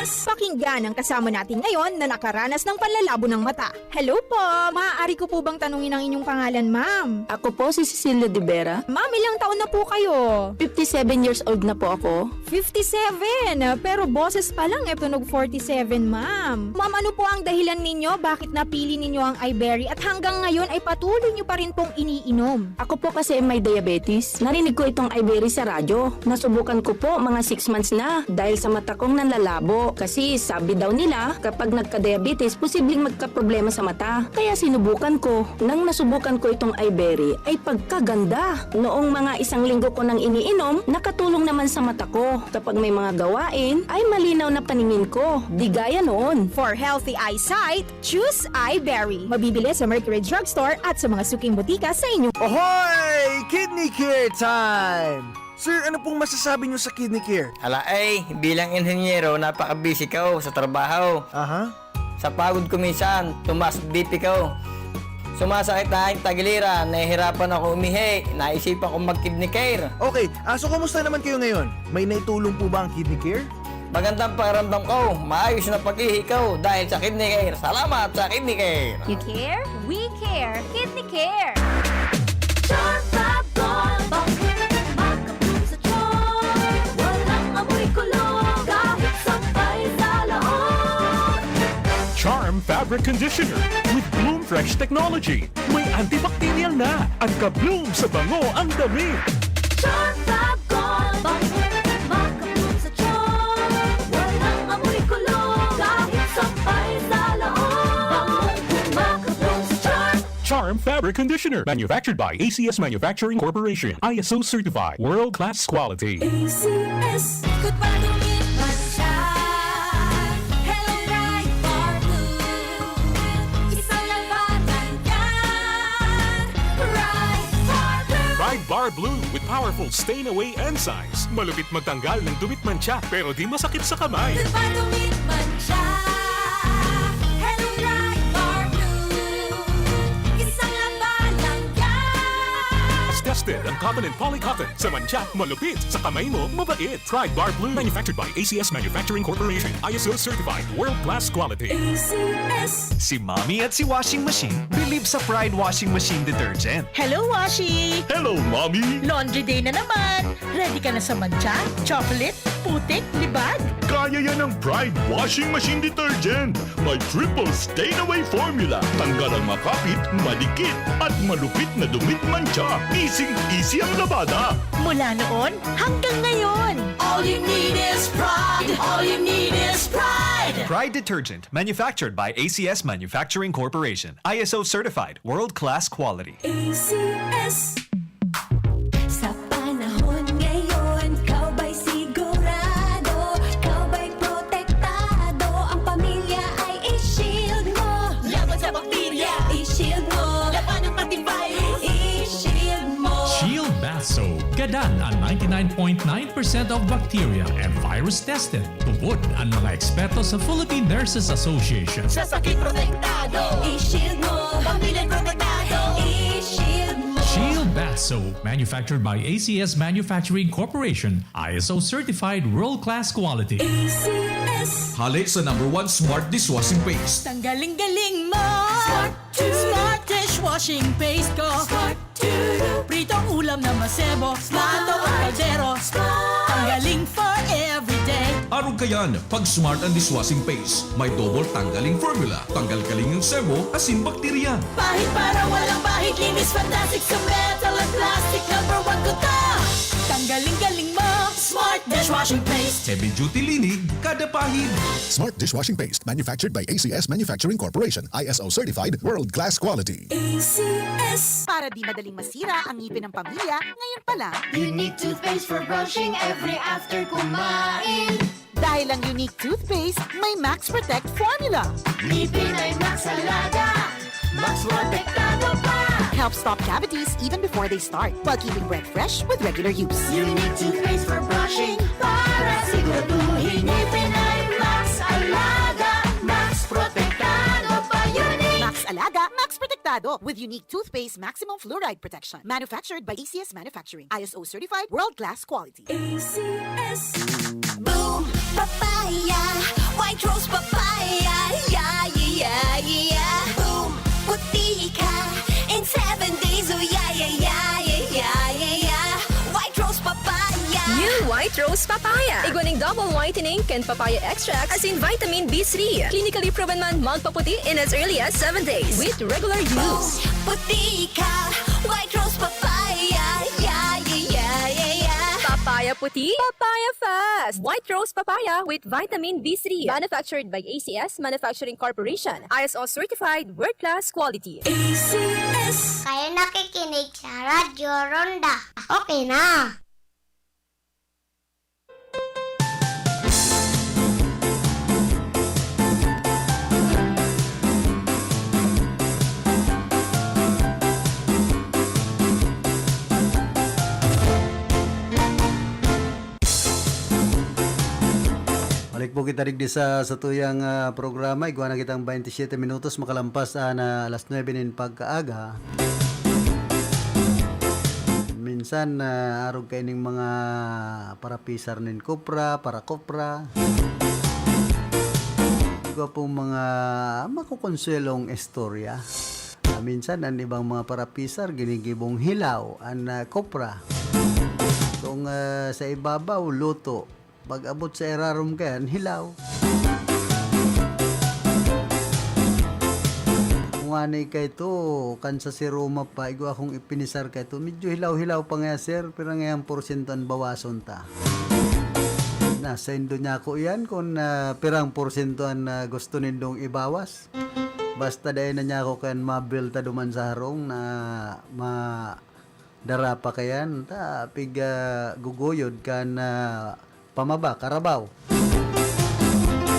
Pakinggan ang kasama natin ngayon na nakaranas ng panlalabo ng mata. Hello po! Maaari ko po bang tanungin ang inyong pangalan, ma'am? Ako po si Cecilia de Vera. Ma'am, ilang taon na po kayo? Fifty-seven years old na po ako. Fifty-seven! Pero boses pa lang e tunog forty-seven, ma'am. Ma'am, ano po ang dahilan ninyo bakit napili ninyo ang Iberry at hanggang ngayon ay patuloy nyo pa rin pong iniinom? Ako po kasi may diabetes. Narinig ko itong Iberry sa radyo. Nasubukan ko po mga six months na dahil sa mata kong nanlalabo. Kasi sabi daw nila, kapag nagka-diabetes, posibleng magkaproblema sa mata. Kaya sinubukan ko. Nang nasubukan ko itong Iberry, ay pagkaganda! Noong mga isang linggo ko nang iniinom, nakatulong naman sa mata ko. Kapag may mga gawain, ay malinaw na paningin ko. Di gaya noon. For healthy eyesight, choose Iberry. Mabibili sa Mercury Drugstore at sa mga suking butika sa inyong Ohoy! Kidney Care time! Sir, ano pong masasabi niyo sa Kidney Care? Ala ay, bilang inhenyero, napaka-busy ko sa trabaho. Aha. Sa pagod ko minsan, tumaas B P ko. Sumasakit na ang tagiliran, nahihirapan ako umihi, naisipan kong mag-kidney care. Okay, ah, so kumusta naman kayo ngayon? May naitulong po ba ang Kidney Care? Magandang pakiramdam ko, maayos na pag-ihi ko dahil sa kidney care. Salamat sa kidney care! You care? We care! Kidney care! Charm Fab Gold! Bakit makapun sa charm? Walang amoy kulog kahit sampay sa loob! Charm Fabric Conditioner with Bloom Fresh Technology. May antibacterial na at ka-bloom sa bango ang damit. Charm Fab Gold! Bakit makapun sa charm? Walang amoy kulog kahit sampay sa loob! Bangong makapun sa charm! Charm Fabric Conditioner, manufactured by A C S Manufacturing Corporation, I S O certified, world class quality. A C S. Good pa dumit man siya. Hello, Pride Bar Blue. Isang labanan yan. Pride Bar Blue. Pride Bar Blue with powerful stain away enzymes. Malupit magtanggal ng dumit mantsa pero di masakit sa kamay. Good pa dumit man siya. Hello, Pride Bar Blue. Isang labanan yan. Tested ang cotton and poly cotton. Sa mantsa, malupit. Sa kamay mo, mabait. Pride Bar Blue. Manufactured by A C S Manufacturing Corporation. I S O certified. World class quality. A C S. Si Mommy at si Washing Machine believe sa Pride Washing Machine Detergent. Hello, Washi! Hello, Mommy! Laundry day na naman! Ready ka na sa mantsa, chocolate, putik, libag? Kaya yan ng Pride Washing Machine Detergent. May triple stain away formula. Tanggal ang makapit, madikit, at malupit na dumit mantsa. Easy-easy ang labada. Mula noon hanggang ngayon. All you need is pride. All you need is pride. Pride Detergent, manufactured by A C S Manufacturing Corporation. I S O certified, world-class quality. A C S. Sa panahon ngayon, ikaw ba'y sigurado? Ikaw ba'y protektado? Ang pamilya ay i-shield mo. Laban sa bakterya, i-shield mo. Labanan pati virus, i-shield mo. Shield Bath Soap. Gadan ang ninety-nine point nine percent of bacteria and virus tested. Tubod ang mga eksperto sa Philippine Nurses Association. Sa sakit protektado, i-shield mo. Pamilya protektado, i-shield mo. Shield Bath Soap, manufactured by A C S Manufacturing Corporation, I S O certified world-class quality. A C S. Hale sa number one smart dishwashing paste. Tanggaling-galing mo! Smart two. Smart dishwashing paste ko! Smart two. Pritong ulam na masebo, plato o kaldero, Tanggaling for everyday. Arog kayan, pag Smart ang dishwashing paste, may double tanggaling formula. Tanggal kaling ang sebo, asin bakterya. Pahid para walang bahid, linis fantastic sa metal at plastic. Number one ko to. Tanggaling galing mo, Smart dishwashing paste. Heavy duty linig, kada pahid. Smart dishwashing paste, manufactured by A C S Manufacturing Corporation, I S O certified, world class quality. A C S. Para di madaling masira ang ngipin ng pamilya, ngayon pa lang. Unique toothpaste for brushing every after kumain. Dahil ang Unique Toothpaste may Max Protect Formula. Ngipin ay Max Alaga, Max Protektado pa. Help stop cavities even before they start, while keeping breath fresh with regular use. Unique toothpaste for brushing para siguraduhin ngipin ay Max Alaga, Max Protektado pa. Unique. Max Alaga, Max Protektado with Unique Toothpaste Maximum Fluoride Protection. Manufactured by A C S Manufacturing. I S O certified, world-class quality. A C S. Boom! Papaya! White Rose Papaya! Yeah, yeah, yeah, yeah! Boom! Puti ka in seven days! Oh, yeah, yeah, yeah, yeah, yeah, yeah, yeah! White Rose Papaya! New White Rose Papaya! Igwa nin double whitening kan papaya extract asin vitamin B three. Clinically proven man magpaputi in as early as seven days with regular use. Puti ka! White Rose Papaya! Yeah, yeah, yeah, yeah, yeah! Papaya puti, papaya fast! White Rose Papaya with vitamin B three. Manufactured by A C S Manufacturing Corporation. I S O certified, world-class quality. A C S. Kayo nakikinig sa Radyo Ronda. Okay na. Balik po kita digdi sa, sa tuyang, ah, programa. Igwa na kitang twenty-seven minutos makalampas, ah, na alas nuebe nin pagkaaga. Minsan, ah, arog kaining mga parapisar nin kopra, parakopra. Igwa pong mga makukonsuelong istorya. Ah, minsan, an ibang mga parapisar, ginigibong hilaw an, ah, kopra. Kung, ah, sa ibabaw, luto. Pag-abot sa irarom kaiyan, hilaw. Kung ani kaito, kan sa Siroma pa, igwa kong ipinisar kaito. Medyo hilaw-hilaw pa ngaya, sir. Pira ngayang porsyento an bawason ta? Nasa indo niya ako iyan kung, ah, pirang porsyento an, ah, gusto nindong ibawas. Basta dai na niya ako kan mabil ta duman sa harong na ma-, dara pa kaiyan, ta pig, ah, guguyod kan, ah, pamaba, karabaw.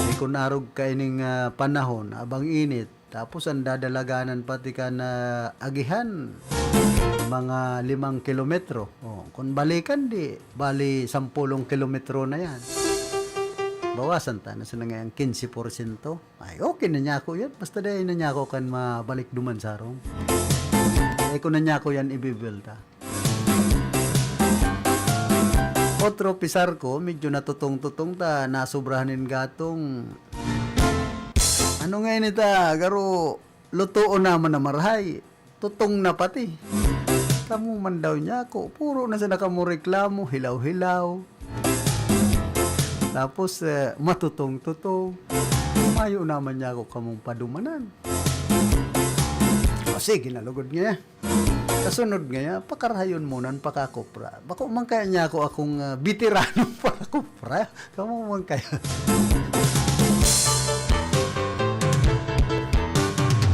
Di kun arog kaining, ah, panahon, abang init, tapos an dadalaganan pati kan, ah, agihan, mga limang kilometro. Oh, kun balikan, di bali sampulong kilometro na yan. Bawasan ta na sa nangayang quince porsyento. Ay, okay na niya ako yan. Basta dai na niya ako kan mabalik duman sa harong. Dai ko na niya ako yan ibibilta. Otro pisar ko, medyo natutong-tutong ta, nasobrahan nin gatong. Ano nga ini ta, garo, lutoon naman na marahay. Tutong na pati. Kamo man daw niya ako. Puro na sa nakamoreklamo, hilaw-hilaw. Tapos, eh, matutong-tutong. Mayo naman niya ako kamong padumanan. O sige, nalugod niya. Kasunod ngaya, pakarahayon mo nan pakakopra. Bako man kaya niya ako akong, ah, veteranong pakakopra. Kamo man kaya.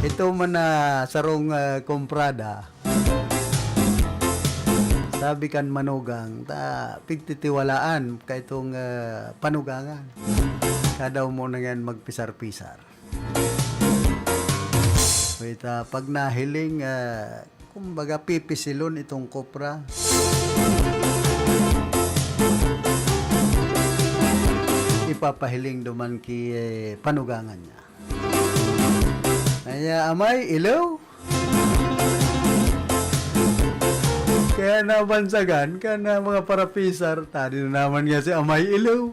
Ito man na sarong, ah, komprada. Sabi kan manugang, ta pigtitiwalaan kaitong, ah, panugangan. Kadaw mo na yan magpisar-pisar. Wait, ah, pag nahiling, ah, kumbaga, pipisilon itong kopra. Ipapahiling duman ki, eh, panugangan niya. Kaya, amay, ilaw. Kaya nabansagan ka na mga parapisar, tadi na naman nga si amay, ilaw.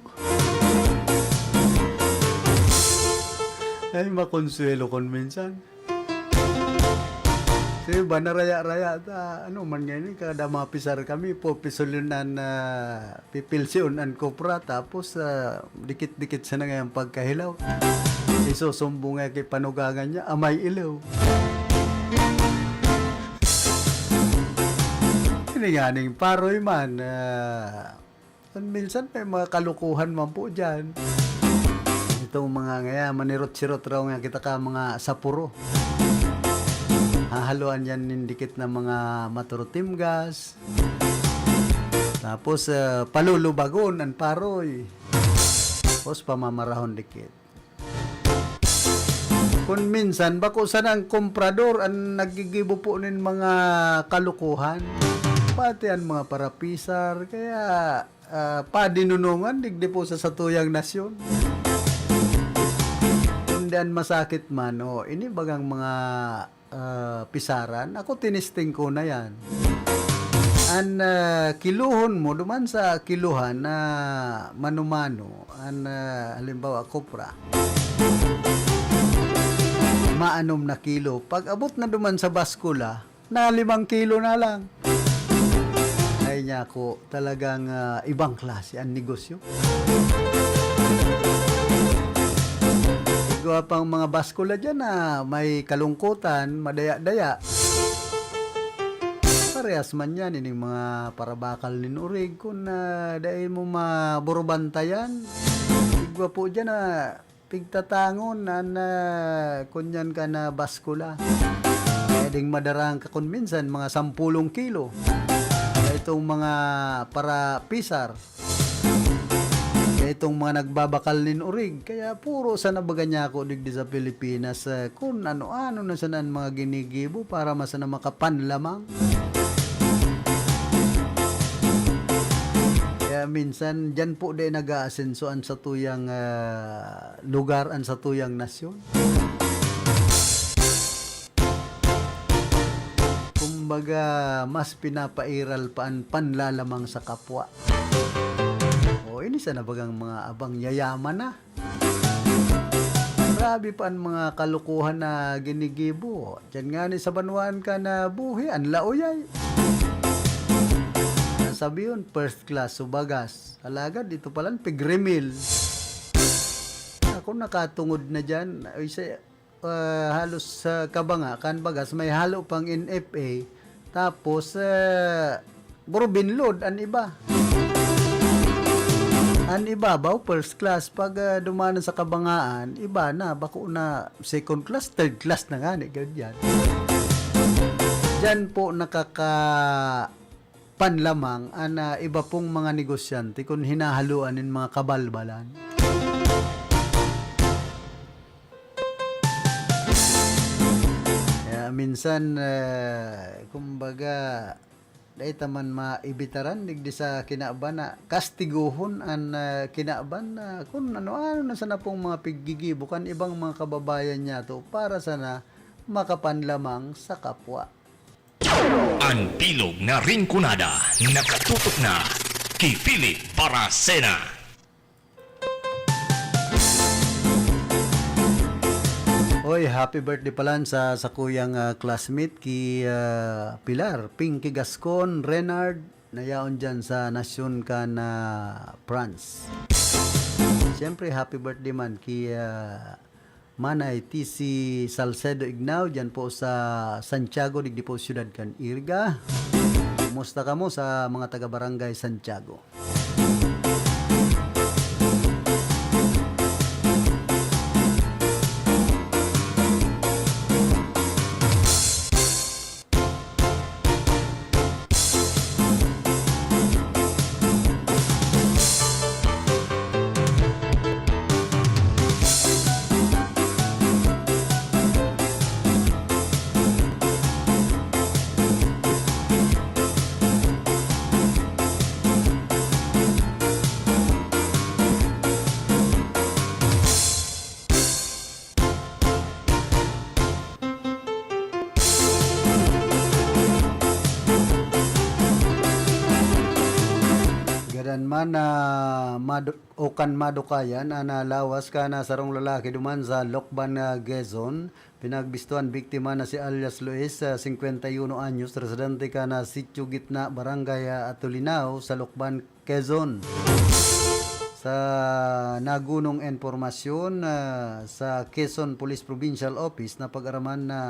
Ay, makonsuelo kon minsan. Iba naraya-raya ta, ano man ngayon, kada mapisar kami, pupisulon an, ah, pipilsion an kopra, tapos, ah, dikit-dikit sana ngayon pagkahilaw. Isusumbong nga kay panugangan niya, amay ilaw. Ini nga ning paroy man, ah, Minsan may mga kalukuhan man po diyan. Itong mga ngaya, manirot-sirot raw nga kita ka mga sapuro. Hahaluan yan nin dikit na mga maturutimgas. Tapos, ah, palulubagon ang paroy. Tapos pamamarahon dikit. Kun minsan, bako sana ang komprador an naggigibo po nin mga kalukuhan. Pati an mga parapisar, kaya, ah, padinunongan digdi po sa satuyang nasyon. Kundi an masakit man, o ini bagang mga, ah, pisaran, ako tinisting ko na yan. An, ah, kilohon mo, duman sa kilohan na mano-mano, an, ah, halimbawa, kopra, maanom na kilo. Pag abot na duman sa baskula, na limang kilo na lang. Ay, niya ako, talagang, ah, ibang klase ang negosyo. Igwa pang mga baskula dyan na may kalungkutan, madaya-daya. Parehas man yan, ining mga parabakal nin urig, kung, ah, dai mo maburubantayan. Igwa po dyan na pigtatangon an, ah, kunyan ka na baskula. Pwedeng madaraan ka kun minsan mga sampulong kilo. Kaya itong mga parapisar, kaya itong mga nagbabakal nin urig, kaya puro sana baga niya ako digdi sa Pilipinas, ah, kun ano-ano na sana an mga ginigibo para masana makapanlamang. Kaya minsan, diyan po din nag-aasenso an satuyang, ah, lugar, an satuyang nasyon. Kumbaga, mas pinapairal pa an panlalamang sa kapwa. O, ini sana bagang mga abang yayaman na. Grabe pa an mga kalokohan na ginigibo. Diyan ngani sa banwaan ka nabuhi, an lauyay. Nasabihon, first class, subagas. Alagad, ito palan, pigrimil. Ako nakatungod na diyan. Ay, sa, ah, halos sa kabanga, kan bagas, may halo pang N F A. Tapos, ah, buro binlod an iba. An ibabaw, first class. Pag, ah, dumanan sa kabangaan, iba na, bako na second class, third class na ngani, ganyan. Diyan po nakaka-, panlamang an, ah, iba pong mga negosyante kun hinahaluan nin mga kabalbalan. Kaya minsan, eh, kumbaga, dai ta man maibitaran digdi sa kinaban na kastigohon an, eh, kinaban na kun ano-ano na sana pong mga piggigibo kan ibang mga kababayan niyato para sana makapanlamang sa kapwa. An bilog na Rinconada, nakatutok na ki Philip Baracena. Oy, happy birthday palan sa sakuyang, ah, classmate ki, ah, Pilar, Pinky Gascon, Renard, na yaon diyan sa nasyon kan, ah, France. Siyempre, happy birthday man ki, ah, Manay T C Salcedo Ignao, diyan po sa Santiago, digdi po siyudad kan Iriga. Kumusta kamo sa mga taga-barangay Santiago? man na madu-, o kan madukayan an, ah, lawas kan, ah, sarong lalaki duman sa Lokban, ah, Quezon. Pinagbisto an biktima na si alias Luis, ah, singkwenta y uno anyos, residente kan, ah, Sitio Gitna, Barangay, ah, Atulinao, sa Lokban, Quezon. Sa nagunong impormasyon, ah, sa Quezon Police Provincial Office, napag-araman na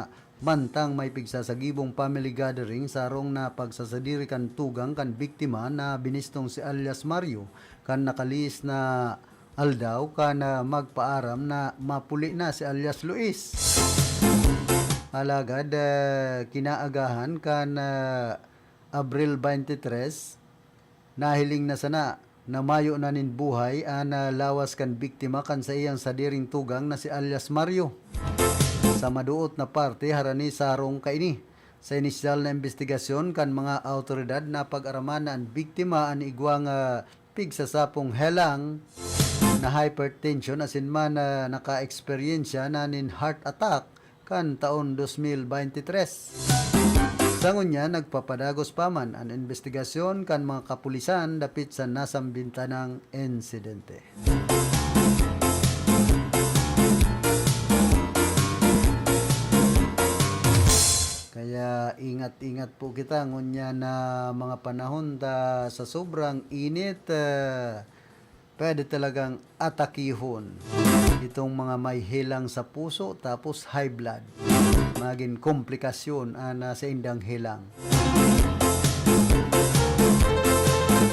mantang may pigsasagibong family gathering sa harong na pagsasadiri kan tugang kan biktima na binistong si alias Mario kan nakalihis na aldaw kan, ah, magpaaram na mapuli na si alias Luis. Alagad, ah, kinaagahan kan, ah, Abril twenty-three, nahiling na sana na mayo na nin buhay an, ah, lawas kan biktima kan saiyang sadiring tugang na si alias Mario. Sa maduot na parte, harani sa harong kaini. Sa inisyal na imbestigasyon kan mga awtoridad, napag-araman na an biktima an igwang, ah, pigsasapong helang na hypertension asin man, ah, naka-eksperyensya na nin heart attack kan taon dos mil bente tres. Sa ngunyan, nagpapadagos pa man an imbestigasyon kan mga kapulisan dapit sa nasambit tanang insidente. Kaya ingat-ingat po kita ngunyan na mga panahon ta sa sobrang init, ah, pwede talagang atakihon itong mga may helang sa puso, tapos high blood. Magin komplikasyon an, ah, saindang helang.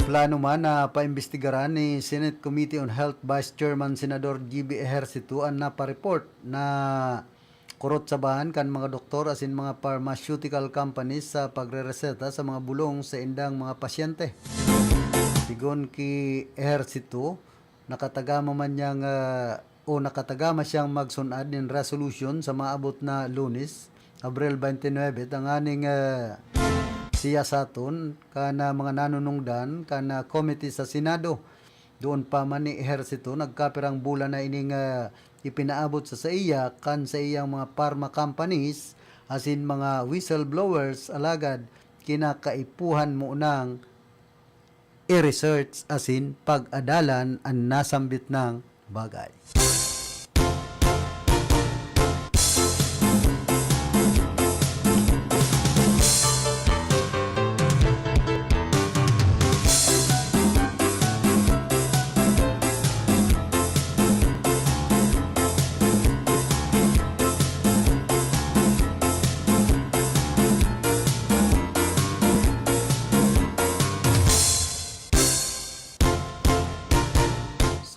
Plano man na paimbestigaran ni Senate Committee on Health Vice Chairman Senador G B Ejercito an napareport na kurot sa bahan kan mga doktor asin mga pharmaceutical companies sa pagrereseta sa mga bulong sa indang mga pasyente. Sigon ki Ejercito, nakatagama man niyang, ah, o nakatagama siyang magsun-ad nin resolusyon sa maabot na Lunes, Abril twenty-nine, tanganing, ah, siyasaton kan, ah, mga nanunungdan kan, ah, komite sa Senado. Doon pa man ni Ejercito, nagkapirang bulan na ining, ah, ipinaabot sa saiya kan saiyang mga pharma companies asin mga whistleblowers, alagad kinakaipuhan mo nang i-research asin pag-adalan an nasambit nang bagay.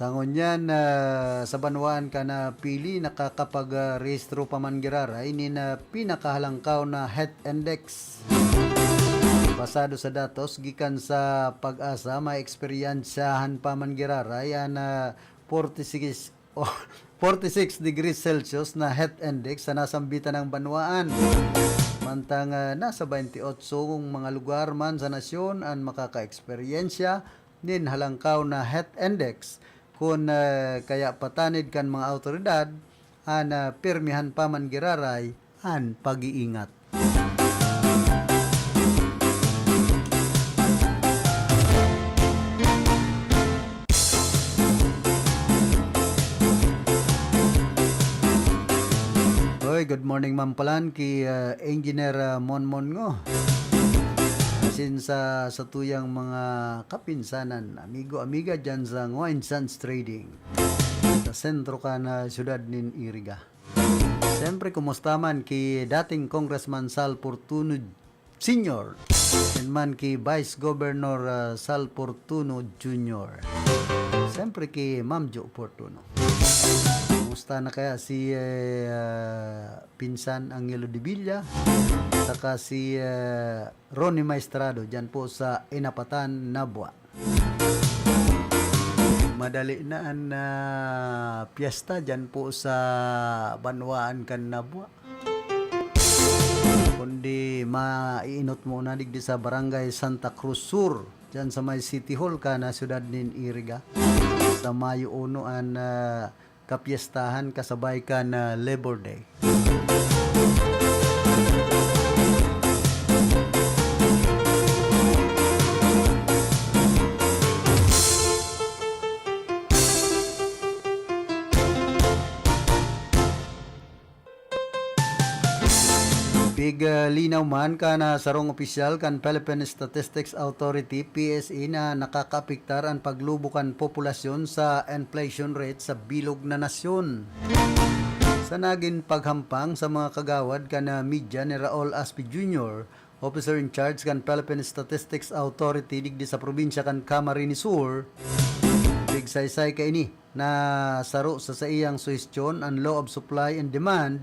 Sa ngunyan, ah, sa banwaan kan, ah, Pili, nakakapag, ah, rehistro pa man giraray nin, ah, pinakahalangkaw na health index. Basado sa datos gikan sa PAGASA, may eksperyensyahan pa man giraray an, ah, forty-six, oh, forty-six degrees Celsius na health index sa nasambitan ng banwaan. Mantang, ah, nasa twenty-eight mga lugar man sa nasyon an makakaeksperyensya nin halangkaw na health index, kun, ah, kaya patanid kan mga awtoridad an, ah, pirmihan pa man giraray an pag-iingat. Oy, good morning, Ma'am Palan, ki, ah, Engineer, ah, Monmon ngo. Asin sa, sa tuyang mga kapinsanan, amigo, amiga dyan sa Nguyen Sons Trading, sa sentro kan, ah, siyudad nin Iriga. Siyempre, kumusta man ki dating Congressman Sal Fortuno Senior, and man ki Vice Governor, ah, Sal Fortuno Junior. Siyempre, ki Ma'am Jo Fortuno. Kumusta na kaya si, eh, ah, Pinsan Angelo de Villa, saka si, eh, Ronnie Maestrado dyan po sa Inapatan, Nabua? Madali na an, ah, piyesta dyan po sa banwaan kan Nabua. Kundi maiinot mo na digdi sa Barangay Santa Cruz Sur, dyan sa may City Hall kan, ah, siyudad nin Iriga. Sa Mayo uno an, ah, kapyestahan kasabay kan, ah, Labor Day. Piglinaw man kan, ah, sarong opisyal kan Philippine Statistics Authority, P S A, na nakakaapektar an paglubo kan populasyon sa inflation rate sa bilog na nasyon. Sa nagin paghampang sa mga kagawad kan, ah, media ni Raul Aspe Junior, officer in charge kan Philippine Statistics Authority digdi sa probinsya kan Camarines Sur, pigsaysay kaini na saro sa saiyang suhestyon an law of supply and demand,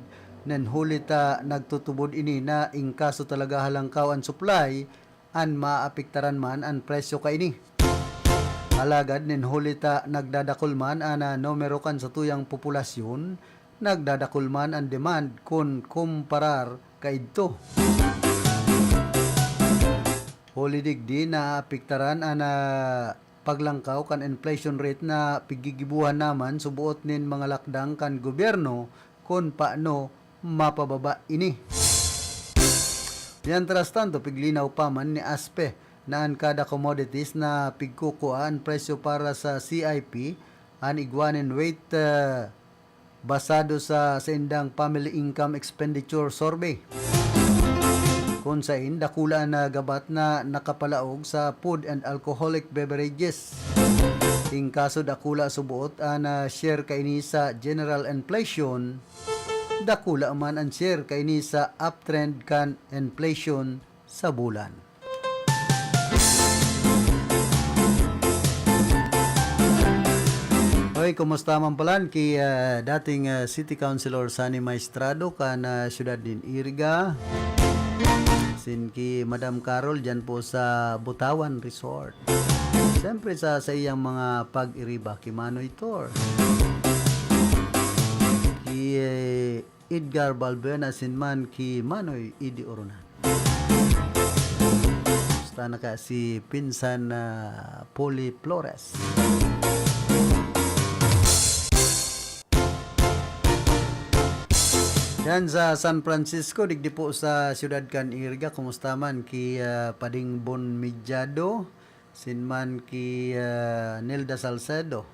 nin huli ta nagtutubod ini na in kaso talaga halangkaw an supply, an maapektaran man an presyo kaini. Alagad nin huli ta nagdadakul man an, ah, numero kan satuyang populasyon, nagdadakul man an demand kun kumparar kaidto. Huli digdi, naapektaran an, ah, paglangkaw kan inflation rate na piggigibohan naman suboot nin mga lakdang kan gobyerno kun paano mapababa ini. Mientras tanto, piglinaw pa man ni Aspe na an kada commodities na pigkukua an presyo para sa C I P, an igwa nin weight, ah, basado sa saindang Family Income Expenditure Survey, kun sain dakula an, ah, gabat na nakapalaog sa food and alcoholic beverages. In kaso dakula suboot an, ah, share kaini sa general inflation, dakula man an share kaini sa uptrend kan inflation sa bulan. Hoy, kumusta man palan ki, ah, dating, ah, City Councilor Sonny Maestrado kan, ah, siyudad nin Iriga? Asin ki Madam Carol diyan po sa Butawan Resort. Siyempre sa, sa iyang mga pag-iriba ki Manoy Tor. Ki, eh, Edgar Balbuena asin man ki Manoy Idi Oronan. Kumusta na kaya si Pinsan, ah, Polly Flores? Yan sa San Francisco, digdi po sa siyudad kan Iriga, kumusta man ki, ah, Pading Bon Mediado? Asin man ki, ah, Nilda Salcedo,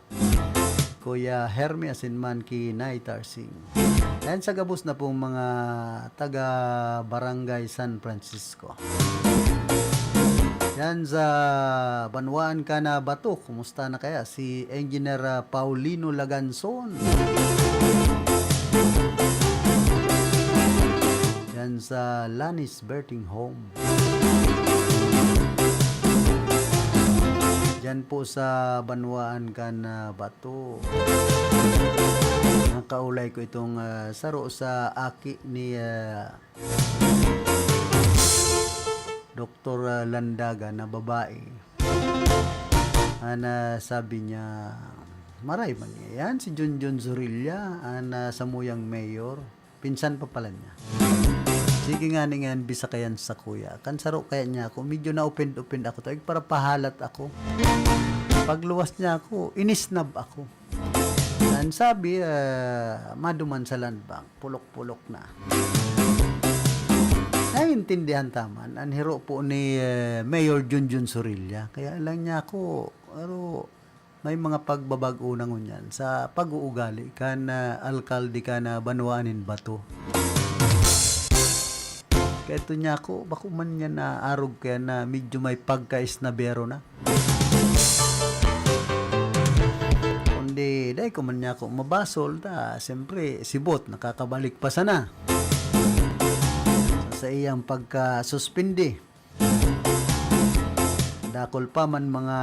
Kuya Hermie, asin man ki Nay Tarsing. Yan sa gabos na pong mga taga Barangay San Francisco. Yan sa banwaan kan, ah, Bato, kumusta na kaya si Engineer, ah, Paulino Laganzon? Yan sa Lanis Birthing Home. Diyan po sa banwaan kan, ah, Bato. Nakaulay ko itong, ah, saro sa aki ni, ah, Doktor, ah, Landaga na babae. Ana, sabi niya, "Maray man niya yan, si Junjun Zorilla, an, ah, samuyang mayor." Pinsan pa pala niya. Sige nga ni ngan, bisa kayan sa kuya. Kan saro kaya niya ako, medyo na-offend-offend ako. Taig para pahalat ako. Pagluwas niya ako, inisnab ako. An sabi, ah, maduman sa Land Bank, pulok-pulok na. Naiintindihan ta man, an hiro po ni, eh, Mayor Junjun Zorilla. Kaya lang niya ako, pero may mga pagbabag-o na ngunyan sa pag-uugali kan, ah, alkalde kan, ah, banwaan nin Bato. Kaya ito niya ako, bako man niya naarog kaya na medyo may pagka-isnabero na. Kundi, dai ko man niya ako mabasol, ta, siyempre, sibot, nakakabalik pa sana. Sa, sa iyang pagkasuspindi. Dakul pa man mga,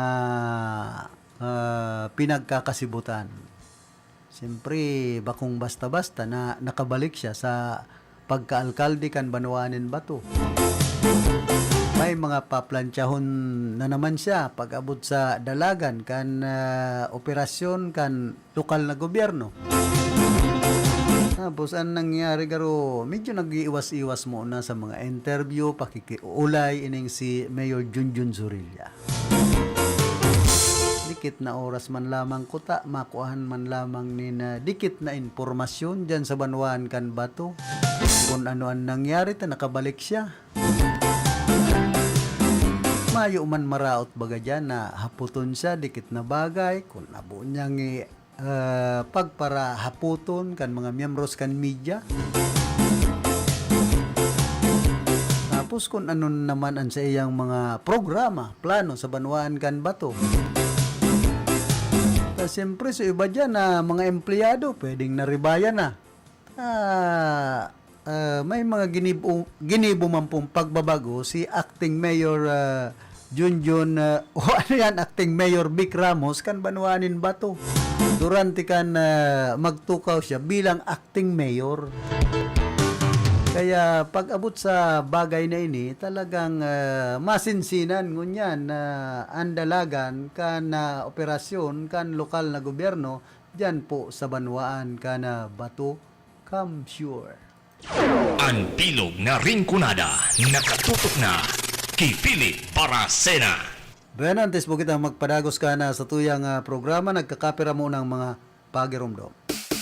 ah, pinagkakasibutan. Siyempre, bakong basta-basta na nakabalik siya sa pagkaalkalde kan banwaan nin Bato. May mga paplantsahon na naman siya pag-abot sa dalagan kan, ah, operasyon kan lokal na gobyerno. Tapos, ang nangyari, garo, medyo nag-iiwas-iwas muna sa mga interview, pakikiulay, ining si Mayor Junjun Zorilla. Dikit na oras man lamang kuta, makuahan man lamang nin, ah, dikit na impormasyon diyan sa banwaan kan Bato. Kung ano ang nangyari, ta nakabalik siya. Mayo man maraot baga diyan na haputon siya, dikit na bagay, kung abo niyang i-, ah, pagparahapoton kan mga miyembros kan media. Tapos kun ano naman an saiyang mga programa, plano sa banwaan kan bato. Ta siyempre, sa iba diyan na mga empleyado, pwedeng naribayan na. Ah, ah, may mga ginibo, ginibo man pong pagbabago si Acting Mayor, ah, Junjun, ah, o ano yan, Acting Mayor Vic Ramos, kan banwaan nin bato. Durante kan, ah, magtukaw siya bilang acting mayor. Kaya pag-abot sa bagay na ini, talagang, ah, masinsinan ngunyan na andalagan kan, ah, operasyon kan lokal na gobyerno diyan po sa banwaan kan, ah, bato. Come sure. An bilog na ringkonada nakatutok na ki Philip Baracena. Bueno, antes po kita magpadagos ka na sa tuyang, ah, programa, nagkakapira mo ng mga pagiromdom.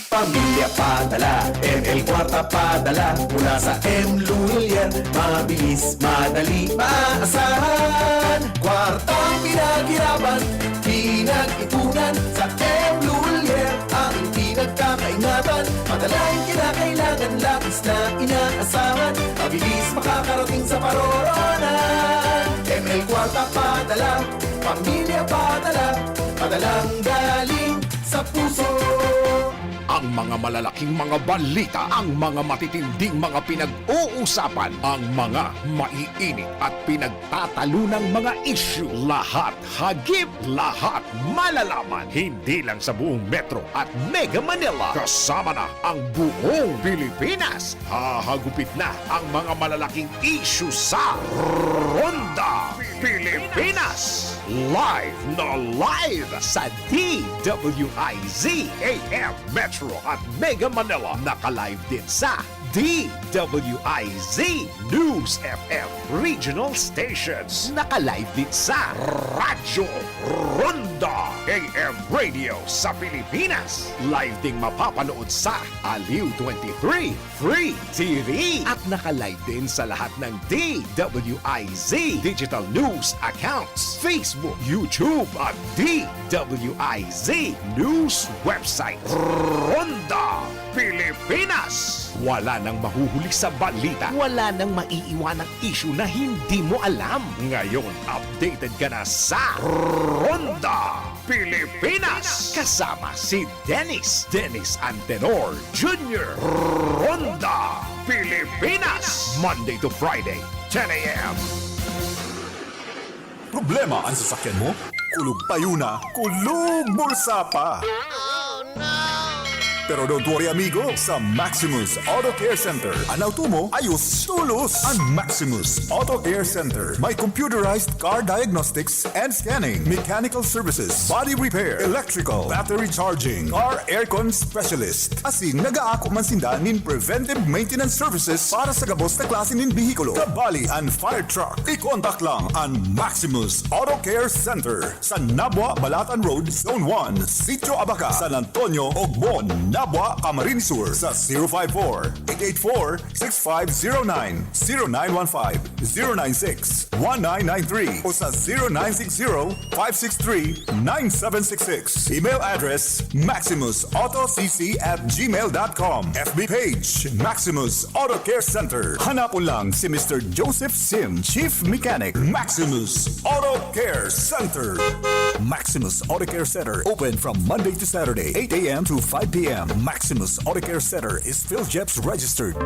Pamilya padala, M L Kwarta padala, mula sa M Lulier, mabilis, madali, maasahan. Kwartang pinaghirapan, pinag-ipunan, sa M Lulier, ang pinagkakaingatan. Madalang kinakailangan, labis na inaasahan, mabilis makakarating sa paroroonan. M L Kwarta padala, pamilya padala, padalang galing sa puso. Ang mga malalaking mga balita, ang mga matitinding mga pinag-uusapan, ang mga maiinit at pinagtatalunang mga isyu, lahat hagip, lahat malalaman. Hindi lang sa buong Metro at Mega Manila, kasama na ang buong Pilipinas. Hahagupit na ang mga malalaking isyu sa Ronda Pilipinas. Live na live sa D W I Z A M Metro at Mega Manila. Naka-live din sa D W I Z News F M Regional Stations. Naka-live din sa Radyo Ronda A M Radio sa Pilipinas. Live ding mapapanood sa Aliw twenty-three Free T V. At naka-live din sa lahat ng D W I Z digital news accounts, Facebook, YouTube, at D W I Z news website. Ronda Pilipinas. Wala nang mahuhuli sa balita. Wala nang maiiwanang isyu na hindi mo alam. Ngayon, updated ka na sa Ronda Pilipinas. Kasama si Dennis, Dennis Antenor Junior. Ronda Pilipinas. Monday to Friday, ten a m. Problema an sasakyan mo? Kulog payo na, kulog bulsa pa! Pero don't worry, amigo. Sa Maximus Auto Care Center, an auto mo, ayos, tulos! An Maximus Auto Care Center may computerized car diagnostics and scanning, mechanical services, body repair, electrical, battery charging, car aircon specialist. Asin nag-aako man sinda nin preventive maintenance services para sa gabos na klase nin behikulo, kabali an fire truck. I-contact lang an Maximus Auto Care Center sa Nabua, Balatan Road, Zone one, Sitio Abaca, San Antonio, Ogbon, Nabua, Camarines Sur, sa zero five four, eight eight four, six five zero nine, zero nine one five, zero nine six, one nine nine three o sa zero nine six zero, five six three, nine seven six six. Email address, maximus auto c c at gmail dot com. F B page, Maximus Auto Care Center. Hanapon lang si Mister Joseph Sim, Chief Mechanic, Maximus Auto Care Center. Maximus Auto Care Center, open from Monday to Saturday, eight a m to five p m. Maximus Auto Care Center is PhilGEPS registered.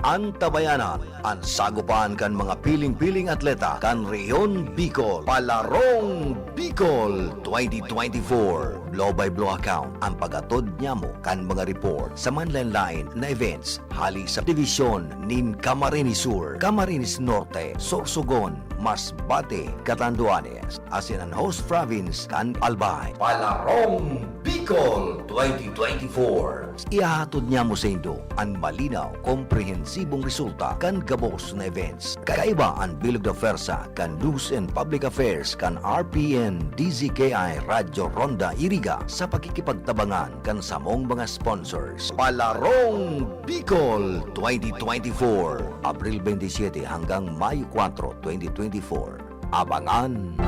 Antabayanan an sagopan kan mga piling-piling atleta kan Rehiyon Bicol. Palarong Bicol twenty twenty-four. Blow by blow account an pag-atod nyamo kan mga report sa manlaen-laen na events hali sa dibisyon nin Camarines Sur, Camarines Norte, Sorsogon, Masbate, Catanduanes, asin an host province kan Albay. Palarong Bicol twenty twenty-four. Ihahatod nyamo saindo an malinaw, komprehensibong resulta kan gabos na events. Kaiba an Bilog na Pwersa kan News and Public Affairs kan R P N D Z K I Radyo Ronda Iriga sa pakikipagtabangan kan samong mga sponsors. Palarong Bicol twenty twenty-four, Abril twenty-seven hanggang Mayo kuwatro, twenty twenty-four. Abangan!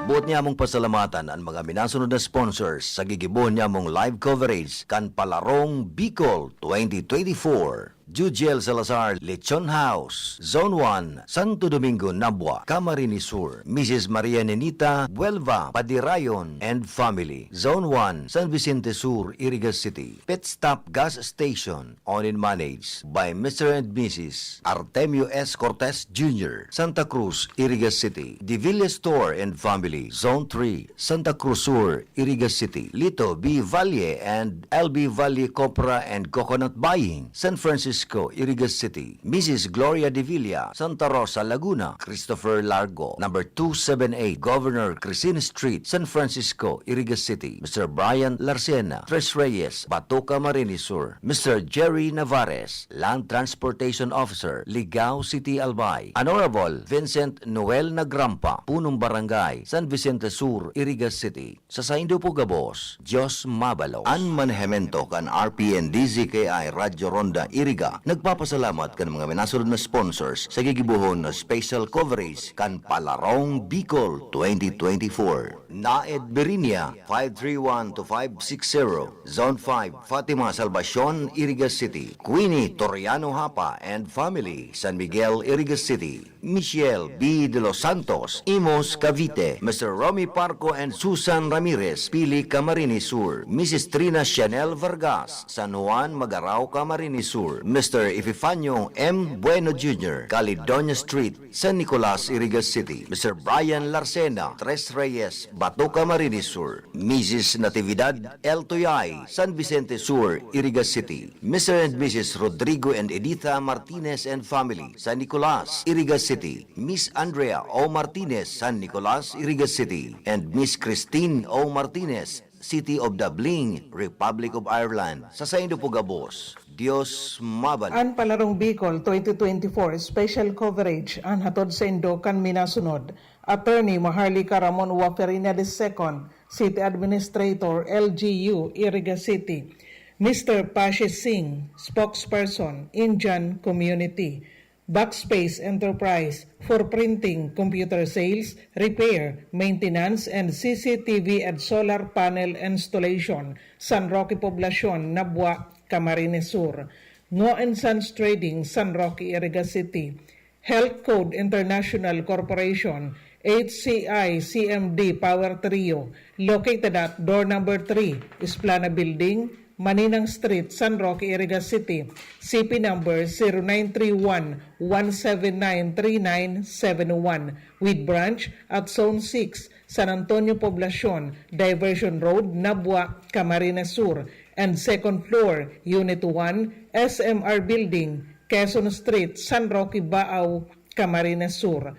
Boot nyamong pasalamatan an mga minasunod na sponsors sa gigibohon nyamong live coverage kan Palarong Bicol twenty twenty-four. Jujiel Salazar, Lechon House, Zone one, Santo Domingo, Nabua, Camarines Sur, Missus Maria Nenita Buelva Padirayon and family, Zone one, San Vicente Sur, Iriga City. Pit Stop Gas Station, owned and managed by Mister and Missus Artemio S. Cortez Junior, Santa Cruz, Iriga City. Divilla Store and Family, Zone three, Santa Cruz Sur, Iriga City. Lito B. Valle and L B Valle Copra and Coconut Buying, San Francisco, Iriga City. Missus Gloria Devilla, Santa Rosa, Laguna. Christopher Largo, number two seven eight Governor Crescent Street, San Francisco, Iriga City. Mister Brian Larcena, Tres Reyes, Bato, Camarines Sur. Mister Jerry Navarez, Land Transportation Officer, Ligao City, Albay. Honorable Vincent Noel Nagrampa, Punong Barangay, San Vicente Sur, Iriga City. Sa saindo po gabos, Diyos mabalos. An manehemento kan R P N D Z K I Radyo Ronda Iriga nagpapasalamat kan mga minasunod na sponsors sa gigibohon na special coverage kan Palarong Bicol twenty twenty-four. Naed Birinia, five three one to five six zero, Zone five, Fatima Salvacion, Iriga City. Queenie Toriano Hapa and family, San Miguel, Iriga City. Michelle B. De Los Santos, Imus, Cavite. Mister Romy Parco and Susan Ramirez, Pili, Camarines Sur. Missus Trina Chanel Vargas, San Juan, Magarao, Camarines Sur. Mister Epifanio M. Bueno Junior, Caledonia Street, San Nicolas, Iriga City. Mister Brian Larcena, Tres Reyes, Bato, Camarines Sur. Missus Natividad L. Tuyay, San Vicente Sur, Iriga City. Mister and Missus Rodrigo and Editha Martinez and family, San Nicolas, Iriga City. Miss Andrea O. Martinez, San Nicolas, Iriga City. And Miss Christine O. Martinez, City of Dublin, Republic of Ireland. Sa saindo po gabos, Diyos mabalos. An Palarong Bicol twenty twenty-four Special Coverage an hatod saindo kan minasunod. Attorney Maharlika Ramon Waferina the second, City Administrator, L G U, Iriga City. Mister Pashi Singh, Spokesperson, Indian Community. Backspace Enterprise for printing, computer sales, repair, maintenance, and C C T V and solar panel installation, San Roque Poblacion, Nabua, Camarines Sur. Ngo and Sons Trading, San Roque, Iriga City. Health Code International Corporation, H C I C M D Power Trio, located at door number three, Esplana Building, Maninang Street, San Roque, Iriga City, C P number zero nine three one, one seven nine, three nine seven one, with branch at Zone six, San Antonio Poblacion, Diversion Road, Nabua, Camarines Sur, and second floor, Unit one, S M R Building, Quezon Street, San Roque, Baao, Camarines Sur.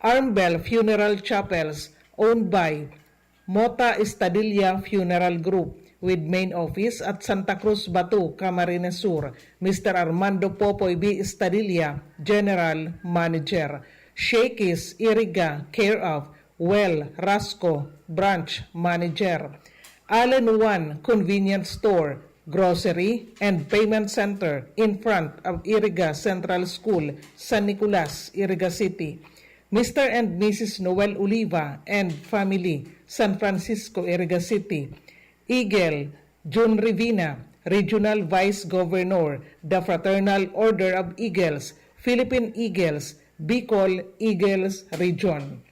Armbel Funeral Chapels, owned by Mota Estadilla Funeral Group, with main office at Santa Cruz, Bato, Camarines Sur, Mister Armando Popoy B. Estadilla, General Manager. Shakey's Iriga, care of Well Rasco, Branch Manager. Allen One Convenience Store, Grocery, and Payment Center in front of Iriga Central School, San Nicolas, Iriga City. Mister and Missus Noel Oliva and family, San Francisco, Iriga City. Eagle, Jun Rivina, Regional Vice Governor, the Fraternal Order of Eagles, Philippine Eagles, Bicol Eagles Region.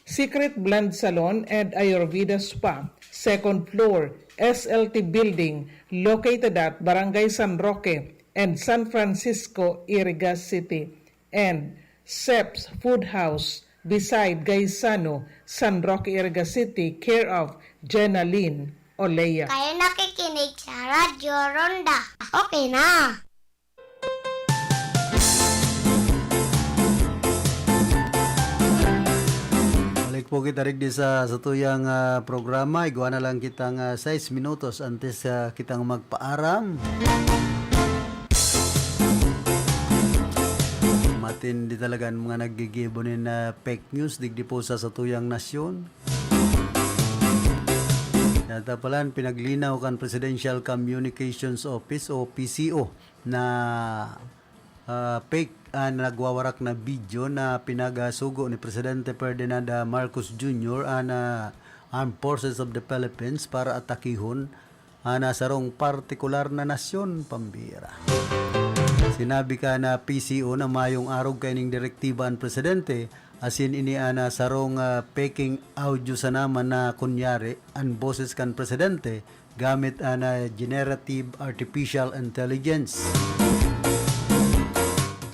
Secret Blend Salon and Ayurveda Spa, second floor, S L T Building, located at Barangay San Roque and San Francisco, Iriga City, and Seps Food House, beside Gaisano, San Roque, Iriga City, care of Jenalyn Olea. Kayo nakikinig sa Radyo Ronda. Okay na. Balik po kita digdi sa, sa tuyang, ah, programa. Igwa na lang kitang, ah, sais minutos antes, ah, kitang magpaaram. Matindi talaga ang mga naggigibo nin, ah, fake news digdi po sa, sa tuyang nasyon. Yata pala, pinaglinaw kan Presidential Communications Office o P C O na, ah, fake an nagwawarak na video na pinagsugo ni Presidente Ferdinand, ah, Marcos Junior an, ah, Armed Forces of the Philippines para atakihon an, ah, sarong partikular na nasyon, pambira. Sinabi kan, ah, P C O na mayong arog kaining direktiba an presidente, asin ini an, ah, sarong, ah, peking audio sana man na kunyari an boses kan presidente gamit an, ah, generative artificial intelligence.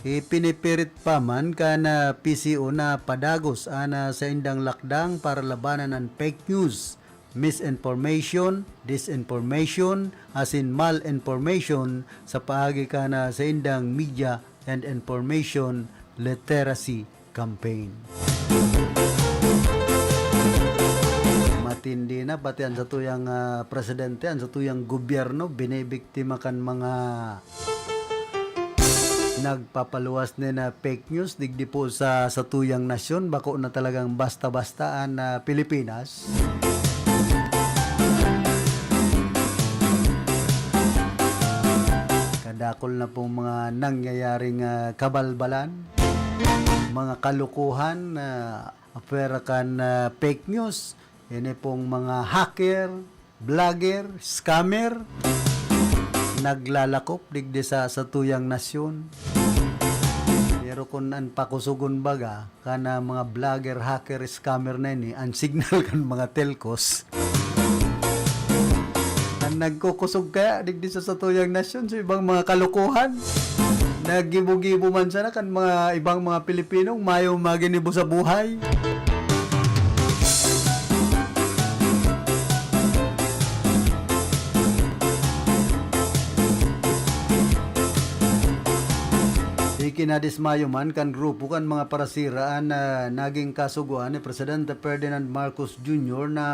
Ipinipirit pa man kan, ah, P C O na padagos an, ah, saindang lakdang para labanan an fake news, misinformation, disinformation, asin malinformation sa paagi kan, ah, saindang media and information literacy campaign. Matindi na, pati an satuyang, ah, presidente, an satuyang gobyerno, binibiktima kan mga nagpapaluwas nin, ah, fake news digdi po sa satuyang nasyon, bako na talagang basta-basta an, ah, Pilipinas. Kadakol na pong mga nangyayaring, ah, kabalbalan, mga kalukuhan na apwera kan, ah, fake news. Ini pong mga hacker, vlogger, scammer, naglalakop digdi sa satuyang nasyon. Pero kun an pakusugon baga, kan, ah, mga vlogger, hacker, scammer na ini, an signal kan mga telcos, an nagkukusog kaya digdi sa satuyang nasyon sa ibang mga kalokohan, naggibo-gibo man sana kan mga ibang mga Pilipinong mayo maginibo sa buhay. Ikinadismayo man kan grupo kan mga parasira an, ah, naging kasugoan ni Presidente Ferdinand Marcos Junior na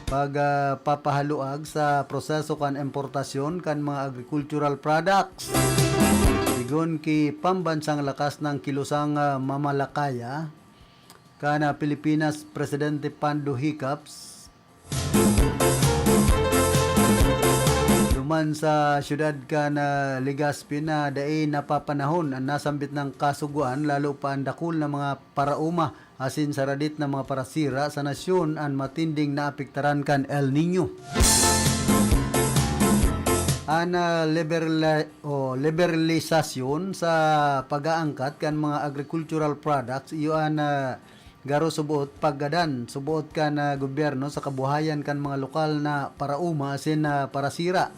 pag, ah, papahaluag sa proseso kan importasyon kan mga agricultural products. Sigon ki Pambansang Lakas ng Kilosang, ah, Mamalakaya, kan, ah, Pilipinas, Presidente Pando Hicaps, duman sa siyudad kan, ah, Legazpi na dai napapanahon an nasambit nang kasugoan, lalo pa an dakul na mga paraoma asin saradit na mga parasira sa nasyon an matinding naapektaran kan El Niño. An, ah, liberla-, o liberalisasyon sa pag-aangkat kan mga agricultural products, iyo an, ah, garo suboot paggadan, suboot kan, ah, gobyerno sa kabuhayan kan mga lokal na paraoma asin, ah, parasira.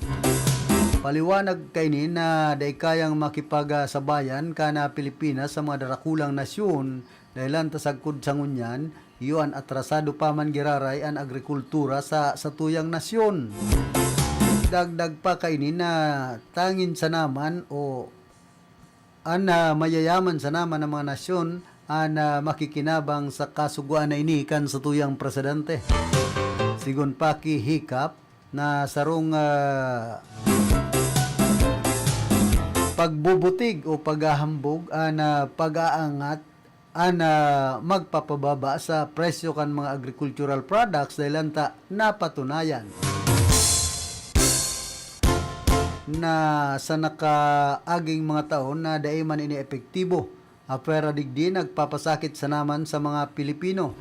Paliwanag kaini na dai kayang makipagsabayan kan, ah, Pilipinas sa mga darakulang nasyon, dahelan ta sagkod sa ngunyan, iyo an atrasado pa man giraray an agrikultura sa satuyang nasyon. Dagdag pa kaini na tangin sana man o an, ah, mayayaman sana man na mga nasyon an, ah, makikinabang sa kasugoan na ini kan satuyang presidente. Sigon pa ki Hiccup na sarong, ah, pagbubutig o paghahambog an, ah, pag-aangat an, ah, magpapababa sa presyo kan mga agricultural products dahelan ta napatunayan na sa nakaaging mga taon na dai man ini epektibo. Apwera digdi, nagpapasakit sana man sa mga Pilipino.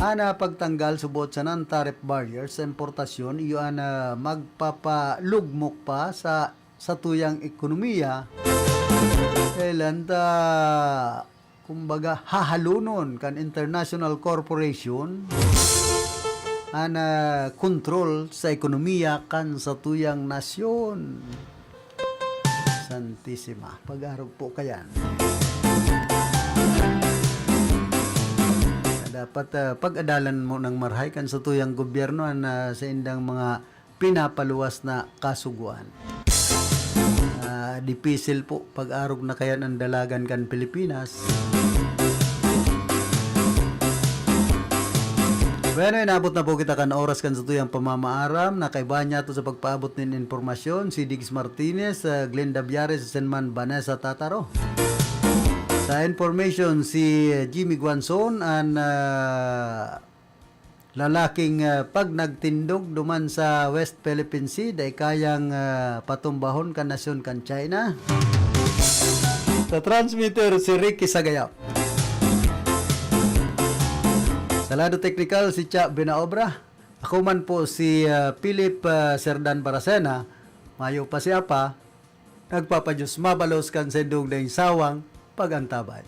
An, ah, pagtanggal suboot sana an tariff barriers sa importasyon, iyo an, ah, magpapalugmok pa sa satuyang ekonomiya. Dahelan ta, kumbaga, hahalonon kan international corporation an, ah, kontrol sa ekonomiya kan satuyang nasyon. Santisima, pag-arog po kayan. Dapat, ah, pag-adalan mo ng marhay kan satuyang gobyerno an, ah, saindang mga pinapaluwas na kasugoan. Ah, dipisil po pag-arog na kayan an dalagan kan Pilipinas. Bueno, inabot na po kita kan oras kan satuyang pamamaaram. Nakaiba niya to sa pagpaabot nin impormasyon, si Diggs Martinez, ah, Glenda Biares, asin man Vanessa Tataro. Sa information, si Jimmy Guanzon, an, ah, lalaking, ah, pag nagtindog duman sa West Philippine Sea, dai kayang, ah, patumbahon kan nasyon kan China. Sa transmitter, si Ricky Sagayap. Sa lado teknikal, si Cha Binaobra. Ako man po si, ah, Philip, ah, Serdan Baracena. Mayo pa si Apa. Nagpapa-Diyos mabalos kan saindong daing sawang pag-antabay.